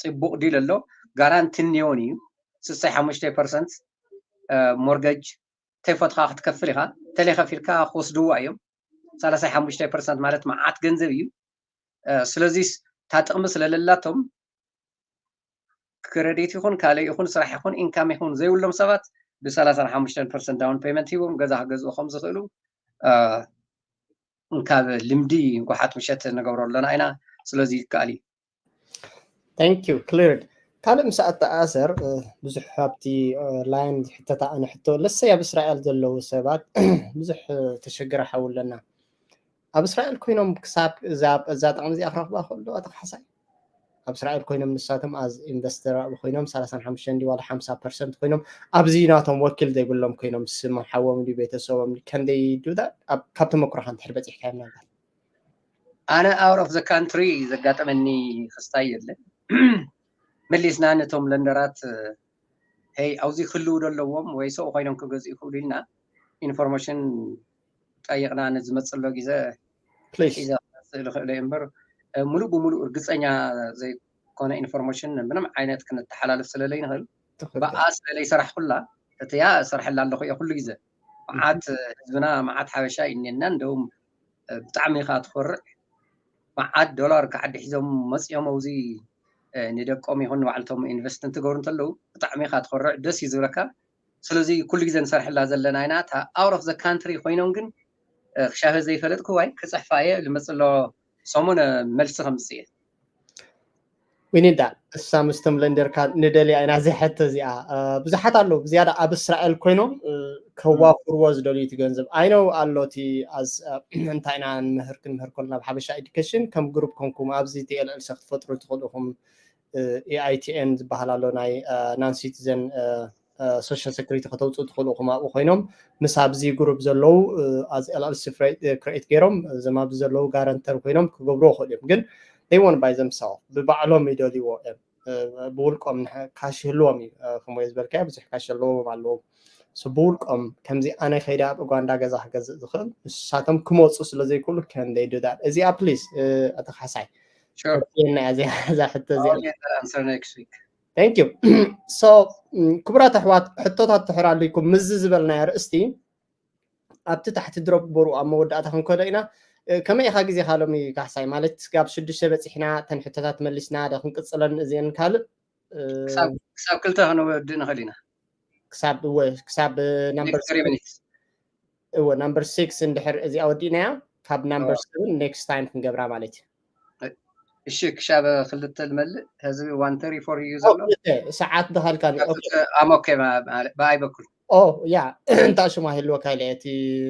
ፅቡቕ ዲል ኣሎ። ጋራንቲ እኒኦን እዩ። ስሳይ ሓሙሽተ ፐርሰንት ሞርገጅ ተይፈትኻ ክትከፍል ኢኻ። ተለይከፊልካ ክወስድዋ እዮም። ሰላሳይ ሓሙሽተ ፐርሰንት ማለት መዓት ገንዘብ እዩ። ስለዚ እታ ጥቕሚ ስለለላቶም ክረዲት ይኹን ካልእ ይኹን ስራሕ ይኹን ኢንካም ይኹን ዘይብሎም ሰባት ብሰላሳን ሓሙሽተን ፐርሰንት ዳውን ፔመንት ሂቦም ገዛ ክገዝኡ ከም ዝኽእሉ ካብ ልምዲ ንጎሓት ምሸት ንገብሮ ኣለና ኢና። ስለዚ ይከኣል እዩ። Thank you ክሊርድ። ካልእ ምስ ኣተኣሰር ብዙሕ ኣብቲ ላይን ዝሕተታ ኣነ ሕቶ ለሰይ ኣብ እስራኤል ዘለዉ ሰባት ብዙሕ ተሸግረ ሓው ኣለና። ኣብ እስራኤል ኮይኖም ክሳብ እዛ ጥቕሚ እዚኣ ክረኽባ ከሎ ኣተካሓሳይ ኣብ እስራኤል ኮይኖም ንሳቶም ኣዝ ኢንቨስተር ኣብኡ ኮይኖም ሰላሳን ሓሙሽተን ድዩ ዋላ ሓምሳ ፐርሰንት ኮይኖም ኣብዚ ናቶም ወኪል ዘይብሎም ኮይኖም ስሞም ሓዎም ድዩ ቤተሰቦም ድዩ can they do that? ካብ ተመክሮኻ እንድሕር በፂሕካ ምናልባት ኣነ out of the country ዘጋጠመኒ ክስታይ የለን። መሊስና ነቶም ለንደራት ሄይ ኣብዚ ክህልው ዶ ኣለዎም ወይ ሰው ኮይኖም ክገዝኡ ይኽእሉ ኢልና ኢንፎርሜሽን ጠይቕና ንዝመፅሎ ግዜ ሒዛ ክመፅእ ዝኽእል እየ እምበር ሙሉእ ብሙሉእ እርግፀኛ ዘይኮነ ኢንፎርሜሽን ምንም ዓይነት ክንተሓላልፍ ስለለይንኽእል ብኣ ስለለይሰራሕኩላ እቲያ እሰርሐላ ኣለኹ እየ ኩሉ ግዜ መዓት ህዝብና መዓት ሓበሻ ይኔና እንደውም ብጣዕሚ ኢኻ ትኮርዕ መዓት ዶላር ክዓዲ ሒዞም መፂኦም ኣብዚ ንደቆም ይኹን ንባዕልቶም ኢንቨስት እንትገብሩ እንተለዉ ብጣዕሚ ኢኻ ትኮርዕ ደስ እዩ ዝብለካ ስለዚ ኩሉ ግዜ ንሰርሐላ ዘለና ኢና እታ out of the country ኮይኖም ግን ክሻበ ዘይፈለጥኩ ዋይ ክፅሕፋ እየ ዝመፅእ ኣሎ ሰሙን መልሲ ከምፅእ እየ ዊኒዳ እሳ ምስቶም ለንደርካ ንደልያ ኢና እዚ ሕቶ እዚኣ ብዙሓት ኣለዉ ብዝያዳ ኣብ እስራኤል ኮይኖም ከዋፍርዎ ዝደልዩ እቲ ገንዘብ ኣይነው ኣሎ እቲ እንታይ ኢና ንምህር ክንምህር ከሎ ናብ ሓበሻ ኤዱኬሽን ከም ግሩፕ ኮንኩም ኣብዚ ቲኤልኤልሲ ክትፈጥሩ ትኽእሉ ኢኹም ኤኣይቲኤን ዝበሃል ኣሎ ናይ ናን ሲቲዘን ሶሻል ሴኩሪቲ ከተውፅኡ ትኽእሉ ኢኹም ኣብኡ ኮይኖም ምስ ኣብዚ ግሩፕ ዘለዉ ኣዝ ኤልኤልሲ ክሬኤት ገይሮም እዞም ኣብዚ ዘለዉ ጋረንተር ኮይኖም ክገብርዎ ይኽእሉ እዮም ግን they want by themselves ብባዕሎም ይደልይዎ እዮም ብውልቆም ካሽ ይህልዎም እዩ ከምኡ ዝበልካዮ ብዙሕ ካሽ ኣለዎም ኣለዎም ብውልቆም ከምዚ ኣነ ከይደ ኣብ ኡጋንዳ ገዛ ክገዝእ ዝኽእል ንሳቶም ክመፁ ስለ ዘይክእሉ can they do that እዚኣ ፕሊስ ኣቶ ካሕሳይ ና እዚኣ እዛ ሕቶ እዚኣ thank you so ክቡራት ኣሕዋት ሕቶታት ትሕር ኣልኩም ምዚ ዝበልናዮ ርእስቲ ኣብቲ ታሕቲ ድሮፕ በሩ ኣብ መወዳእታ ክንከዶ ኢና ከመይ ኢኻ ግዜኻ ሎሚ ካሕሳይ ማለት ክሳብ ሽዱሽተ በፂሕና ተን ሕቶታት መሊስና ዶ ክንቅፅለን እዚአን ካልእ ክሳብ ክልተ ከነወድእ ንኽእል ኢና ክሳብ ክሳብ ናምበር እወ ናምበር ሲክስ እንድሕር እዚኣ ወዲእናያ ካብ ናምበር ሰቨን ኔክስት ታይም ክንገብራ ማለት እዩ እሺ ክሻበ ክልተ ልመልእ ህዝቢ ዋን ተሪ ፎር እዩ ዘሎ ሰዓት ድሃልካ ኣሞኬ ብኣይ በኩል ያ እንታ ሽማ ህልወካ ኢለ እቲ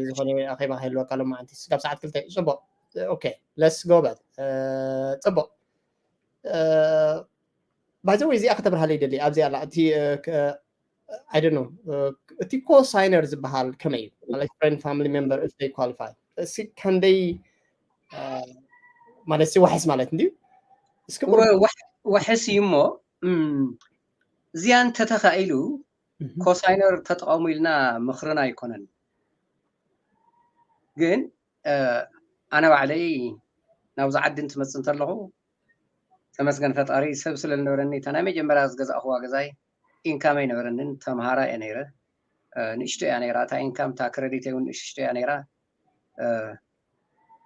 ዝኾነ ኣኼባ ህልወካ ሎማዓንቲ ስጋብ ሰዓት ክልተ ፅቡቅ ኦኬ ለስ ጎበል ፅቡቅ ባይዘወይ እዚኣ ከተብርሃለ ይደሊ ኣብዚ ኣላ እቲ ኣይደኖ እቲ ኮሳይነር ዝበሃል ከመይ እዩ ማለት ፍሬንድ ፋሚሊ ሜምበር እፍ ኳሊፋይ እሲ ከንደይ ማለት ሲ ዋሕስ ማለት እንድዩ እስኪ ዋሕስ እዩ እሞ እዚኣ እንተተኻኢሉ ኮሳይነር ተጠቐሙ ኢልና ምኽርና ኣይኮነን። ግን ኣነ ባዕለይ ናብዚ ዓዲ እንትመፅእ እንተለኹ ተመስገን ፈጣሪ ሰብ ስለ ዝነበረኒ እታ ናይ መጀመርያ ዝገዛእኽዋ ገዛይ ኢንካም ኣይነበረንን። ተምሃራ እየ ነይረ። ንእሽቶ እያ ነይራ እታ ኢንካም፣ እታ ክረዲተይ እውን ንእሽቶ እያ ነይራ።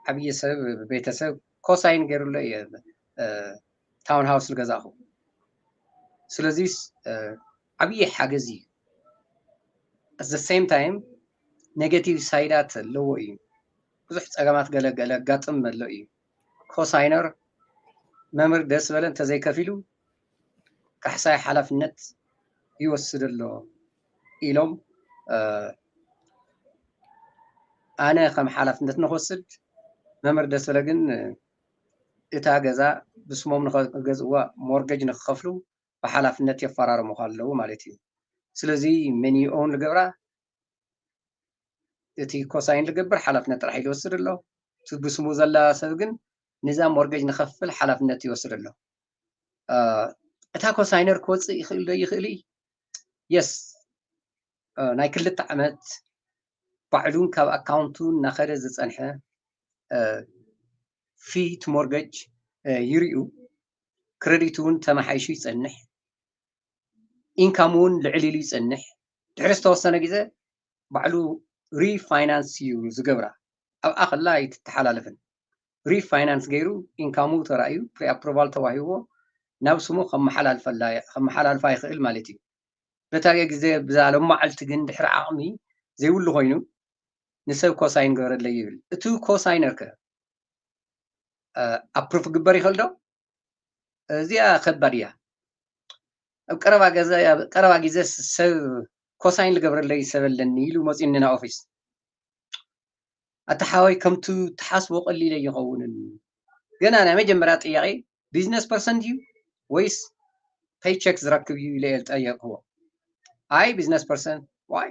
ዓብዪ ሰብ ቤተሰብ ኮሳይን ገይሩሎ እየ ታውን ሃውስ ዝገዛእኹ። ስለዚስ ዓብዪ ሓገዝ እዩ። At the same time negative ሳይዳት ኣለዎ እዩ። ብዙሕ ፀገማት ገለ ገለ ኣጋጥም ኣሎ እዩ። ኮሳይነር መምህር ደስ በለ እንተዘይከፊሉ ካሕሳይ ሓላፍነት ይወስድ ኣሎ ኢሎም ኣነ ከም ሓላፍነት ንክወስድ መምህር ደስ በለ ግን እታ ገዛ ብስሞም ንክገዝእዋ ሞርገጅ ንክከፍሉ ብሓላፍነት የፈራርሙኻ ኣለዉ ማለት እዩ። ስለዚ መን ኦውን ዝገብራ እቲ ኮሳይን ዝገብር ሓላፍነት ጥራሕ ይወስድ ኣሎ። እቲ ብስሙ ዘላ ሰብ ግን ንዛ ሞርገጅ ንከፍል ሓላፍነት ይወስድ ኣሎ። እታ ኮሳይነር ክወፅእ ይኽእል ዶ ይኽእል? የስ ናይ ክልተ ዓመት ባዕሉን ካብ ኣካውንቱ እናኸደ ዝፀንሐ ፊት ሞርገጅ ይርዩ። ክረዲት እውን ተመሓይሹ ይፀንሕ። ኢንካም እውን ልዕል ኢሉ ይፀንሕ። ድሕሪ ዝተወሰነ ግዜ ባዕሉ ሪፋይናንስ እዩ ዝገብራ። ኣብኣ ከላ ኣይትተሓላለፍን። ሪፋይናንስ ገይሩ ኢንካሙ ተራእዩ ፕሪኣፕሮቫል ተዋሂብዎ ናብ ስሙ ከመሓላልፋ ይኽእል ማለት እዩ። በታ ግዜ ብዛ ሎማዓልቲ ግን ድሕሪ ዓቕሚ ዘይብሉ ኮይኑ ንሰብ ኮሳይን ገበረለይ ይብል። እቲ ኮሳይነር ከ ኣፕሩቭ ክግበር ይኽእል ዶ? እዚኣ ከባድ እያ። ኣብ ቀረባ ገዛ ቀረባ ግዜ ሰብ ኮሳይን ዝገብረለይ ሰብ ኣለኒ ኢሉ መፂኡኒ ናብ ኦፊስ። ኣታ ሓወይ ከምቱ ትሓስቦ ቀሊል ኣይኸውንን። ገና ናይ መጀመርያ ጥያቄ ቢዝነስ ፐርሰን ድዩ ወይስ ፔይቸክ ዝረክብ እዩ ኢለ እየ ዝጠየቅዎ። ኣይ ቢዝነስ ፐርሰን። ዋይ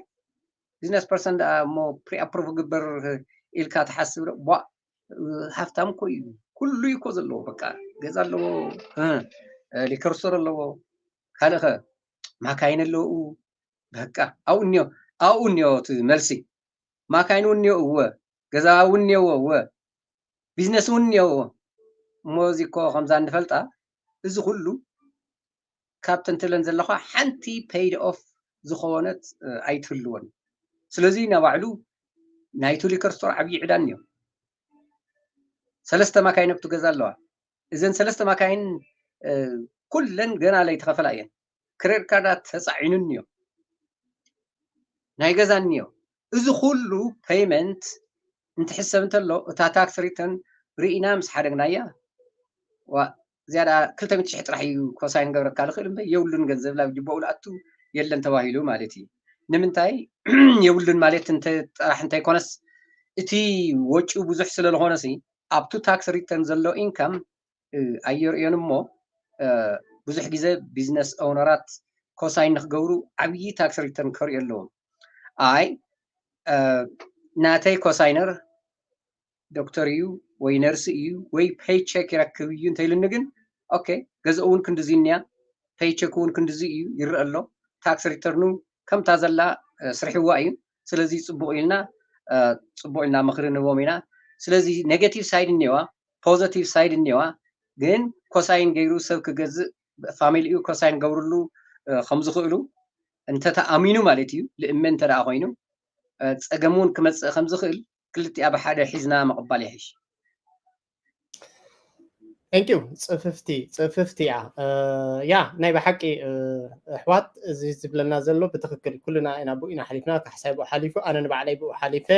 ቢዝነስ ፐርሰን ደኣ እሞ ፕሪ ኣፕሩቭ ግበር ኢልካ ትሓስብ ዶ? ቧ ሃፍታም እኮ እዩ። ኩሉ እዩ እኮ ዘለዎ። በቃ ገዛ ኣለዎ፣ ሊከር ስቶር ኣለዎ፣ ካልእ ኸ ማካይን ኣለዉ። በቃ ኣብኡ እኒኦ ኣብኡ እኒኦ እቲ መልሲ። ማካይን እውን እኒኦ እወ፣ ገዛ እውን እኒኦዎ እወ፣ ቢዝነስ እውን እኒኦዎ። እሞ እዚ እኮ ከምዛ እንፈልጣ እዚ ኩሉ ካብ ተንትለን ዘለኻ ሓንቲ ፔይድ ኦፍ ዝኾነት ኣይትህልወን። ስለዚ ናባዕሉ ናይቱ ሊከር ስቶር ዓብዪ ዕዳ እኒኦ። ሰለስተ ማካይን ኣብቲ ገዛ ኣለዋ። እዘን ሰለስተ ማካይን ኩለን ገና ለይተኸፈላ እየን። ክሬዲት ካርዳት ተፃዒኑ እኒኦ፣ ናይ ገዛ እኒኦ። እዚ ኩሉ ፔይመንት እንትሕሰብ እንተሎ እታ ታክስ ሪተርን ርኢና ምስ ሓደግናያ ዋ ዝያዳ ክልተ ሚእቲ ሽሕ ጥራሕ እዩ ኮሳይን ገብረካ ዝኽእል እምበር የብሉን ገንዘብ ናብ ጅቦኡ ዝኣቱ የለን ተባሂሉ ማለት እዩ። ንምንታይ የብሉን ማለት ጥራሕ እንተይኮነስ እቲ ወጪ ብዙሕ ስለዝኾነ ሲ ኣብቱ ታክስ ሪተርን ዘሎ ኢንካም ኣየርእዮን እሞ ብዙሕ ግዜ ቢዝነስ ኦውነራት ኮሳይን ንክገብሩ ዓብዪ ታክስ ሪተርን ከርእዩ ኣለዎም። ኣይ ናተይ ኮሳይነር ዶክተር እዩ ወይ ነርስ እዩ ወይ ፔይቸክ ይረክብ እዩ እንተይሉኒ ግን ኦኬ ገዝኡ እውን ክንድዚ እኒያ ፔይቸክ እውን ክንድዚ እዩ ይረአ ኣሎ። ታክስ ሪተርኑ ከምታ ዘላ ስርሕዋ እዩ። ስለዚ ፅቡቕ ኢልና ፅቡቕ ኢልና ምኽሪ ንቦም ኢና። ስለዚ ኔጋቲቭ ሳይድ እኒዋ ፖዘቲቭ ሳይድ እኒዋ ግን ኮሳይን ገይሩ ሰብ ክገዝእ ፋሚሊኡ ኮሳይን ገብርሉ ከምዝኽእሉ እንተተኣሚኑ ማለት እዩ። ልእመ እንተ ደኣ ኮይኑ ፀገም እውን ክመፅእ ከምዝኽእል ክልቲኣ ብሓደ ሒዝና ምቕባል ይሕሽ። Thank you። ፅፍፍቲ ፅፍፍቲ እያ። ያ ናይ ብሓቂ ኣሕዋት እዚ ዝብለና ዘሎ ብትኽክል ኩልና ኢና ብኡ ኢና ሓሊፍና። ካሕሳይ ብኡ ሓሊፉ ኣነ ንባዕለይ ብኡ ሓሊፈ።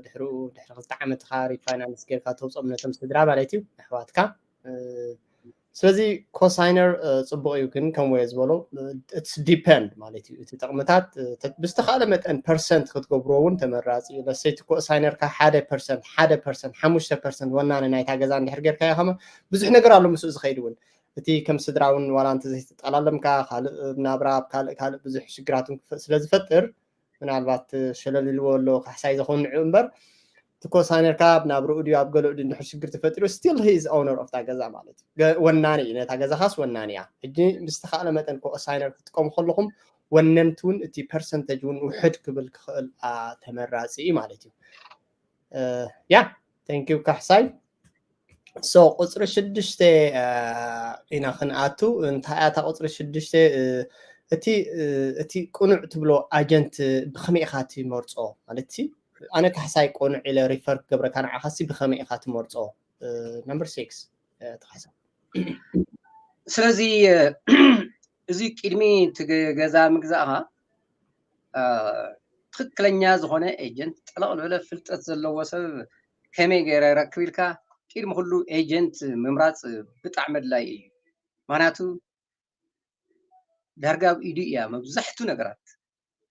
ድሕሪኡ ድሕሪ ክልተ ዓመት ኻ ሪፋይናንስ ጌርካ ተውፅኦም ነቶም ስድራ ማለት እዩ ኣሕዋትካ። ስለዚ ኮሳይነር ፅቡቅ እዩ ግን ከም ወየ ዝበሎ it's depend ማለት እዩ እቲ ጥቅምታት ብዝተካለ መጠን ፐርሰንት ክትገብርዎ እውን ተመራፂ እዩ። ለሰይቲ ኮሳይነርካ ሓደ ፐርሰንት ሓደ ፐርሰንት ሓሙሽተ ፐርሰንት ወናኒ ናይታ ገዛ እንድሕር ጌርካዮ ከመ ብዙሕ ነገር ኣሎ ምስኡ ዝኸይድ እውን እቲ ከም ስድራ እውን ዋላ እንተ ዘይተጠላለምካ ካልእ ናብራ ኣብ ካልእ ካልእ ብዙሕ ሽግራትን ስለዝፈጥር ምናልባት ሸለል ኢልዎ ኣሎ ካሕሳይ ዘኾንዑ እምበር እቲ ኮሳይነር ካብ ናብ ርኡ ድዩ ኣብ ገለኡ ድዩ እንድሕር ሽግር ተፈጢሩ still he is owner of እታ ገዛ ማለት እዩ። ገ- ወናኒ እዩ፣ ነታ ገዛ ካስ ወናኒ እያ። ሕጂ ብዝተኻእለ መጠን ኮሳይነር ክትጥቀሙ ከለኹም ወነንቲ እውን እቲ ፐርሰንተጅ እውን ውሕድ ክብል ክኽእል ኣ፣ ተመራፂ እዩ ማለት እዩ። ያ thank you ካሕሳይ። So ቁፅሪ ሽዱሽተ አ፣ ኢና ክንኣቱ። እንታይ እያ እታ ቁፅሪ ሽዱሽተ? እ፣ እቲ እ፣ እቲ ቅኑዕ ትብሎ ኣጀንት ብኸመይ ኢኻ ትመርፆ? ማለት እቲ ኣነ ካሕሳይ ቅኑዕ ኢለ ሪፈር ክገብረካ፣ ንዓኻሲ ብኸመይ ኢኻ ትመርፆ? ነምበር ሲክስ። ስለዚ እዚ ቅድሚ እቲ ገዛ ምግዛእኻ ትክክለኛ ዝኾነ ኤጀንት፣ ጠለቕ ዝበለ ፍልጠት ዘለዎ ሰብ ከመይ ገይረ ረክብ ኢልካ ቅድሚ ኩሉ ኤጀንት ምምራፅ ብጣዕሚ ኣድላይ እዩ። ምክንያቱ ዳርጋ ኣብ ኢዱ እያ መብዛሕቱ ነገራት።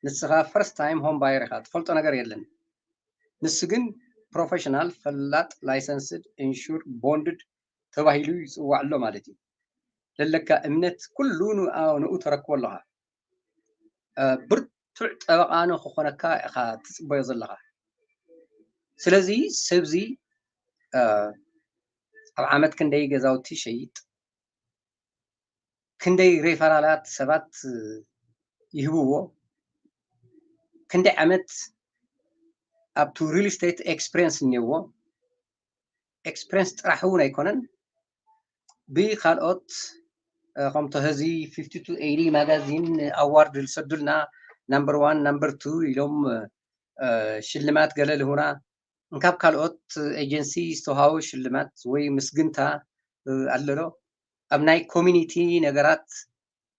ንስኻ ፈርስት ታይም ሆም ባየር ኢኻ፣ ትፈልጦ ነገር የለን። ንሱ ግን ፕሮፌሽናል፣ ፈላጥ፣ ላይሰንስድ፣ ኢንሹርድ፣ ቦንድድ ተባሂሉ ይፅዋዕ ኣሎ ማለት እዩ። ለለካ እምነት ኩሉ ንኡ ተረክቦ ኣለኻ። ብርቱዕ ጠበቓ ንክኾነካ ኢኻ ትፅበዮ ዘለኻ። ስለዚ ሰብዚ ኣብ ዓመት ክንደይ ገዛውቲ ይሸይጥ፣ ክንደይ ሬፈራላት ሰባት ይህብዎ፣ ክንደይ ዓመት ኣብቲ ሪል ስቴት ኤክስፕሪንስ እኒአዎ። ኤክስፕሪንስ ጥራሕ እውን ኣይኮነን፣ ብካልኦት ከምቶ ህዚ ፊፍቲ ቱ ኤይዲ ማጋዚን ኣዋርድ ዝሰዱልና ናምበር ዋን ናምበር ቱ ኢሎም ሽልማት ገለ ልሁና እንካብ ካልኦት ኤጀንሲ ዝተውሃቡ ሽልማት ወይ ምስግንታ ኣለሎ። ኣብ ናይ ኮሚኒቲ ነገራት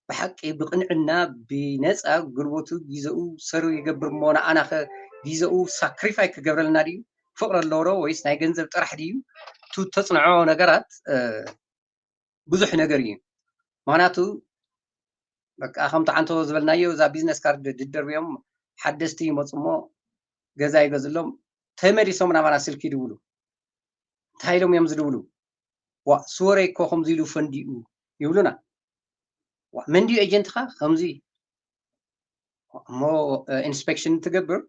ብሓቂ ብቕንዕና ብነፃ ጉልበቱ ጊዘኡ ሰሩ ይገብር እሞ ንኣናኸ ጊዘኡ ሳክሪፋይ ክገብረልና ድዩ? ፍቕሪ ኣለዎ ዶ ወይስ ናይ ገንዘብ ጥራሕ ድዩ? እቲ ተፅንዖ ነገራት ብዙሕ ነገር እዩ። ምክንያቱ በቃ ከምቲ ዓንቶ ዝበልናዮ እዛ ቢዝነስ ካርድ ድደርብዮም ሓደስቲ ይመፁ እሞ ገዛ ይገዝሎም ተመሊሶም ናባና ስልኪ ይድውሉ። እንታይ ኢሎም እዮም ዝድውሉ? ዋ ስወረይ እኮ ከምዚ ኢሉ ፈንዲኡ ይብሉና። ዋ መን ድዩ ኤጀንትኻ ከምዚ እሞ ኢንስፔክሽን ትገብር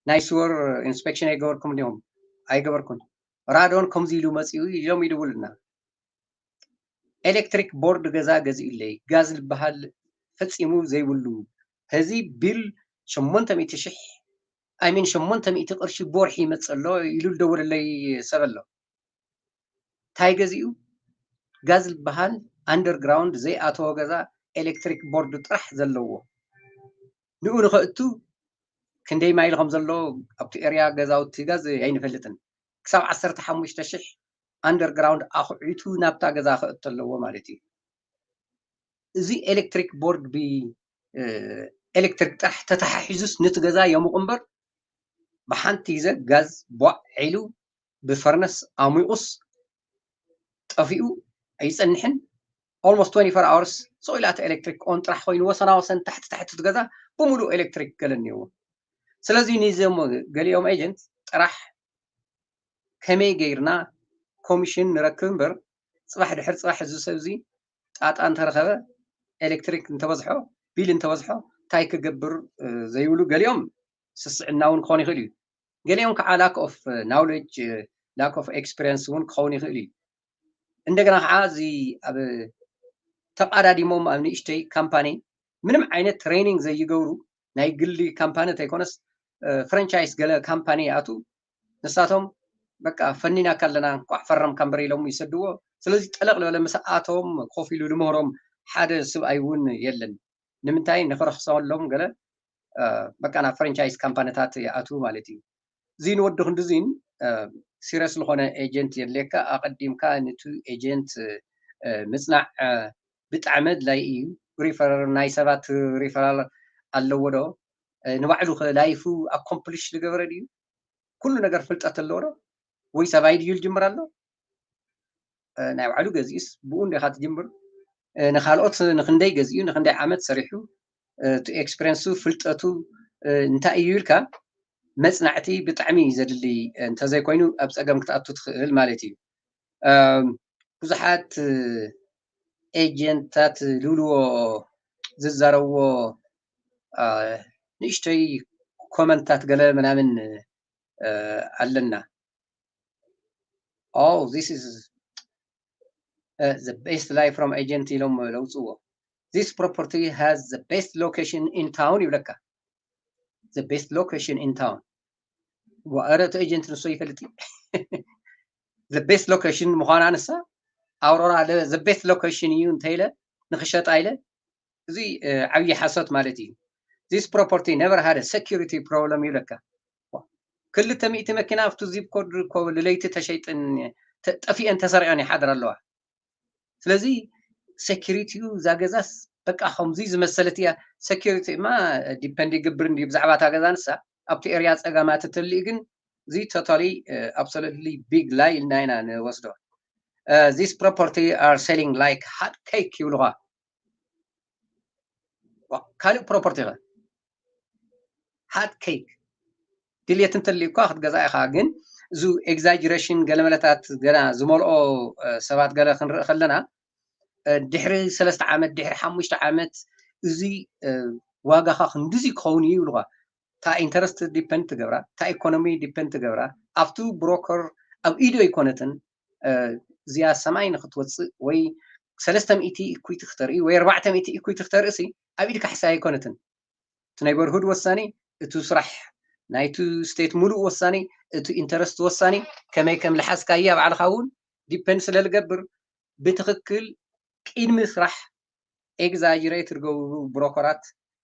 ናይ ስወር ኢንስፔክሽን ኣይገበርኩም ዲኹም? ኣይገበርኩን። ራዶን ከምዚ ኢሉ መፂኡ ኢሎም ይድውሉና። ኤሌክትሪክ ቦርድ ገዛ ገዚኡለይ ጋዝ ዝበሃል ፈፂሙ ዘይብሉ ህዚ ቢል ሸሞንተ ሚእቲ ሽሕ ኣይሚን ሸሞንተ ሚእቲ ቅርሺ ብወርሒ ይመፅእ ኣሎ ኢሉ ዝደወለለይ ሰብ ኣሎ። እንታይ ገዚኡ? ጋዝ ዝበሃል ኣንደርግራውንድ ዘይኣተወ ገዛ ኤሌክትሪክ ቦርድ ጥራሕ ዘለዎ ንኡ ንኸእቱ ክንደይ ማይል ከም ዘሎ ኣብቲ ኤርያ ገዛውቲ ጋዝ ኣይንፈልጥን። ክሳብ ዓሰርተ ሓሙሽተ ሽሕ ኣንደርግራውንድ ኣኹዒቱ ናብታ ገዛ ክእቱ ኣለዎ ማለት እዩ። እዚ ኤሌክትሪክ ቦርድ ብኤሌክትሪክ ጥራሕ ተተሓሒዙስ ነቲ ገዛ የሙቕ እምበር ብሓንቲ ግዘ ጋዝ ቧዕ ኢሉ ብፈርነስ ኣሙቑስ ጠፊኡ ኣይፀንሕን። ኦልሞስት ትወንቲ ፎር ኣወርስ ስቕ ኢላ እቲ ኤሌክትሪክ ኦን ጥራሕ ኮይኑ ወሰና ወሰን ታሕቲ ታሕቲ እቲ ገዛ ብምሉእ ኤሌክትሪክ ገለ እኒአዎ። ስለዚ ንዞም ገሊኦም ኤጀንት ጥራሕ ከመይ ገይርና ኮሚሽን ንረክብ እምበር ፅባሕ ድሕር ፅባሕ እዚ ሰብ እዚ ጣጣ እንተረኸበ ኤሌክትሪክ እንተበዝሖ ቢል እንተበዝሖ እንታይ ክገብር ዘይብሉ ገሊኦም ስስዕና እውን ክኾን ይኽእል እዩ። ገሊኦም ከዓ lack of knowledge lack of experience እውን ክኸውን ይኽእል እዩ። እንደገና ከዓ እዚ ኣብ ተቃዳዲሞም ኣብ ንእሽተይ ካምፓኒ ምንም ዓይነት ትሬኒንግ ዘይገብሩ ናይ ግሊ ካምፓኒ እንተይኮነስ ፍራንቻይዝ ገለ ካምፓኒ ይኣቱ ንሳቶም በቃ ፈኒናካ ኣለና እንኳዕ ፈረምካ እምበር ኢሎም ይሰድዎ። ስለዚ ጠለቕ ዝበለ ምስ ኣቶም ኮፍ ኢሉ ልምህሮም ሓደ ስብኣይ እውን የለን። ንምንታይ ንክረኽሰሎም ገለ በቃ ናብ ፍራንቻይዝ ካምፓኒታት ይኣትዉ ማለት እዩ። እዚ ንወዲ ክንድዚን ሲሪየስ ዝኾነ ኤጀንት የድልየካ። ኣቐዲምካ ነቲ ኤጀንት ምፅናዕ ብጣዕሚ ኣድላይ እዩ። ሪፈር ናይ ሰባት ሪፈራል ኣለዎ ዶ? ንባዕሉ ከ ላይፉ ኣኮምፕሊሽ ዝገበረ ድዩ? ኩሉ ነገር ፍልጠት ኣለዎ ዶ? ወይስ ኣብ ኣይድዩ ዝጅምር ኣሎ? ናይ ባዕሉ ገዚኡስ ብኡ እንዲኻ ትጅምር። ንካልኦት ንክንደይ ገዚኡ ንክንደይ ዓመት ሰሪሑ እቲ ኤክስፔሪንሱ ፍልጠቱ እንታይ እዩ ኢልካ መፅናዕቲ ብጣዕሚ እዩ ዘድሊ። እንተዘይኮይኑ ኣብ ፀገም ክትኣቱ ትኽእል ማለት እዩ። ብዙሓት ኤጀንታት ዝብልዎ ዝዛረብዎ ንእሽተይ ኮመንታት ገለ ምናምን ኣለና። oh, this is uh, the best life from agent ኢሎም ለውፅዎ። This property has the best location in town ይብለካ። The best location in town። ዋእረ እቲ ኤጀንት ንሶ ይፈልጥ። The best location ምዃና ንሳ ኣውሮራ the best location እዩ እንተኢለ ንክሸጣ ኢለ እዚ ዓብዪ ሓሶት ማለት እዩ። This property never had a security problem ይብለካ። ክልተ ሚእቲ መኪና ኣብቲ ዚፕ ኮድ እኮ ልለይቲ ተሸይጥን ጠፊአን ተሰሪዐን ይሓድር ኣለዋ። ስለዚ ሴኪሪቲኡ እዛ ገዛስ በቃ ከምዚ ዝመሰለት እያ። ሴኪሪቲ ማ ዲፐንድ ይግብር እንዲ ብዛዕባ እታ ገዛ ንሳ ኣብቲ ኤርያ ፀገማት እትልእ ግን እዚ ቶታሊ ኣብሶሉትሊ ቢግ ላይ ኢልና ኢና ንወስዶ። This property are selling like hot cake ይብልኻ። ካልእ ፕሮፐርቲ ኸ ሃት ኬክ ድልየት እንተልዩ እኳ ክትገዛ ኢኻ። ግን እዚ ኤግዛጅሬሽን ገለመለታት ገና ዝመልኦ ሰባት ገለ ክንርኢ ከለና ድሕሪ ሰለስተ ዓመት ድሕሪ ሓሙሽተ ዓመት እዚ ዋጋኻ ክንድዚ ክኸውን እዩ ይብልኻ። እታ ኢንተረስት ዲፐንድ ትገብራ፣ እታ ኢኮኖሚ ዲፐንድ ትገብራ። ኣብቱ ብሮከር ኣብ ኢዱ ኣይኮነትን። እዚኣ ሰማይ ንክትወፅእ ወይ ሰለስተ ሚእቲ ኢኩዊቲ ክተርኢ ወይ ኣርባዕተ ሚእቲ ኢኩዊቲ ክተርኢ ሲ ኣብ ኢድካ ሕሳይ ኣይኮነትን። እቲ ኔበርሁድ ወሳኒ፣ እቲ ስራሕ ናይቲ ስቴት ሙሉእ ወሳኒ፣ እቲ ኢንተረስት ወሳኒ፣ ከመይ ከም ልሓዝካያ ባዕልኻ እውን ዲፐንድ ስለ ዝገብር ብትኽክል ቅድሚ ስራሕ ኤግዛጅሬት ዝገብሩ ብሮከራት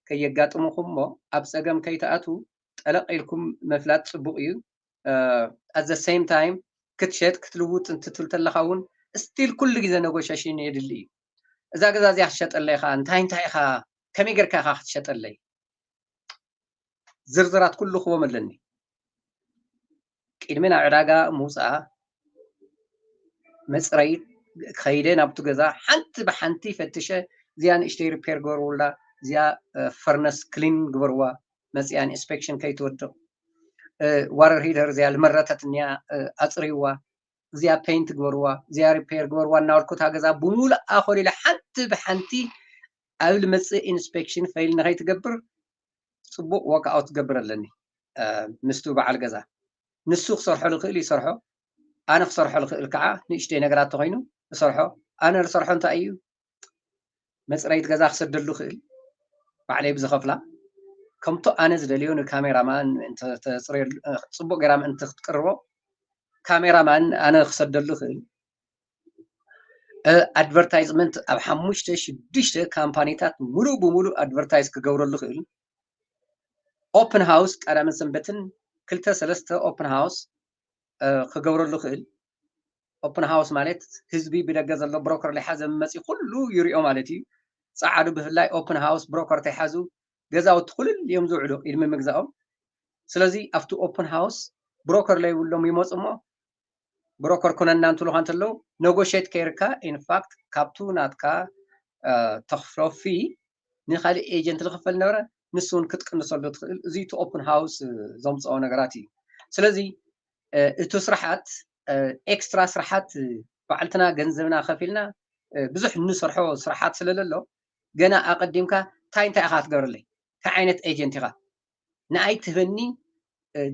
ከየጋጥሙኹም እሞ ኣብ ፀገም ከይትኣትዉ ጠለቕ ኢልኩም ምፍላጥ ፅቡቕ እዩ። At the same time ክትሸጥ ክትልውጥ እንትትብል ተለኻ እውን ስቲል ኩሉ ግዜ ነጎሻሽን የድሊ እዩ። እዛ ገዛ እዚኣ ክትሸጠለይ ኢኻ እንታይ እንታይ ኢኻ ከመይ ጌርካ ኢኻ ክትሸጠለይ ዝርዝራት ኩሉ ክቦም ኣለኒ። ቅድሚ ናብ ዕዳጋ ምውፅኣ መፅረይ ከይደ ናብቲ ገዛ ሓንቲ ብሓንቲ ፈትሸ እዚኣ ንእሽተይ ሪፔር ግበርውላ፣ እዚኣ ፈርነስ ክሊን ግበርዋ፣ መፅያ ኢንስፔክሽን ከይትወድቕ። ዋረር ሂደር እዚኣ ልመረተት እኒኣ ኣፅርይዋ፣ እዚኣ ፔይንት ግበርዋ፣ እዚኣ ሪፔር ግበርዋ እናበልኩ እታ ገዛ ብሙሉኣ ኮሊለ ሓንቲ ብሓንቲ ኣብ ልመፅእ ኢንስፔክሽን ፈይል ንኸይትገብር ፅቡቕ ወርክኣውት ክገብር ኣለኒ። ምስቱ በዓል ገዛ ንሱ ክሰርሖ ዝኽእል ይሰርሖ፣ ኣነ ክሰርሖ ዝኽእል ከዓ ንእሽተይ ነገራት ተኾይኑ እሰርሖ። ኣነ ዝሰርሖ እንታይ እዩ? መፅረይት ገዛ ክሰደሉ ይኽእል ባዕለይ ብዝኸፍላ፣ ከምቶ ኣነ ዝደልዮ ንካሜራማን ምእንቲ ተፅርየሉ፣ ፅቡቕ ጌራ ምእንቲ ክትቅርቦ ካሜራማን ኣነ ክሰደሉ ይኽእል። ኣድቨርታይዝመንት ኣብ ሓሙሽተ ሽዱሽተ ካምፓኒታት ሙሉእ ብሙሉእ ኣድቨርታይዝ ክገብረሉ ይኽእል። ኦፕን ሃውስ ቀዳምን ሰንበትን ክልተ ሰለስተ ኦፕን ሃውስ ክገብረሉ ይኽእል። ኦፕን ሃውስ ማለት ህዝቢ ብደገ ዘሎ ብሮከር ለይሓዘ መፂ ኩሉ ይሪኦ ማለት እዩ። ፀዓዱ ብፍላይ ኦፕን ሃውስ ብሮከር ተይሓዙ ገዛውቲ ኩልል እዮም ዝውዕሉ ቅድሚ ምግዛኦም። ስለዚ ኣብቲ ኦፕን ሃውስ ብሮከር ለይብሎም ይመፁ እሞ ብሮከር ኩነና እንትሉካ እንተለዉ ነጎሼት ከይርካ ኢንፋክት ካብቱ ናትካ ተኽፍሎ ፊ ንካሊእ ኤጀንት ዝኽፈል ነበረ ንሱ እውን ክትቅንሰሉ ትኽእል። እዚ እቲ ኦፕን ሃውስ ዘምፅኦ ነገራት እዩ። ስለዚ እቲ ስራሓት ኤክስትራ ስራሓት ባዕልትና ገንዘብና ከፊልና ብዙሕ እንሰርሖ ስራሓት ስለለሎ ገና ኣቐዲምካ እንታይ እንታይ ኢኻ ትገብረለይ እንታይ ዓይነት ኤጀንት ኢኻ ንኣይ ትህበኒ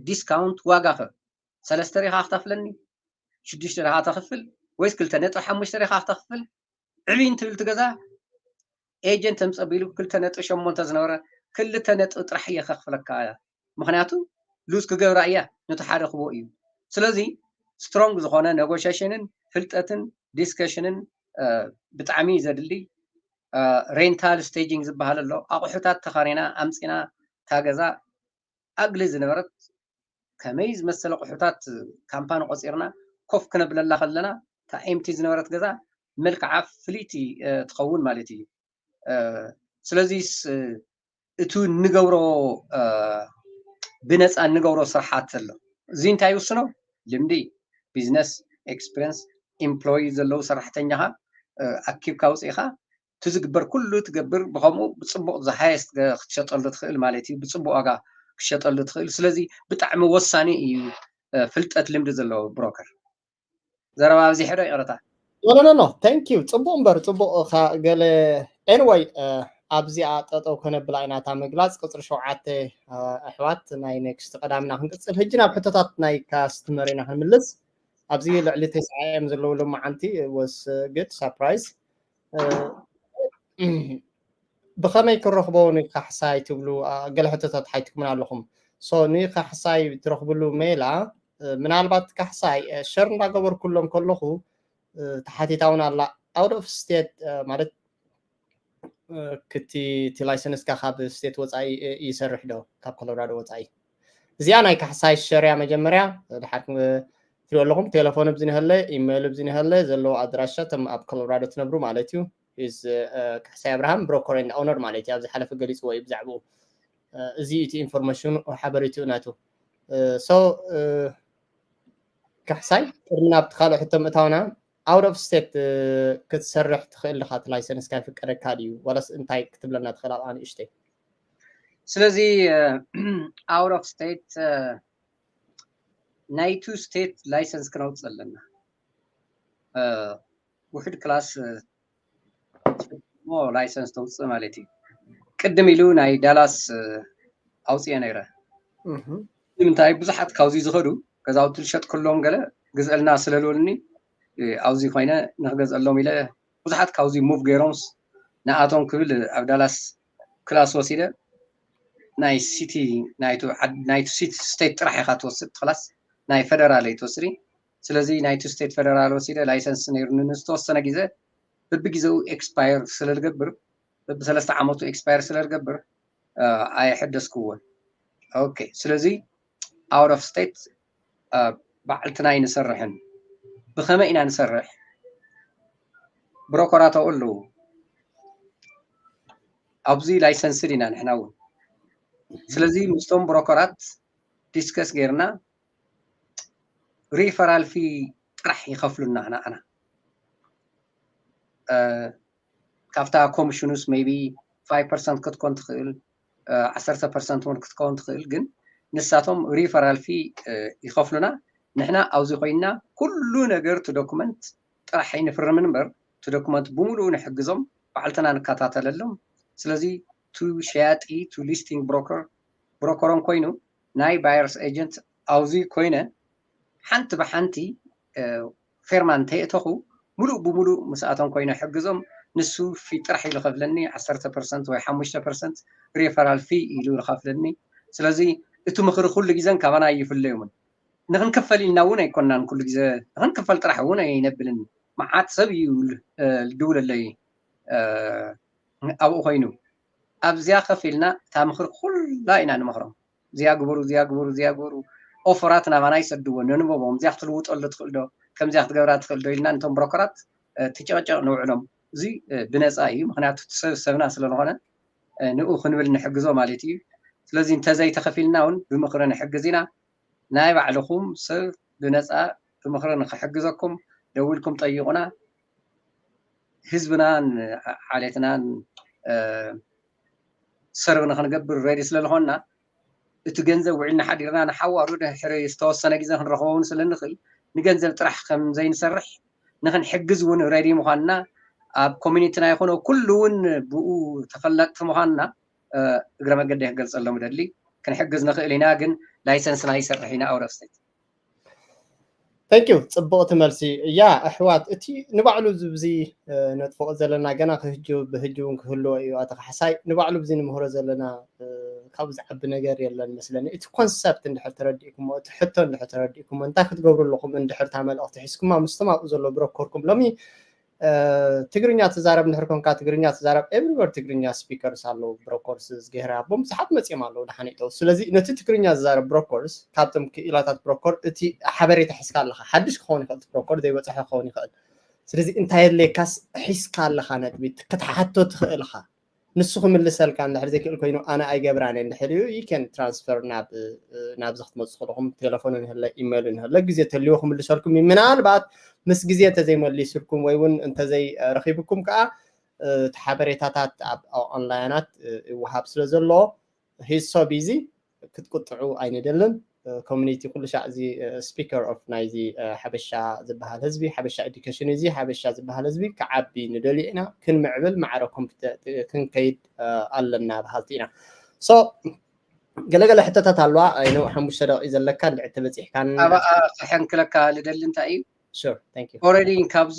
ዲስካውንት ዋጋ ኸ ሰለስተ ሪኻ ክተፍለኒ ሽዱሽተ ሪኻ ተኽፍል ወይስ ክልተ ነጥቢ ሓሙሽተ ሪኻ ክተኽፍል ዕብይ እንትብል ትገዛ ኤጀንት ተምፀ ቢሉ ክልተ ነጥቢ ሸሞንተ ዝነበረ ክልተ ነጥቢ ጥራሕ እየ ከኽፍለካ ምክንያቱ ሉዝ ክገብራ እያ ነቲ ሓደ ክቦ እዩ ስለዚ ስትሮንግ ዝኾነ ነጎሻሽንን ፍልጠትን ዲስከሽንን ብጣዕሚ ዘድሊ ሬንታል ስቴጂንግ ዝበሃል ኣሎ ኣቑሑታት ተኻሪና ኣምፂና እታ ገዛ ኣግሊ ዝነበረት ከመይ ዝመሰለ ኣቑሑታት ካምፓኒ ቆፂርና ኮፍ ክነብለላ ከለና እታ ኤምቲ ዝነበረት ገዛ መልክዓ ፍልይቲ ትኸውን ማለት እዩ ስለዚ እቱ እንገብሮ ብነፃ እንገብሮ ስራሓት ዘሎ እዚ እንታይ ይውስኖ ልምዲ ቢዝነስ ኤክስፒሪንስ ኢምፕሎይ ዘለዉ ሰራሕተኛኻ ኣኪብካ ውፅኢኻ እቲ ዝግበር ኩሉ ትገብር ብከምኡ ብፅቡቅ ዝሃየስት ክትሸጠሉ ትኽእል ማለት እዩ ብፅቡቅ ዋጋ ክትሸጠሉ ትኽእል ስለዚ ብጣዕሚ ወሳኒ እዩ ፍልጠት ልምዲ ዘለዎ ብሮከር ዘረባ ኣብዚሐ ዶ ይቅረታ ኖ ኖ ኖ thank you ፅቡቅ እምበር ፅቡቅ ገለ anyway ኣብዚኣ ጠጠው ከነብላ ኢና እታ ምግላፅ ቅፅሪ ሸውዓተ ኣሕዋት ናይ ኔክስት ቀዳምና ክንቅፅል ሕጂ ናብ ሕቶታት ናይ ካስትመር ኢና ክንምልስ ኣብዚ ልዕሊ ተስዓ እዮም ዘለዉ ሎማዓንቲ። Was good surprise። ብኸመይ ክረኽቦ ንካሕሳይ ትብሉ? ገለ ሕቶታት ሓይትኩምን ኣለኹም። So ንካሕሳይ ትረኽብሉ ሜላ፣ ምናልባት ካሕሳይ ሸር እንዳገበርኩሎም ከለኹ ተሓቲታ እውን ኣላ። Out of state ማለት ክቲ እቲ ላይሰንስካ ካብ ስቴት ወፃኢ ይሰርሕ ዶ? ካብ ኮሎራዶ ወፃኢ? እዚኣ ናይ ካሕሳይ ሸርያ መጀመርያ ድሓር ትሪኦ ኣለኹም። ቴሌፎን ኣብዚ ንሀለ፣ ኢሜይል ኣብዚ ንሀለ፣ ዘለዎ ኣድራሻ እቶም ኣብ ኮሎራዶ ትነብሩ ማለት እዩ። Is ካሕሳይ ኣብርሃም ብሮኮር ኤንድ ኦነር ማለት እዩ። ኣብዚ ሓለፈ ገሊፅዎ እዩ ብዛዕባኡ። እዚ እቲ ኢንፎርሜሽኑ ሓበሬትኡ ናቱ። So ካሕሳይ ቅድሚ ናብቲ ካልእ ሕቶ ምእታውና፣ out of state ክትሰርሕ ትኽእል ዲኻ? እቲ ላይሰንስካ ይፍቀደካ ድዩ? ዋላስ እንታይ ክትብለና ትኽእል ኣብኣ ንእሽተይ? ስለዚ out of state ናይ two state ላይሰንስ ክነውፅእ ኣለና። ውሕድ ክላስ ላይሰንስ ተውፅእ ማለት እዩ። ቅድም ኢሉ ናይ ዳላስ ኣውፅኤ ነይረ። ንምንታይ ብዙሓት ካብዚ ዝኸዱ ገዛውቲ ልሸጥ ከሎም ገለ ግዝአልና ስለልበሉኒ ኣብዚ ኮይነ ንክገዝአሎም ኢለ ብዙሓት ካብዚ ሙቭ ገይሮምስ ንኣቶም ክብል ኣብ ዳላስ ክላስ ወሲደ ናይ ሲቲ ናይቲ ሲቲ ስቴት ጥራሕ ኢኻ ትወስድ ክላስ ናይ ፈደራል ኣይትወስድን። ስለዚ ናይቲ ስቴት ፈደራል ወሲደ ላይሰንስ ነይሩኒ ንዝተወሰነ ግዜ በብግዜኡ ኤክስፓየር ስለልገብር በብሰለስተ ዓመቱ ኤክስፓየር ስለልገብር ኣየሐደስክዎን። ኦኬ ስለዚ out of state ባዕልትና ኣይንሰርሕን። ብኸመይ ኢና ንሰርሕ? ብሮኮራት ኣብኡ ኣለዉ። ኣብዚ ላይሰንስድ ኢና ንሕና እውን። ስለዚ ምስቶም ብሮኮራት ዲስከስ ጌርና ሪፈራል ፊ ጥራሕ ይኸፍሉና ንዓና። ካብታ ኮሚሽኑስ maybe five percent ክትኮን ትኽእል፣ ዓሰርተ ፐርሰንት እውን ክትከውን ትኽእል፣ ግን ንሳቶም ሪፈራል ፊ ይኸፍሉና። ንሕና ኣብዚ ኮይንና ኩሉ ነገር እቲ ዶኩመንት ጥራሕ ኣይንፍርምን እምበር እቲ ዶኩመንት ብምሉኡ ንሕግዞም፣ ባዕልትና ንከታተለሎም። ስለዚ ቱ ሸያጢ ቱ ሊስቲንግ ብሮከር ብሮከሮም ኮይኑ ናይ ባየርስ ኤጀንት ኣብዚ ኮይነ ሓንቲ ብሓንቲ ፌርማ እንተየእተኹ ሙሉእ ብሙሉእ ምስኣቶም ኮይነ ሕግዞም። ንሱ ፊ ጥራሕ ኢሉ ከፍለኒ ዓሰርተ ፐርሰንት ወይ ሓሙሽተ ፐርሰንት ሪፈራል ፊ ኢሉ ይኸፍለኒ። ስለዚ እቲ ምኽሪ ኩሉ ግዘን ካባና ኣይፍለዩምን። ንክንክፈል ኢልና እውን ኣይኮናን ኩሉ ግዘ ንክንክፈል ጥራሕ እውን ኣይነብልን። መዓት ሰብ እዩ ድውለለይ ኣብኡ ኮይኑ ኣብዚኣ ከፍ ኢልና እታ ምኽሪ ኩላ ኢና ንመኽሮም። እዚኣ ግበሩ እዚኣ ግበሩ እዚኣ ግበሩ ኦፈራት ናባና ይሰድዎ ነንበቦም እዚኣ ክትልውጠሉ ትኽእል ዶ ከምዚኣ ክትገብራ ትኽእል ዶ ኢልና ነቶም ብሮከራት ትጨቅጨቅ ንውዕሎም። እዚ ብነፃ እዩ ምክንያቱ ሰብ ሰብና ስለዝኾነ ንኡ ክንብል ንሕግዞ ማለት እዩ። ስለዚ እንተዘይተኸፊልና እውን ብምኽሪ ንሕግዝ ኢና። ናይ ባዕልኹም ሰብ ብነፃ ብምኽሪ ንክሕግዘኩም ደዊልኩም ጠይቁና። ህዝብናን ዓሌትናን ሰርቭ ንክንገብር ሬዲ ስለዝኾንና እቲ ገንዘብ ውዒልና ሓዲርና ንሓዋሩ ድሕሪ ዝተወሰነ ግዜ ክንረኽቦ እውን ስለንኽእል ንገንዘብ ጥራሕ ከም ዘይንሰርሕ ንክንሕግዝ እውን ሬዲ ምዃንና ኣብ ኮሚኒቲና ይኹን ኩሉ እውን ብኡ ተፈለጥቲ ምዃንና እግረ መገደይ ክገልፀሎም ደሊ። ክንሕግዝ ንኽእል ኢና ግን ላይሰንስና ይሰርሕ ኢና out of state። Thank you። ፅቡቕቲ መልሲ እያ ኣሕዋት። እቲ ንባዕሉ እዚ ነጥፍኦ ዘለና ገና ክህጅው ብህጅውን ክህልዎ እዩ። ኣቶ ካሕሳይ ንባዕሉ እዚ ንምህሮ ዘለና ካብኡ ዝዓቢ ነገር የለን መስለኒ። እቲ ኮንሰፕት እንድሕር ተረዲእኩሞ እቲ ሕቶ እንድሕር ተረዲእኩሞ እንታይ ክትገብሩ ኣለኹም እንድሕር እታ መልእኽቲ ሒዝኩማ ምስቶም ኣብኡ ዘሎ ብረኮርኩም ሎሚ ትግርኛ ትዛረብ እንድሕር ኮንካ ትግርኛ ትዛረብ everywhere ትግርኛ ስፒከርስ ኣለዉ ብሮኮርስ ዝገህረ ኣቦም ብዙሓት መፅኦም ኣለዉ ደሓኒጠው። ስለዚ ነቲ ትግርኛ ዝዛረብ ብሮኮርስ ካብቶም ክኢላታት ብሮኮር እቲ ሓበሬታ ሒዝካ ኣለካ ሓድሽ ክኸውን ይኽእል ብሮኮር ዘይበፅሐ ክኸውን ይኽእል። ስለዚ እንታይ የድልየካስ ሒዝካ ኣለካ ነጥቢ ክትሓቶ ትኽእል ኢኻ። ንሱ ክምልሰልካ እንድሕር ዘይክእል ኮይኑ ኣነ ኣይገብራን እንድሕር እዩ you can transfer ናብ ናብዚ ክትመፁ ከለኹም ቴሌፎን ንህለ ኢሜይል ንህለ ግዜ ተልዎ ክምልሰልኩም እዩ። ምናልባት ምስ ግዜ እንተዘይመሊስልኩም ወይ እውን እንተዘይረኺብኩም ከዓ እቲ ሓበሬታታት ኣብ ኦንላይናት ይወሃብ ስለ ዘሎ he's so busy ክትቁጥዑ ኣይንደልን። ኮሚኒቲ ኩሉ ሻዕ እዚ ስፒከር ኦፍ ናይዚ ሓበሻ ዝበሃል ህዝቢ ሓበሻ ኤዱኬሽን እዚ ሓበሻ ዝበሃል ህዝቢ ክዓቢ ንደልዮ ኢና ክንምዕብል ማዕረ ኮምፒተ- ክንከይድ ኣለና በሃልቲ ኢና። So ገለገለ ሕቶታት ኣለዋ። ኣይነው ሓሙሽተ ደቂቕ ዘለካ እንድዒ ተበፂሕካን ኣብኣ ክሕንክለካ ልደሊ እንታይ እዩ? Sure, thank you. Already ካብዙ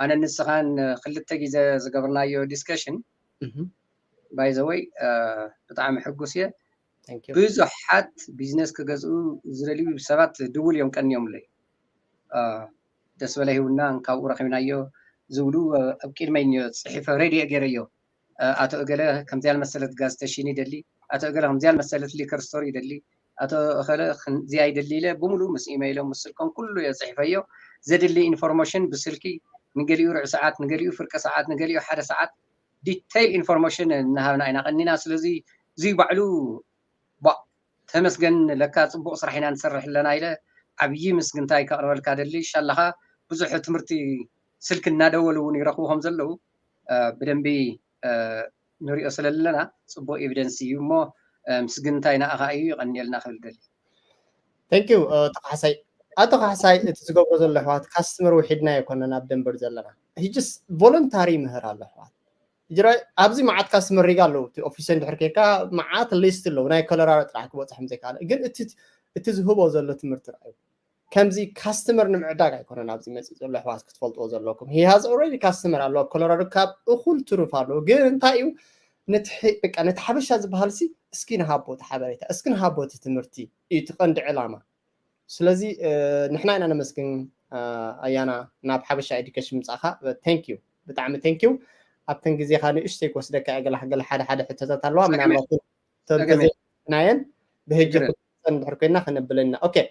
ኣነ ንስኻን ክልተ ግዜ ዝገበርናዮ ዲስከሽን Mhm. ባይ ዘ ወይ ብጣዕሚ ሕጉስ እየ። Thank you. ብዙሓት ቢዝነስ ክገዝኡ ዝደልዩ ሰባት ድውል እዮም ቀንዮምለይ። ደስ በለ ሂውና ካብኡ ረኺብናዮ ዝብሉ ኣብ ቅድመይ እኒኦ፣ ፅሒፈ ሬድዮ ገይረዮ። ኣቶ እገለ ከምዚያ ዝመሰለት ጋዝ ተሽን ይደሊ፣ ኣቶ እገለ ከምዚያ ዝመሰለት ሊከር ስቶር ይደሊ፣ ኣቶ እኸለ ከምዚያ ይደሊ ኢለ ብምሉእ ምስ ኢመይሎም ምስ ስልኮም ኩሉ እየ ፅሒፈዮ። ዘድሊ ኢንፎርሜሽን ብስልኪ ንገሊኡ ርዕ ሰዓት፣ ንገሊኡ ፍርቂ ሰዓት፣ ንገሊኡ ሓደ ሰዓት ዲቴይል ኢንፎርሜሽን እናሃብና ኢና ቀኒና። ስለዚ እዚ ባዕሉ ቧ ተመስገን ለካ ፅቡቅ ስራሕ ኢና ንሰርሕ ኣለና ኢለ ዓብዪ ምስግንታይ ከቅርበልካ ደሊ። ሻላኻ ብዙሕ ትምህርቲ ስልኪ እናደወሉ እውን ይረኽቡ ከም ዘለዉ ብደንቢ ንሪኦ ስለ ኣለና ፅቡቅ ኤቪደንስ እዩ እሞ ምስግንታይ ንኣኻ እዩ። ይቀንየልና ክብል ደሊ። Thank you ተካሕሳይ። ኣቶ ካሕሳይ እቲ ዝገብሮ ዘሎ ኣሕዋት ካስተመር ውሒድና ኣይኮነን ኣብ ደንበር ዘለና። He just voluntary ይምህር ኣሎ ኣሕዋት። ሕጂ ራይ ኣብዚ መዓት ካስተመር ሪጋ ኣለዉ። እቲ ኦፊስ እንድሕር ኬድካ መዓት ሊስት ኣለዉ ናይ ኮሎራዶ ጥራሕ ክበፅሖም ዘይከኣለ። ግን እቲ እቲ ዝህቦ ዘሎ ትምህርቲ ርኣዩ። ከምዚ ካስተመር ንምዕዳግ ኣይኮነን ኣብዚ መፂእ ዘሎ ኣሕዋት ክትፈልጥዎ ዘለኩም። He has already ካስተመር ኣለዎ ኣብ ኮሎራዶ ካብ እኹል ትሩፍ ኣለዎ። ግን እንታይ እዩ ነቲ ሕ- በቃ ነቲ ሓበሻ ዝበሃል ሲ እስኪ ንሃቦ እቲ ሓበሬታ እስኪ ንሃቦ እቲ ትምህርቲ እዩ እቲ ቀንዲ ዕላማ። ስለዚ ንሕና ኢና ነመስግን ኣያና ናብ ሓበሻ ኤዱኬሽን ምፃእካ። Thank you ብጣዕሚ thank you። ኣብተን ግዜካ ንእሽተይ ክወስደካ እየ ገለ ገለ ሓደ ሓደ ሕቶታት ኣለዋ ምናልባት ተዘናየን ብህጂ እንድሕር ኮይና ከነብለና። Okay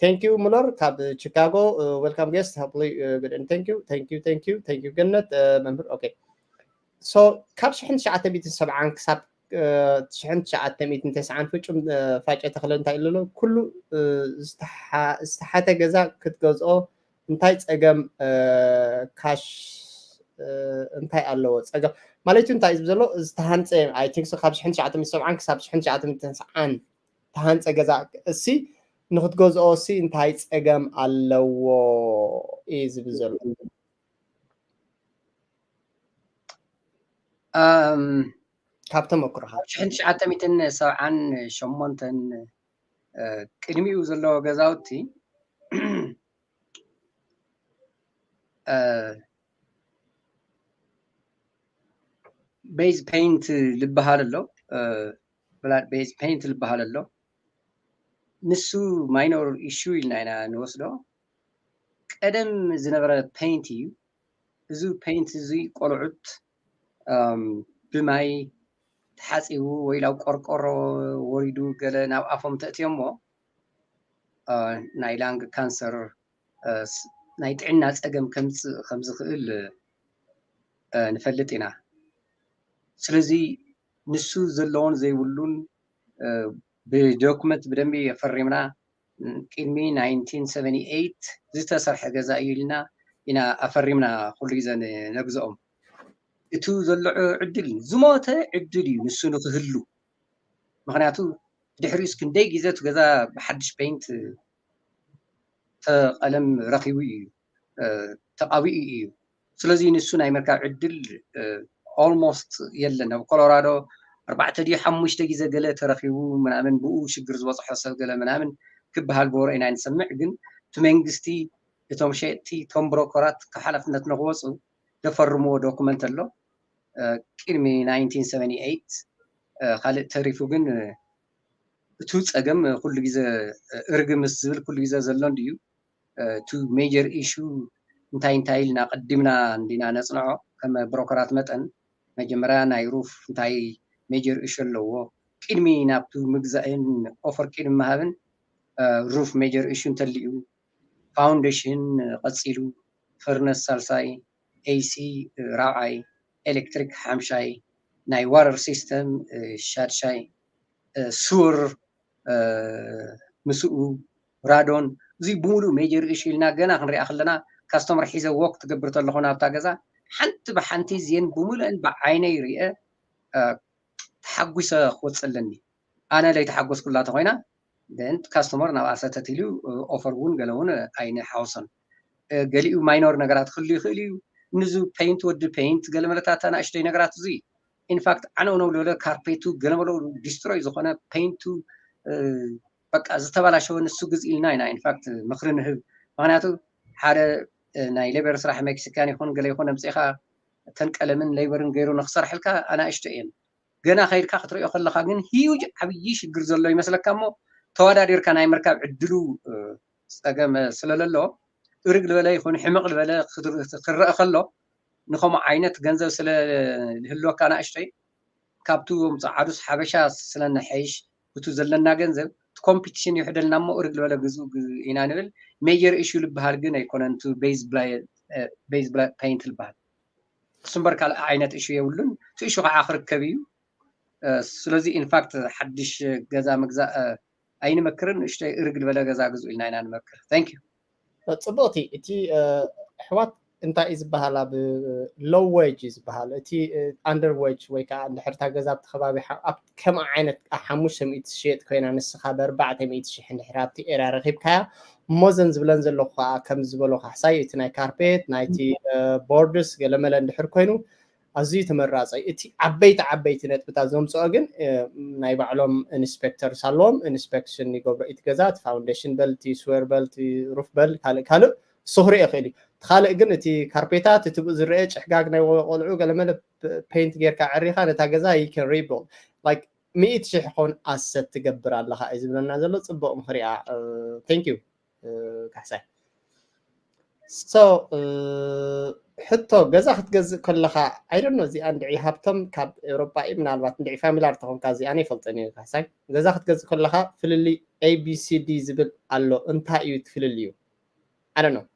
thank you ሙለር ካብ ቺካጎ። Welcome guest hopefully good and thank you thank you thank you thank you ገነት መምህር። Okay so ካብ ሽሕን ትሽዓተ ሚእትን ሰብዓን ክሳብ ሽሕን ትሽዓተ ሚእትን ተስዓን ፍጹም ፋጨ ተኽለ እንታይ ኢሉ ኣሎ? ኩሉ ዝተሓተ ገዛ ክትገዝኦ እንታይ ጸገም ካሽ እንታይ ኣለዎ? ጸገም ማለት እዩ እንታይ እዩ ዝብል ዘሎ? ዝተሃንጸ I think so ካብ ሽሕን ትሽዓተ ሚእትን ሰብዓን ክሳብ ሽሕን ትሽዓተ ሚእትን ተስዓን ተሃንጸ ገዛ እሲ ንክትገዝኦ እሲ እንታይ ጸገም ኣለዎ እዩ ዝብል ዘሎ። ካብ ተመክሮኻ ሽሕን ትሽዓተ ሚእትን ሰብዓን ሸሞንተን ቅድሚኡ ዘለዎ ገዛውቲ ቤዝ ፔይንት ዝበሃል ኣሎ፣ ብላድ ቤዝ ፔይንት ዝበሃል ኣሎ። ንሱ ማይኖር ኢሹ ኢልና ኢና ንወስዶ። ቀደም ዝነበረ ፔይንት እዩ። እዚ ፔይንት እዚ ቆልዑት ብማይ ተሓፂቡ ወይ ናብ ቆርቆሮ ወሪዱ ገለ ናብ ኣፎም ተእትዮሞ ናይ ላንግ ካንሰር ናይ ጥዕና ፀገም ከምፅእ ከምዝኽእል ንፈልጥ ኢና። ስለዚ ንሱ ዘለዎን ዘይብሉን ብዶክመንት ብደንቢ የፈሪምና ቅድሚ ናይንቲን ሰቨንቲ ኤይት ዝተሰርሐ ገዛ እዩ ኢልና ኢና ኣፈሪምና ኩሉ ግዜ ነግዝኦም። እቱ ዘሎ ዕድል ዝሞተ ዕድል እዩ ንሱ ንክህሉ። ምክንያቱ ድሕሪኡስ ክንደይ ግዜ እቲ ገዛ ብሓድሽ ፔይንት ተቐለም ረኺቡ እዩ ተቃዊኡ እዩ። ስለዚ ንሱ ናይ ምርካብ ዕድል ኦልሞስት የለን። ኣብ ኮሎራዶ ኣርባዕተ ድዩ ሓሙሽተ ግዜ ገለ ተረኺቡ ምናምን ብኡ ሽግር ዝበፅሖ ሰብ ገለ ምናምን ክበሃል ብወረ ኢና ንሰምዕ። ግን እቲ መንግስቲ እቶም ሸየጥቲ እቶም ብሮከራት ካብ ሓላፍነት ንክወፁ ዘፈርምዎ ዶኩመንት ኣሎ ቅድሚ ናይንቲን ሰቨንቲ ኤይት። ካልእ ተሪፉ ግን እቱ ፀገም ኩሉ ግዜ እርግምስ ዝብል ኩሉ ግዜ ዘሎ እንድዩ። እቱ ሜጀር ኢሹ እንታይ እንታይ ኢልና ቀዲምና እንዲና ነፅንዖ ከም ብሮከራት መጠን መጀመርያ ናይ ሩፍ እንታይ ሜጀር ኢሹ ኣለዎ ቅድሚ ናብቱ ምግዛእን ኦፈር ቅድሚ ምሃብን ሩፍ ሜጀር ኢሹ እንተልዩ ፋውንዴሽን ቀፂሉ ፈርነስ ሳልሳይ ኤሲ ራብዓይ ኤሌክትሪክ ሓምሻይ ናይ ዋተር ሲስተም ሻድሻይ ስውር ምስኡ ራዶን እዚ ብምሉእ ሜጀር ኢሹ ኢልና ገና ክንሪኣ ከለና ካስተመር ሒዘ ወክ ትገብር ተለኹ ናብታ ገዛ ሓንቲ ብሓንቲ እዚአን ብምሉአን ብዓይነይ ሪአ ተሓጒሰ ክወፅእ ኣለኒ። ኣነ ለይተሓጎስኩላ ተኮይና ካስተመር ናብኣ ሰተት ኢሉ ኦፈር እውን ገለ እውን ኣይንሓወሶን። ገሊኡ ማይኖር ነገራት ክህሉ ይኽእል እዩ። ንዚ ፔይንት ወዲ ፔይንት ገለ መለታት ኣናእሽተይ ነገራት እዚ ኢንፋክት ዓነው ነው ዝበለ ካርፔቱ ገለመሎ ዲስትሮይ ዝኾነ ፔንቱ በቃ ዝተባላሸወ ንሱ ግዝ ኢልና ኢና ኢንፋክት ምክሪ ንህብ። ምክንያቱ ሓደ ናይ ሌበር ስራሕ ሜክሲካን ይኹን ገለ ይኹን ኣምፅኻ ተንቀለምን ሌበርን ገይሩ ንክሰርሐልካ ኣናእሽቶ እየን። ገና ከይድካ ክትሪኦ ከለካ ግን ሂዩጅ ዓብዪ ሽግር ዘሎ ይመስለካ እሞ ተወዳዲርካ ናይ ምርካብ ዕድሉ ፀገም ስለለሎ እርግ ዝበለ ይኹን ሕምቕ ዝበለ ክረአ ከሎ ንከምኡ ዓይነት ገንዘብ ስለ ዝህልወካ ንእሽተይ ካብቲ ዎም ፀዓዱስ ሓበሻ ስለንሐይሽ እቱ ዘለና ገንዘብ ኮምፒቲሽን ይሕደልና እሞ እርግ ዝበለ ግዝኡ ኢና ንብል። ሜጀር ኢሹ ዝበሃል ግን ኣይኮነን። ቤዝ ፔንት ዝበሃል እሱ እምበር ካልእ ዓይነት እሹ የብሉን። እቲ እሹ ከዓ ክርከብ እዩ። ስለዚ ኢንፋክት ሓድሽ ገዛ ምግዛእ ኣይንመክርን። ንእሽተይ እርግ ዝበለ ገዛ ግዝኡ ኢልና ኢና ንመክር። Thank you። ፅቡቕቲ እቲ ኣሕዋት እንታይ እዩ ዝበሃል ኣብ ሎው ዌጅ እዩ ዝበሃል እቲ ኣንደር ዌጅ ወይ ከዓ እንድሕርታ ገዛ ኣብቲ ከባቢ ኣብ ከም ዓይነት ሓሙሽተ ሚእቲ ዝሽየጥ ኮይና ንስኻ ብኣርባዕተ ሚእቲ ሽሕ እንድሕር ኣብቲ ኤርያ ረኪብካያ እሞ ዘን ዝብለን ዘለኹ ከዓ ከም ዝበሎ ካሕሳይ እቲ ናይ ካርፔት ናይቲ ቦርድስ ገለመለ እንድሕር ኮይኑ ኣዝዩ ተመራፀ እቲ ዓበይቲ ዓበይቲ ነጥብታት ዘምፅኦ ግን ናይ ባዕሎም ኢንስፔክተርስ ኣለዎም ኢንስፔክሽን ይገብሮ እቲ ገዛ እቲ ፋውንዴሽን በል እቲ ስዌር በል እቲ ሩፍ በል ካልእ ካልእ ስኽሪ ይኽእል እዩ ካልእ ግን እቲ ካርፔታት እቲ ብኡ ዝረአ ጭሕጋግ ናይ ቆልዑ ገለመለ ፔንት ጌርካ ዕሪኻ ነታ ገዛ you can rebuild like ሚእቲ ሽሕ ኾን ኣሰት ትገብር ኣለኻ እዩ ዝብለና ዘሎ ፅቡቕ ምኽሪያ thank you ካሕሳይ so ሕቶ ገዛ ክትገዝእ ከለኻ I don't know እዚኣ እንድዒ ሃብቶም ካብ ኤውሮጳ እዩ ምናልባት እንድዒ ፋሚላር ተኾንካ እዚኣ ናይ ፈልጠን እዩ ካሕሳይ ገዛ ክትገዝእ ከለኻ ፍልልይ A B C D ዝብል ኣሎ እንታይ እዩ እቲ ፍልልዩ I don't know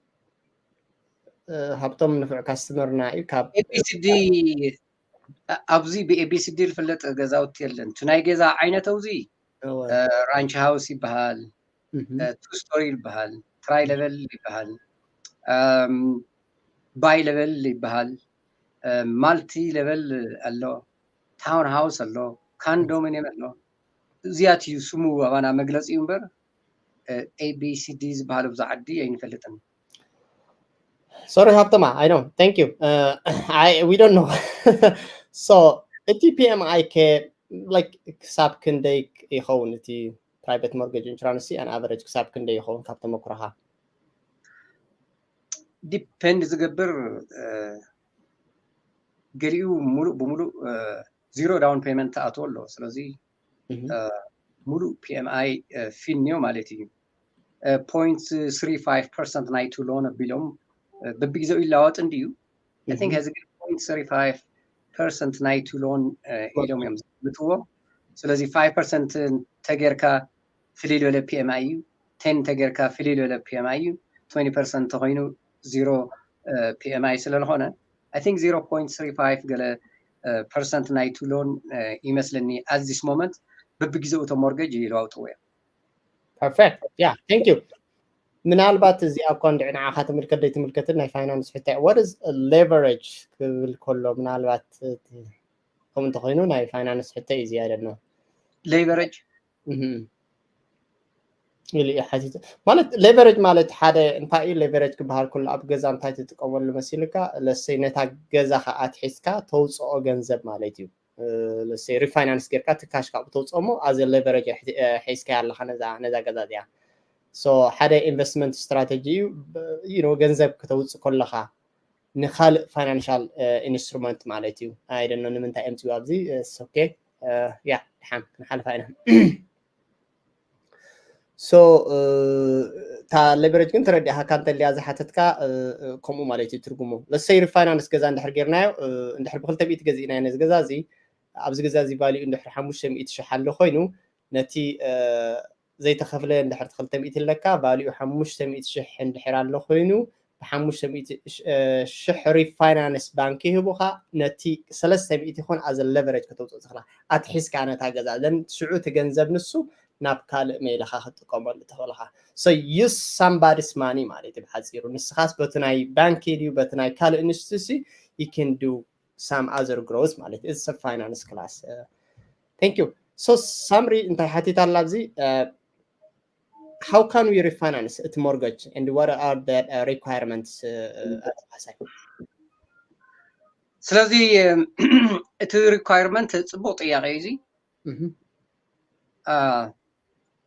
ሃብቶም ንፉዕ ካስተመርና እዩ ካብ A B C D ኣብዚ ብ A B C D ዝፍለጥ ገዛውቲ የለን እቲ ናይ ገዛ ዓይነት ኣብዚ ራንች ሃውስ ይበሃል two story ይበሃል tri level ይበሃል bi level ይበሃል multi level ኣሎ town house ኣሎ condominium ኣሎ እዚኣት እዩ ስሙ ኣባና መግለፂ እዩ እምበር A B C D ዝበሃል ኣብዚ ዓዲ ኣይንፈልጥን sorry ሃብተማ I know thank you I we don't know so እቲ PMI ከ like ክሳብ ክንደይ ይኸውን እቲ private mortgage insurance on average ክሳብ ክንደይ ይኸውን ካብ ተመክሮኻ depend ዝገብር ገሊኡ ሙሉእ ብሙሉእ zero down payment ትኣትዎ ኣሎ ስለዚ ሙሉእ PMI ፊኒዮ ማለት እዩ point three five percent ናይቱ loan ኣቢሎም በብግዜኡ ይለዋወጥ እንድዩ I think ሕዚ ግን point three five percent ናይቱ loan ኢሎም እዮም ዝምትዎ ስለዚ five percent ተጌርካ ፍልይ ዝበለ PMI እዩ ten ተጌርካ ፍልይ ዝበለ PMI እዩ twenty percent ተኮይኑ zero PMI ስለዝኮነ I think zero point three five ገለ percent ናይቱ loan ይመስለኒ at this moment በብግዜኡ እቶም mortgage ይለዋውጥዎ እዮም perfect yeah thank you ምናልባት እዚኣ እኳ እንድዒ ንዓኻ ትምልከት ዘይትምልከትን ናይ finance ሕቶ what is leverage ክብል ከሎ ምናልባት ከም እንተኮይኑ ናይ finance ሕቶ እዩ እዚኣ ደሎ leverage ኢሉ እዩ ሓቲቱ ማለት leverage ማለት ሓደ እንታይ እዩ leverage ክበሃል ከሎ ኣብ ገዛ እንታይ ትጥቀመሉ መሲልካ ለሰይ ነታ ገዛ ከዓ ኣትሒዝካ ተውፅኦ ገንዘብ ማለት እዩ ለሰይ refinance ጌርካ ትካሽ ካብኡ ተውፅኦ ሞ as leverage ሒዝካ ኣለካ ነዛ ገዛ እዚኣ so ሓደ investment strategy እዩ ገንዘብ ከተውፅእ ከለካ ንካልእ financial instrument ማለት እዩ I don't know ንምንታይ የምፅኡ ኣብዚ okay yeah ድሓን ክንሓልፋ ኢና so እታ leverage ግን ተረዲእካ እንተልያ ዝሓተትካ ከምኡ ማለት እዩ ትርጉሙ ለሰይ refinance ገዛ እንድሕር ጌርናዮ እንድሕር ብክልተ ሚእቲ ገዚእናዮ ነዚ ገዛ እዚ ኣብዚ ገዛ እዚ value ኡ እንድሕር ሓሙሽተ ሚእቲ ሽሕ ኣሎ ኮይኑ ነቲ ዘይተኸፍለ እንድሕር ክልተ ሚእቲ ኣለካ value ኡ ሓሙሽተ ሚእቲ ሽሕ እንድሕር ኣሎ ኮይኑ ብሓሙሽተ ሚእቲ ሽሕ refinance ባንኪ ይህቡኻ ነቲ ሰለስተ ሚእቲ ይኹን as leverage ከተውፅኦ ትኽእላ ኣትሒዝካ ነታ ገዛ then ሽዑ እቲ ገንዘብ ንሱ ናብ ካልእ ሜላኻ ክትጥቀመሉ ትኽእልኻ so use somebody's money ማለት እዩ ብሓፂሩ ንስኻስ በቲ ናይ ባንኪ ድዩ በቲ ናይ ካልእ ኢንስቲቱሲ you can do some other growth ማለት it's a finance class thank you so ሳምሪ እንታይ ሓቲት ኣላ ኣብዚ how can we refinance እቲ mortgage and what are the requirements ስለዚ እቲ requirement ጽቡቕ ጥያቄ እዩ እዚ።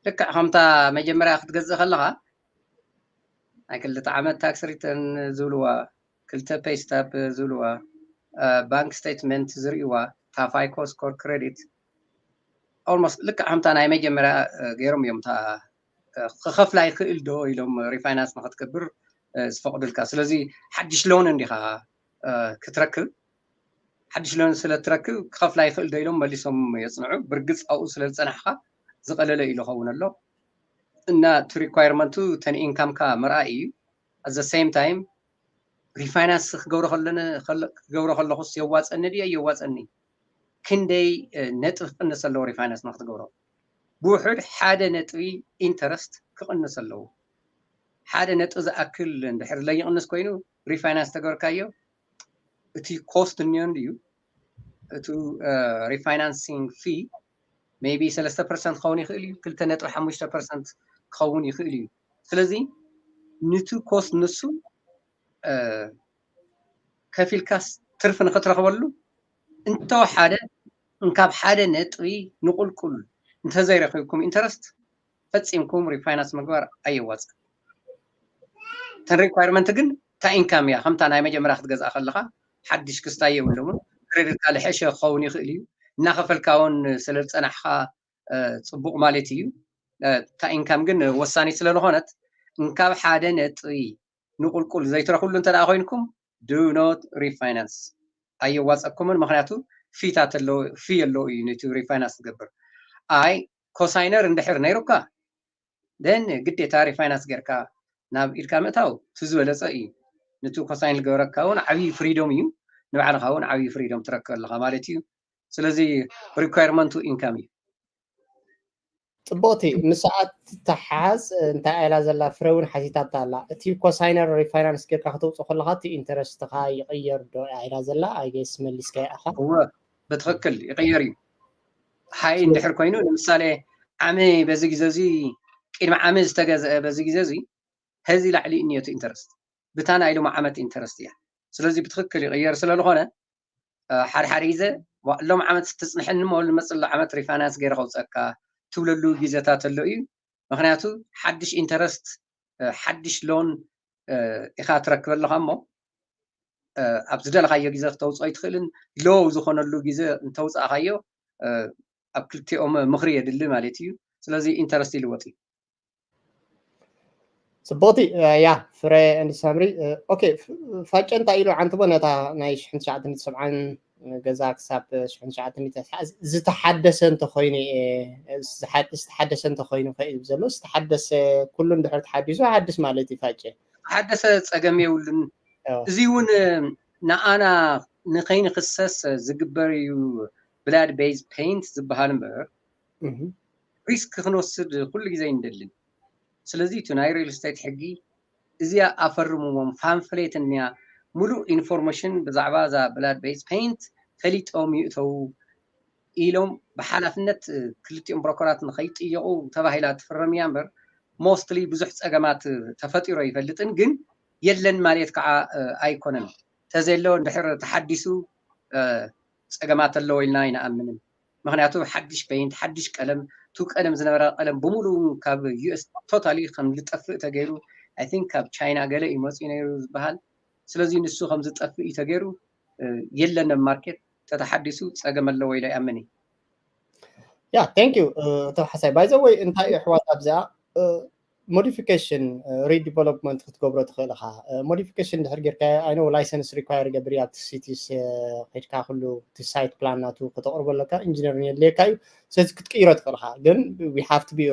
ልክዕ ከምታ መጀመርያ ክትገዝእ ከለኻ ናይ ክልተ ዓመት tax return ዝብልዋ፣ ክልተ pay stub ዝብልዋ፣ bank statement ዝርእይዋ፣ እታ FICO score፣ credit፣ almost ልክዕ ከምታ ናይ መጀመርያ ገይሮም እዮም። እታ ክኸፍላ ይኽእል ዶ ኢሎም refinance ንክትገብር ዝፈቕዱልካ። ስለዚ ሓድሽ loan እንዲኻ ክትረክብ፣ ሓድሽ loan ስለ ትረክብ ክኸፍላ ይኽእል ዶ ኢሎም መሊሶም የጽንዑ። ብርግጽ ኣብኡ ስለ ዝጸናሕካ ዝቐለለ ኢሉ ኸውን ኣሎ። እና እቲ requirement ኡ እተን income ካ ምርኣይ እዩ። At the same time refinance ክገብሮ ከለነ ክገብሮ ከለኹስ የዋጸኒ ድየ የዋጸኒ? ክንደይ ነጥቢ ክቕንስ ኣለዎ refinance ንክትገብሮ? ብውሑድ ሓደ ነጥቢ interest ክቕንስ ኣለዎ። ሓደ ነጥቢ ዝኣክል እንድሕር ለይቕንስ ኮይኑ refinance ተገበርካዮ፣ እቲ cost እንዮ እንድዩ፣ እቲ refinancing fee maybe ሰለስተ percent ክኸውን ይኽእል እዩ፣ ክልተ ነጥቢ ሓሙሽተ percent ክኸውን ይኽእል እዩ። ስለዚ ንቲ cost ንሱ ከፊልካስ ትርፊ ንክትረኽበሉ እንተወሓደ እንካብ ሓደ ነጥቢ ንቁልቁል እንተዘይረኺብኩም interest ፈጺምኩም refinance ምግባር ኣየዋጽን። እተን requirement ግን እታ income እያ። ከምታ ናይ መጀመርያ ክትገዝኣ ከለኻ ሓድሽ ክስታይ የብሎምን። credit ካ ልሐሸ ክኸውን ይኽእል እዩ። እናኸፈልካ እውን ስለ ዝጸናሕካ ጽቡቕ ማለት እዩ። እታ income ግን ወሳኒት ስለ ዝኾነት እንካብ ሓደ ነጥቢ ንቁልቁል ዘይትረኽብሉ እንተ ደኣ ኮይንኩም do not refinance፣ ኣየዋጸኩምን። ምክንያቱ fee ታት ኣለዎ፣ fee ኣለዎ እዩ ነቲ refinance ትገብር። ኣይ cosigner እንድሕር ነይሩካ then ግዴታ refinance ጌርካ ናብ ኢድካ ምእታው እቲ ዝበለጸ እዩ። ነቲ cosign ዝገበረካ እውን ዓብዪ freedom እዩ፣ ንባዕልኻ እውን ዓብዪ freedom ትረክብ ኣለኻ ማለት እዩ። ስለዚ requirement ኡ income እዩ። ጽቡቕቲ ምስኣ ትተሓዝ እንታይ ኢላ ዘላ ፍረ እውን ሓቲታታ ኣላ። እቲ cosigner refinance ጌርካ ከተውፅእ ከለኻ እቲ interest ኻ ይቕየር ዶ ኢላ ዘላ? I guess መሊስካያ ኢኻ። እወ ብትኽክል ይቕየር እዩ። high እንድሕር ኮይኑ ንምሳሌ ዓሚ በዚ ግዜ እዚ ቅድሚ ዓሚ ዝተገዝአ በዚ ግዜ እዚ ሀዚ ላዕሊ እዩ ነቲ interest ብታ ናይ ሎሚ ዓመት interest እያ። ስለዚ ብትኽክል ይቕየር ስለ ዝኾነ ሓድሓደ ግዜ ሎም ዓመት ትፅንሐኒ እሞ ንመፅእ ዘሎ ዓመት refinance ገይረ ከውፀካ ትብለሉ ግዜታት ኣሎ እዩ። ምክንያቱ ሓድሽ interest ሓድሽ loan ኢኻ ትረክብ ኣለኻ እሞ ኣብ ዝደለኻዮ ግዜ ክተውፅኦ ኣይትኽእልን። low ዝኾነሉ ግዜ እንተውፃእኻዮ ኣብ ክልቲኦም ምኽሪ የድሊ ማለት እዩ። ስለዚ interest ይልወጥ እዩ። ጽቡቕቲ ያ ፍረ and ሳምሪ። ኦኬ ፋጨ እንታይ ኢሉ ዓንትቦ ነታ ናይ ሽሕን ትሽዓተ ሚእቲ ሰብዓን ገዛ ክሳብ ሽሕን ትሽዓተ ሚእቲ ዝተሓደሰ እንተኮይኑ ዝተሓደሰ እንተኮይኑ ከ እዩ ዘሎ። ዝተሓደሰ ኩሉ እንድሕር ተሓዲሱ ሓድስ ማለት እዩ ፋጨ። ዝተሓደሰ ጸገም የብሉን። እዚ እውን ንኣና ንከይንክሰስ ዝግበር እዩ blood based paint ዝበሃል እምበር risk ክንወስድ ኩሉ ግዜ ኣይንደልን። ስለዚ እቲ ናይ real estate ሕጊ እዚኣ ኣፈርምዎም፣ pamphlet እኒኣ፣ ሙሉእ information ብዛዕባ እዛ blood based paint ፈሊጦም ይእተዉ ኢሎም ብሓላፍነት ክልቲኦም broker ት ንከይጥየቑ ተባሂላ ትፍረም እያ እምበር mostly ብዙሕ ጸገማት ተፈጢሩ ኣይፈልጥን፣ ግን የለን ማለት ከዓ ኣይኮነን። ተዘየሎ እንድሕር ተሓዲሱ ጸገማት ኣለዎ ኢልና ኣይንኣምንን። ምክንያቱ ሓድሽ paint ሓድሽ ቀለም፣ እቲ ቀደም ዝነበረ ቀለም ብምሉኡ ካብ US totally ከም ዝጠፍእ ተገይሩ፣ I think ካብ ቻይና ገለ እዩ መፅኡ ነይሩ ዝበሃል። ስለዚ ንሱ ከም ዝጠፍእ እዩ ተገይሩ፣ የለን ኣብ market። ተተሓዲሱ ጸገም ኣለዎ ኢለ ይኣምን። ያ thank you ተባሓሳይ። By the way እንታይ እዩ ኣሕዋት ኣብዚኣ modification redevelopment ክትገብሮ ትኽእል ኢኻ። Modification ድሕር ጌርካ I know license require ይገብር እዩ ኣብቲ city ስ ከድካ ኩሉ እቲ site plan ናቱ ከተቕርቦ ኣለካ፣ engineering የድልየካ እዩ። ስለዚ ክትቅይሮ ትኽእል ኢኻ፣ ግን we have to be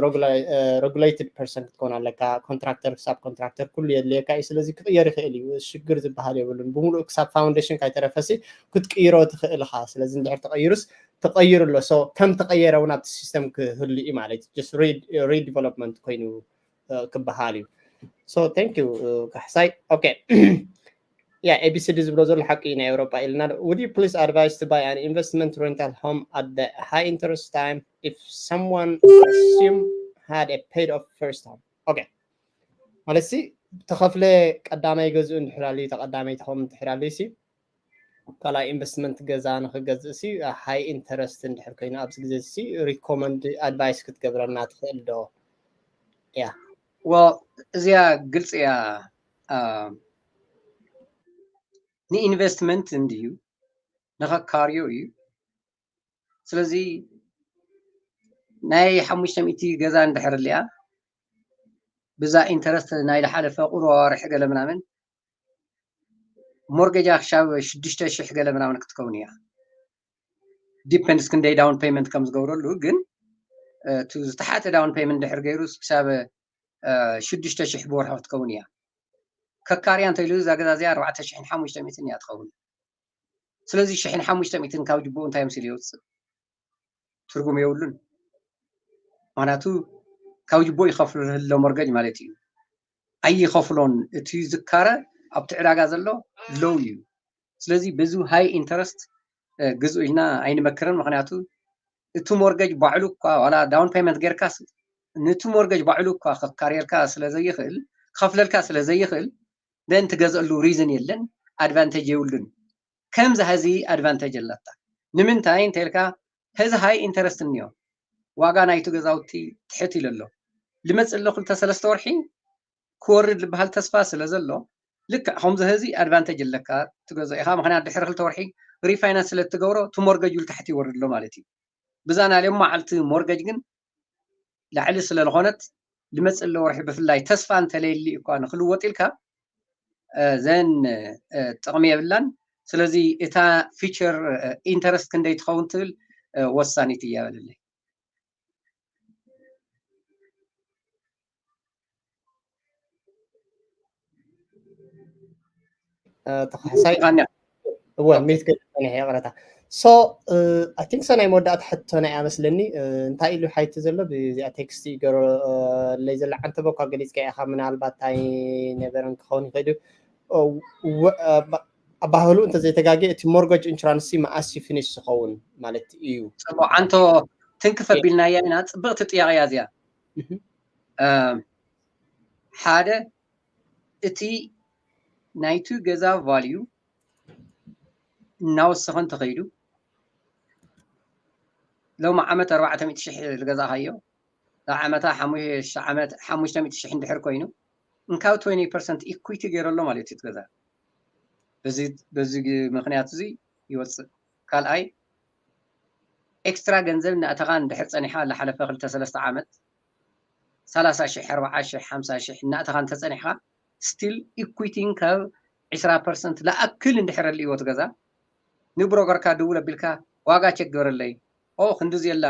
regulated person ክትከውን ኣለካ። Contractor፣ sub contractor ኩሉ የድልየካ እዩ። ስለዚ ክቕየር ይኽእል እዩ፣ ሽግር ዝበሃል የብሉን። ብምሉእ ክሳብ foundation ካይተረፈሲ ክትቅይሮ ትኽእል ኢኻ። ስለዚ እንድሕር ተቐይሩስ ተቐይሩ ኣሎ። So ከም ተቐየረ እውን ኣብቲ system ክህሉ እዩ ማለት እዩ። Just redevelopment ኮይኑ ክበሃል እዩ። So thank you ካሕሳይ። Okay yeah ABCD ዝብሎ ዘሎ ሓቂ እዩ ናይ ኤውሮጳ ኢልና። Would you please advise to buy an investment rental home at the high interest time if someone assume had a paid off first home? Okay ማለት ሲ ተኸፍለ ቀዳማይ ገዝኡ እንድሕር ኣልዩ ተቐዳማይ ተኸም እንድሕር ኣልዩ ሲ ካልኣይ ኢንቨስትመንት ገዛ ንክገዝእ ሲ ሃይ ኢንተረስት እንድሕር ኮይኑ ኣብዚ ግዜ ሲ ሪኮመንድ ኣድቫይስ ክትገብረና ትኽእል ዶ? ያ well እዚኣ ግልፂ እያ። ንኢንቨስትመንት እንድዩ ንኸካርዮ እዩ። ስለዚ ናይ ሓሙሽተ ሚእቲ ገዛ እንድሕር ኣሊያ ብዛ ኢንተረስት ናይ ዝሓለፈ ቁሩብ ኣዋርሒ ገለ ምናምን ሞርጌጃ ክሻብ ሽዱሽተ ሽሕ ገለ ምናምን ክትከውን እያ። ዲፐንድስ ክንደይ ዳውን ፔመንት ከም ዝገብረሉ፣ ግን እቲ ዝተሓተ ዳውን ፔመንት ድሕር ገይሩ ክሳብ ሽዱሽተ ሽሕ ብወርሒ ክትከውን እያ። ከካርያ እንተኢሉ እዛ ገዛ እዚኣ ኣርባዕተ ሽሕን ሓሙሽተ ሚእትን እያ ትኸውን። ስለዚ ሽሕን ሓሙሽተ ሚእትን ካብ ጅቦኡ እንታይ ምስል ይወፅእ? ትርጉም የብሉን። ምክንያቱ ካብ ጅቦ ይኸፍሉ ህሎ ሞርገጅ ማለት እዩ። ኣይኸፍሎን። እቲ ዝካረ ኣብቲ ዕዳጋ ዘሎ ሎው እዩ። ስለዚ በዚ ሃይ ኢንተረስት ግዝኡ ኢልና ኣይንመክርን። ምክንያቱ እቲ ሞርገጅ ባዕሉ እኳ ዋላ ዳውን ፔመንት ጌርካስ ነቲ ሞርገጅ ባዕሉ እኳ ከካርየልካ ስለዘይኽእል ክኸፍለልካ ስለዘይኽእል ደን ትገዝአሉ ሪዝን የለን፣ ኣድቫንቴጅ የብሉን። ከምዚ ሀዚ ኣድቫንቴጅ ኣለታ። ንምንታይ እንተልካ ሀዚ ሃይ ኢንተረስት እኒኦ፣ ዋጋ ናይቲ ገዛውቲ ትሕት ኢሉ ኣሎ። ልመፅእ ኣሎ ክልተ ሰለስተ ወርሒ ክወርድ ዝበሃል ተስፋ ስለ ዘሎ ልክዕ ከምዚ ሀዚ ኣድቫንቴጅ ኣለካ ትገዝኦ ኢኻ። ምክንያት ድሕሪ ክልተ ወርሒ ሪፋይናንስ ስለ ትገብሮ እቲ ሞርገጅ ታሕቲ ይወርድ ኣሎ ማለት እዩ። ብዛ ናይ ሎም መዓልቲ ሞርገጅ ግን ላዕሊ ስለ ዝኾነት ልመፅእ ኣሎ ወርሒ ብፍላይ ተስፋ እንተለየሊ እኳ ንክልወጥ ኢልካ ዘን ጥቕሚ የብላን። ስለዚ እታ ፊቸር ኢንተረስት ክንደይ ትኸውን ትብል ወሳኒት እያ በለለይ። ተኸሳይ እወ ሚት ገለ ጸኒሐ ይቕረታ። So I think so ናይ መወዳእታ ሕቶና እያ መስለኒ። እንታይ ኢሉ ሓይቲ ዘሎ ብዚኣ ቴክስት ይገረለይ ዘላ ዓንተቦ እኳ ገሊጽካ ኢኻ፣ ምናልባት እንታይ ነበረን ክኸውን ይኽእል እዩ። ኣባህሉ እንተዘይተጋጌ እቲ ሞርገጅ ኢንሹራንስ መኣስ ፊኒሽ ዝኸውን ማለት እዩ? ጽቡቕ ዓንቶ ትንክፍ ኣቢልናያ ኢና። ጽብቕቲ ጥያቄ እያ እዚኣ። ሓደ እቲ ናይቲ ገዛ ቫልዩ እናወሰኸ እንተኸይዱ ሎሚ ዓመት ኣርባዕተ ሚእቲ ሽሕ ዝገዛእካዮ ዛ ዓመታ ሓሙሽተ ዓመት ሓሙሽተ ሚእቲ ሽሕ እንድሕር ኮይኑ እንካብ ትወንቲ ፐርሰንት ኢኩዊቲ ገይሩ ኣሎ ማለት እዩ እቲ ገዛ። በዚ ምክንያት እዚ ይወፅእ። ካልኣይ ኤክስትራ ገንዘብ እናእተኻ እንድሕር ፀኒሓ ዝሓለፈ ክልተ ሰለስተ ዓመት ሰላሳ ሽሕ ኣርባዓ ሽሕ ሓምሳ ሽሕ እናእተኻ እንተፀኒሕካ ስቲል ኢኩዊቲን ካብ ዕስራ ፐርሰንት ለኣክል እንድሕር ኣልእዎ እቲ ገዛ ንብሮከርካ ድውል ኣቢልካ ዋጋ ቸክ ግበረለይ ኦ ክንድዚ የላ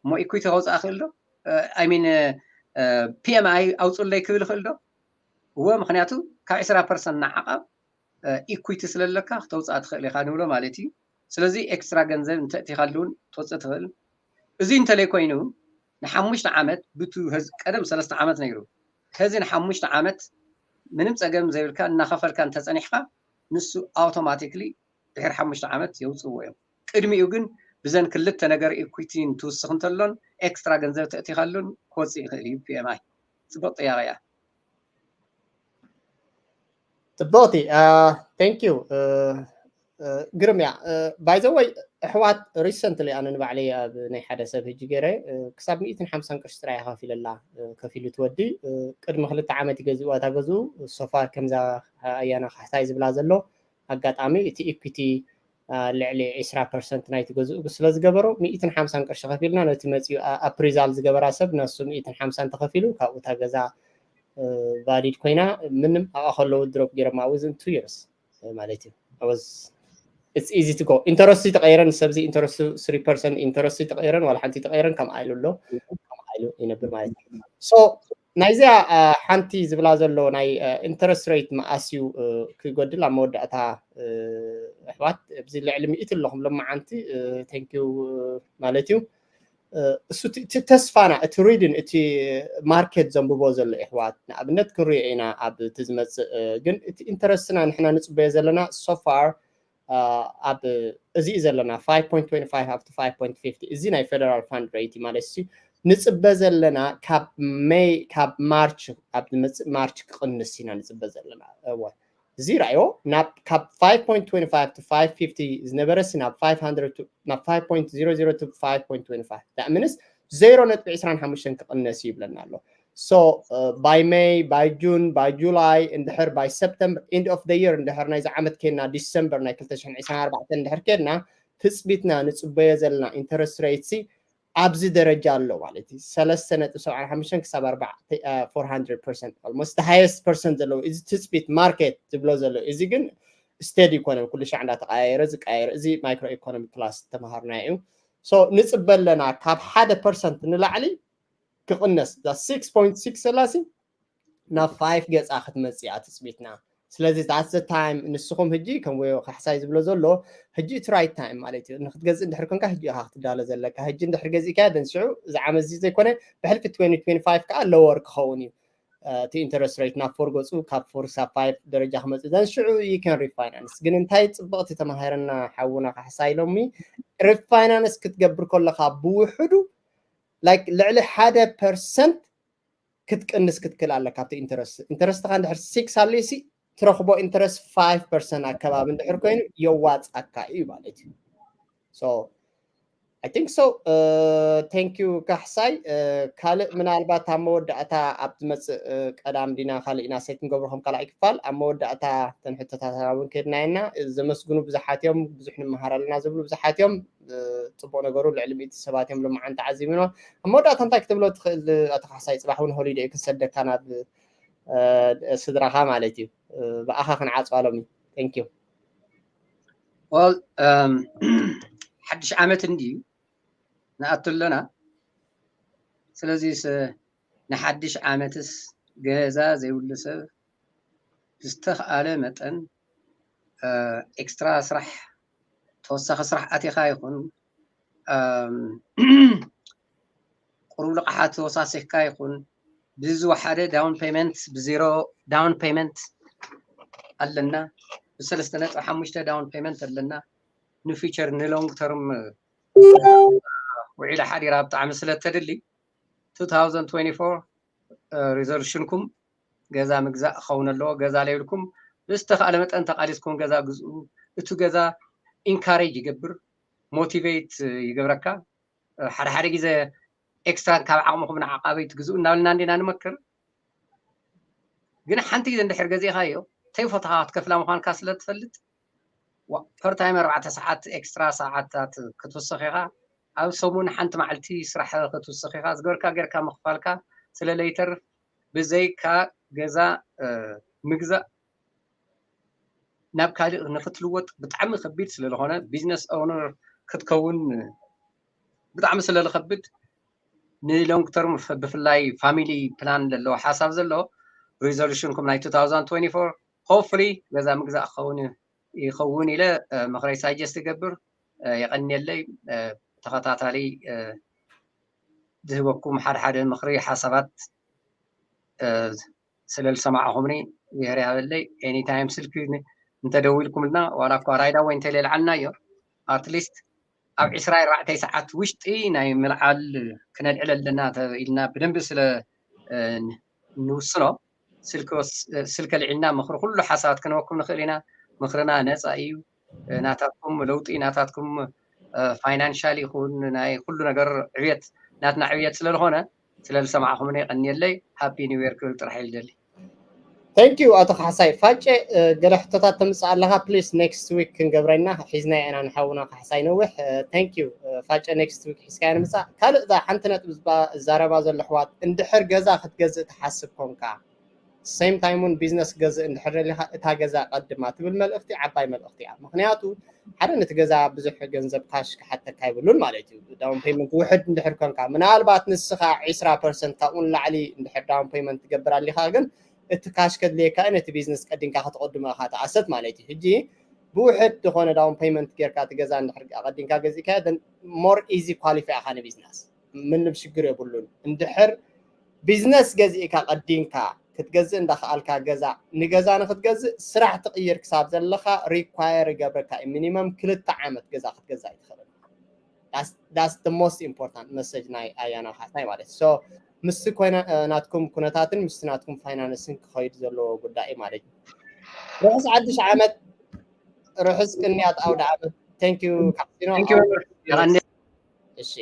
እሞ ኢኩዊቲ ከውፅኣ ክእል ዶ? I mean ፒኤምኣይ ኣውፅለይ ክብል ይኽእል ዶ? እወ ምክንያቱ ካብ ዕስራ ፐርሰንት ንዓቐብ ኢኩዊቲ ስለለካ ክተውፅኣ ትኽእል ኢኻ ንብሎ ማለት እዩ። ስለዚ ኤክስትራ ገንዘብ እንተእቲኻሉ እውን ትወፅእ ትኽእል። እዚ እንተለይ ኮይኑ ንሓሙሽተ ዓመት ብቱ ቀደም ሰለስተ ዓመት ነይሩ። ከዚ ንሓሙሽተ ዓመት ምንም ፀገም ዘይብልካ እናኸፈልካ እንተፀኒሕካ ንሱ ኣውቶማቲክሊ ድሕሪ ሓሙሽተ ዓመት የውፅዎ እዮም። ቅድሚኡ ግን ብዘን ክልተ ነገር ኢኩዊቲ እንትውስኽ እንተሎን ኤክስትራ ገንዘብ ተእቲኻሉን ክወፅእ ይኽእል እዩ ፒኤምኣይ። ፅቡቅ ጥያቄ እያ። ፅቡቅቲ thank you። ግርም እያ። By the way ኣሕዋት ሪሰንትሊ ኣነ ንባዕለይ ኣብ ናይ ሓደ ሰብ ሕጂ ገይረ ክሳብ ሚእትን ሓምሳን ቅርሺ ጥራይ ከፊለላ ከፊሉ ትወዲ ቅድሚ ክልተ ዓመት ይገዝእዋ እታ ገዝኡ ሶፋር ከምዛ ኣያና ካሕሳይ ዝብላ ዘሎ ኣጋጣሚ እቲ ኢኩዊቲ ልዕሊ ዕስራ ፐርሰንት ናይቲ ገዝኡ ስለ ዝገበሮ ሚእትን ሓምሳን ቅርሺ ከፊልና ነቲ መፅኡ ኣፕሪዛል ዝገበራ ሰብ ነሱ ሚእትን ሓምሳን ተኸፊሉ ካብኡ እታ ገዛ ቫሊድ ኮይና ምንም ኣብኣ ከለዉ ድሮፕ ገይሮም ኣብኡ ዝን ቱ ይርስ ማለት እዩ። ኢንተረስቱ ተቀይረን ሰብዚ ኢንተረስቱ ስሪ ፐርሰንት ኢንተረስቱ ተቀይረን ዋላ ሓንቲ ተቀይረን ከምኣ ኢሉ ኣሎ ከምኣ ኢሉ ይነብር ማለት እዩ። ናይዚኣ ሓንቲ ዝብላ ዘሎ ናይ ኢንተረስት ሬት መኣስ እዩ ክጎድል ኣብ መወዳእታ ኣሕዋት ኣብዚ ልዕሊ ሚእቲ ኣለኹም ሎማዓንቲ ቴንኪዩ ማለት እዩ። እሱ ተስፋና እቲ ሪድን እቲ ማርኬት ዘንብቦ ዘሎ ኣሕዋት ንኣብነት ክንሪኦ ኢና ኣብ እቲ ዝመፅእ ግን እቲ ኢንተረስትና ንሕና ንፅበዮ ዘለና ሶፋር ኣብ እዚ እዩ ዘለና ፋይቭ ፖይንት ትወንቲ ፋይቭ up to ፋይቭ ፖይንት ፊፍቲ እዚ ናይ ፌደራል ፋንድ ሬት ማለት ሲ ንፅበ ዘለና ካብ ሜይ ካብ ማርች ኣብ ዝመፅእ ማርች ክቕንስ ኢና ንፅበ ዘለና እወ እዚ ራእዮ ናብ ካብ five point twenty five to five fifty ዝነበረ ሲ ናብ five hundred to ናብ five point zero zero to five point twenty five that means zero ነጥቢ ዕስራን ሓሙሽተን ክቕነስ እዩ ይብለና ኣሎ። So by May, by June, by July እንድሕር by September, end of the year እንድሕር ናይዚ ዓመት ኬድና ዲሰምበር ናይ ክልተ ሽሕን ዕስራን ኣርባዕተን እንድሕር ኬድና ትፅቢትና ንፅበዮ ዘለና interest rate ሲ ኣብዚ ደረጃ ኣሎ ማለት እዩ። ሰለስተ ነጥቢ ሰብዓን ሓሙሽተን ክሳብ ኣርባዕተ four hundred percent almost the highest percent ዘለዎ እዚ ትፅቢት ማርኬት ዝብሎ ዘሎ እዚ ግን ስቴዲ ይኮነ ኩሉ ሻዕ እንዳተቀያየረ ዝቀያየረ እዚ micro economic class ተምሃርና እዩ። So ንፅበ ኣለና ካብ ሓደ ፐርሰንት ንላዕሊ ክቕነስ six point six ሰላሲ ናብ five ገፃ ክትመፅእ እያ ትፅቢትና። ስለዚ that's the time ንስኹም ህጂ ከም ወዮ ካሕሳይ ዝብሎ ዘሎ ህጂ እቲ right time ማለት እዩ። ንክትገዝእ እንድሕር ኮንካ ህጂ ኢኻ ክትዳሎ ዘለካ። ህጂ እንድሕር ገዚእካ ደንስዑ እዚ ዓመት እዚ ዘይኮነ ብሕልፊ twenty twenty five ከዓ lower ክኸውን እዩ። እቲ interest rate ናብ ፎር ገፁ ካብ ፎር ሳብ ፋይቭ ደረጃ ክመፅእ ደንስዑ you can refinance። ግን እንታይ ፅብቕቲ ተማሂረና ሓውና ካሕሳይ ሎሚ refinance ክትገብር ከለካ ብውሕዱ like ልዕሊ ሓደ ፐርሰንት ክትቅንስ ክትክእል ኣለካ ኣብቲ interest። Interest ካ እንድሕር six ኣሉሲ ትረኽቦ interest five percent ኣከባቢ እንድሕር ኮይኑ የዋፃካ እዩ ማለት እዩ። So I think so. Thank you ካሕሳይ። ካልእ ምናልባት ኣብ መወዳእታ ኣብ ዝመፅእ ቀዳም ዲና ካልእ ኢና set ንገብሮ ከም ካልኣይ ክፋል ኣብ መወዳእታ ተን ሕቶታትና እውን ከድና ኢና። ዘመስግኑ ብዙሓት እዮም፣ ብዙሕ ንምሃር ኣለና ዝብሉ ብዙሓት እዮም። ፅቡቅ ነገሩ ልዕሊ ሚእቲ ሰባት እዮም ልምዓን ተዓዚብና። ኣብ መወዳእታ እንታይ ክትብሎ ትኽእል ኣቶ ካሕሳይ? ፅባሕ እውን ሆሊደይ ክሰደካ ናብ ስድራኻ ማለት እዩ። ብኣኻ ክንዓፅዋ ሎሚ። Thank you። Well ሓድሽ ዓመት እንድዩ ንኣቱ ኣለና። ስለዚ ንሓድሽ ዓመትስ ገዛ ዘይብሉ ሰብ ብዝተኽኣለ መጠን ኤክስትራ ስራሕ ተወሳኺ ስራሕ ኣቲኻ ይኹን ቁሩብ ልቕሓት ተወሳሲኽካ ይኹን ብዝወሓደ down payment ብዜሮ down payment ኣለና። ብሰለስተ ነጥቢ ሓሙሽተ down payment ኣለና። ንፊቸር ንሎንግ ተርም ውዒላ ሓዲራ ብጣዕሚ ስለተድሊ two thousand twenty-four resolution ኩም ገዛ ምግዛእ ክኸውን ኣለዎ። ገዛ ለይብልኩም ብዝተኻእለ መጠን ተቓሊስኩም ገዛ ግዝኡ። እቲ ገዛ ኢንካሬጅ ይገብር፣ ሞቲቬት ይገብረካ። ሓደ ሓደ ግዜ ኤክስትራ ካብ ዓቕምኹም ንዓቃበይ ትግዝኡ እናበልና እንዲና ንመክር። ግን ሓንቲ ግዜ እንድሕር ገዚእኻዮ ተይፈተኻ ክትከፍላ ምዃንካ ስለ ትፈልጥ ፐርታይም ኣርባዕተ ሰዓት ኤክስትራ ሰዓታት ክትውስኽ ኢኻ። ኣብ ሰሙን ሓንቲ መዓልቲ ስራሕ ክትውስኽ ኢኻ። ዝገበርካ ጌርካ ምኽፋልካ ስለ ለይተርፍ ብዘይካ ገዛ ምግዛእ ናብ ካልእ ንክትልወጥ ብጣዕሚ ከቢድ ስለ ዝኾነ ቢዝነስ ኦውነር ክትከውን ብጣዕሚ ስለ ዝኸብድ ንሎንግ ተርም ብፍላይ ፋሚሊ ፕላን ዘለዎ ሓሳብ ዘሎ ሪዞሉሽንኩም ናይ two thousand twenty-four hopefully ገዛ ምግዛእ ክኸውን ይኸውን ኢለ ምኽረይ ሳጀስት ይገብር። የቐንየለይ ተኸታታሊ ዝህበኩም ሓደ ሓደ ምኽሪ ሓሳባት ስለ ዝሰማዕኹምኒ ይሄር ያበለይ ኤኒታይም ስልኪ እንተደዊልኩምልና ዋላ እኳ ራይዳ ወይ እንተሌልዓልና እዮ ኣትሊስት ኣብ ዕስራ ኣርባዕተ ሰዓት ውሽጢ ናይ ምልዓል ክነልዕል ኣለና ኢልና ብደንቢ ስለ ንውስኖ ስልኪ ልዒልና ምኽሪ ኩሉ ሓሳባት ክንበኩም ንኽእል ኢና። ምኽርና ነፃ እዩ። ናታትኩም ለውጢ ናታትኩም ፋይናንሻል ይኹን ናይ ኩሉ ነገር ዕብየት ናትና ዕብየት ስለ ዝኾነ ስለ ዝሰማዕኹምኒ የቐንየለይ። ሃፒ ኒው የር ክብል ጥራሕ እዩ ዝደሊ። Thank you ኣቶ ካሕሳይ። ፋጨ ገለ ሕቶታት ተምፅእ ኣለኻ ፕሊስ ኔክስት ዊክ ክንገብረና ሒዝና ኢና ንሓውና ካሕሳይ ነዊሕ። Thank you ፋጨ ኔክስት ዊክ ሒዝካዮ ንምፃእ። ካልእ እዛ ሓንቲ ነጥቢ ዝዛረባ ዘሎ ኣሕዋት እንድሕር ገዛ ክትገዝእ ትሓስብ ኮንካ ሴም ታይም እውን ቢዝነስ ገዝእ እንድሕር ደሊኻ እታ ገዛ ቀድማ ትብል መልእኽቲ ዓባይ መልእኽቲ እያ። ምክንያቱ ሓደ ነቲ ገዛ ብዙሕ ገንዘብ ካሽ ክሓተካ ይብሉን ማለት እዩ። ዳውን ፔመንት ውሕድ እንድሕር ኮንካ ምናልባት ንስኻ ዕስራ ፐርሰንት ካብኡ ንላዕሊ እንድሕር ዳውን ፔመንት ትገብር ኣሊኻ ግን እቲ ካሽ ከድልየካ እዩ። ነቲ ቢዝነስ ቀዲምካ ከተቐድሞ ኢኻ እቲ ኣሰት ማለት እዩ። ሕጂ ብውሕድ ዝኾነ ዳውን ፔመንት ጌርካ እቲ ገዛ እንድሕር ኣቐዲምካ ገዚእካ more easy qualify ኢኻ ንቢዝነስ ምንም ሽግር የብሉን። እንድሕር ቢዝነስ ገዚእካ ቀዲምካ ክትገዝእ እንዳኸኣልካ ገዛ ንገዛ ንክትገዝእ ስራሕ ትቕይር ክሳብ ዘለካ ሪኳየር ይገብረካ እዩ። ሚኒመም ክልተ ዓመት ገዛ ክትገዛ ኣይትኽእልን። That's the most important message ናይ ኣያና ካሕሳይ ማለት so ምስቲ ኮይነ ናትኩም ኩነታትን ምስቲ ናትኩም ፋይናንስን ክኸይድ ዘለዎ ጉዳይ እዩ ማለት እዩ። ርሑስ ሓድሽ ዓመት፣ ርሑስ ቅንያት ኣውደ ዓመት። Thank you ካፕቲኖ። Thank you very much። የቐንየ። እሺ።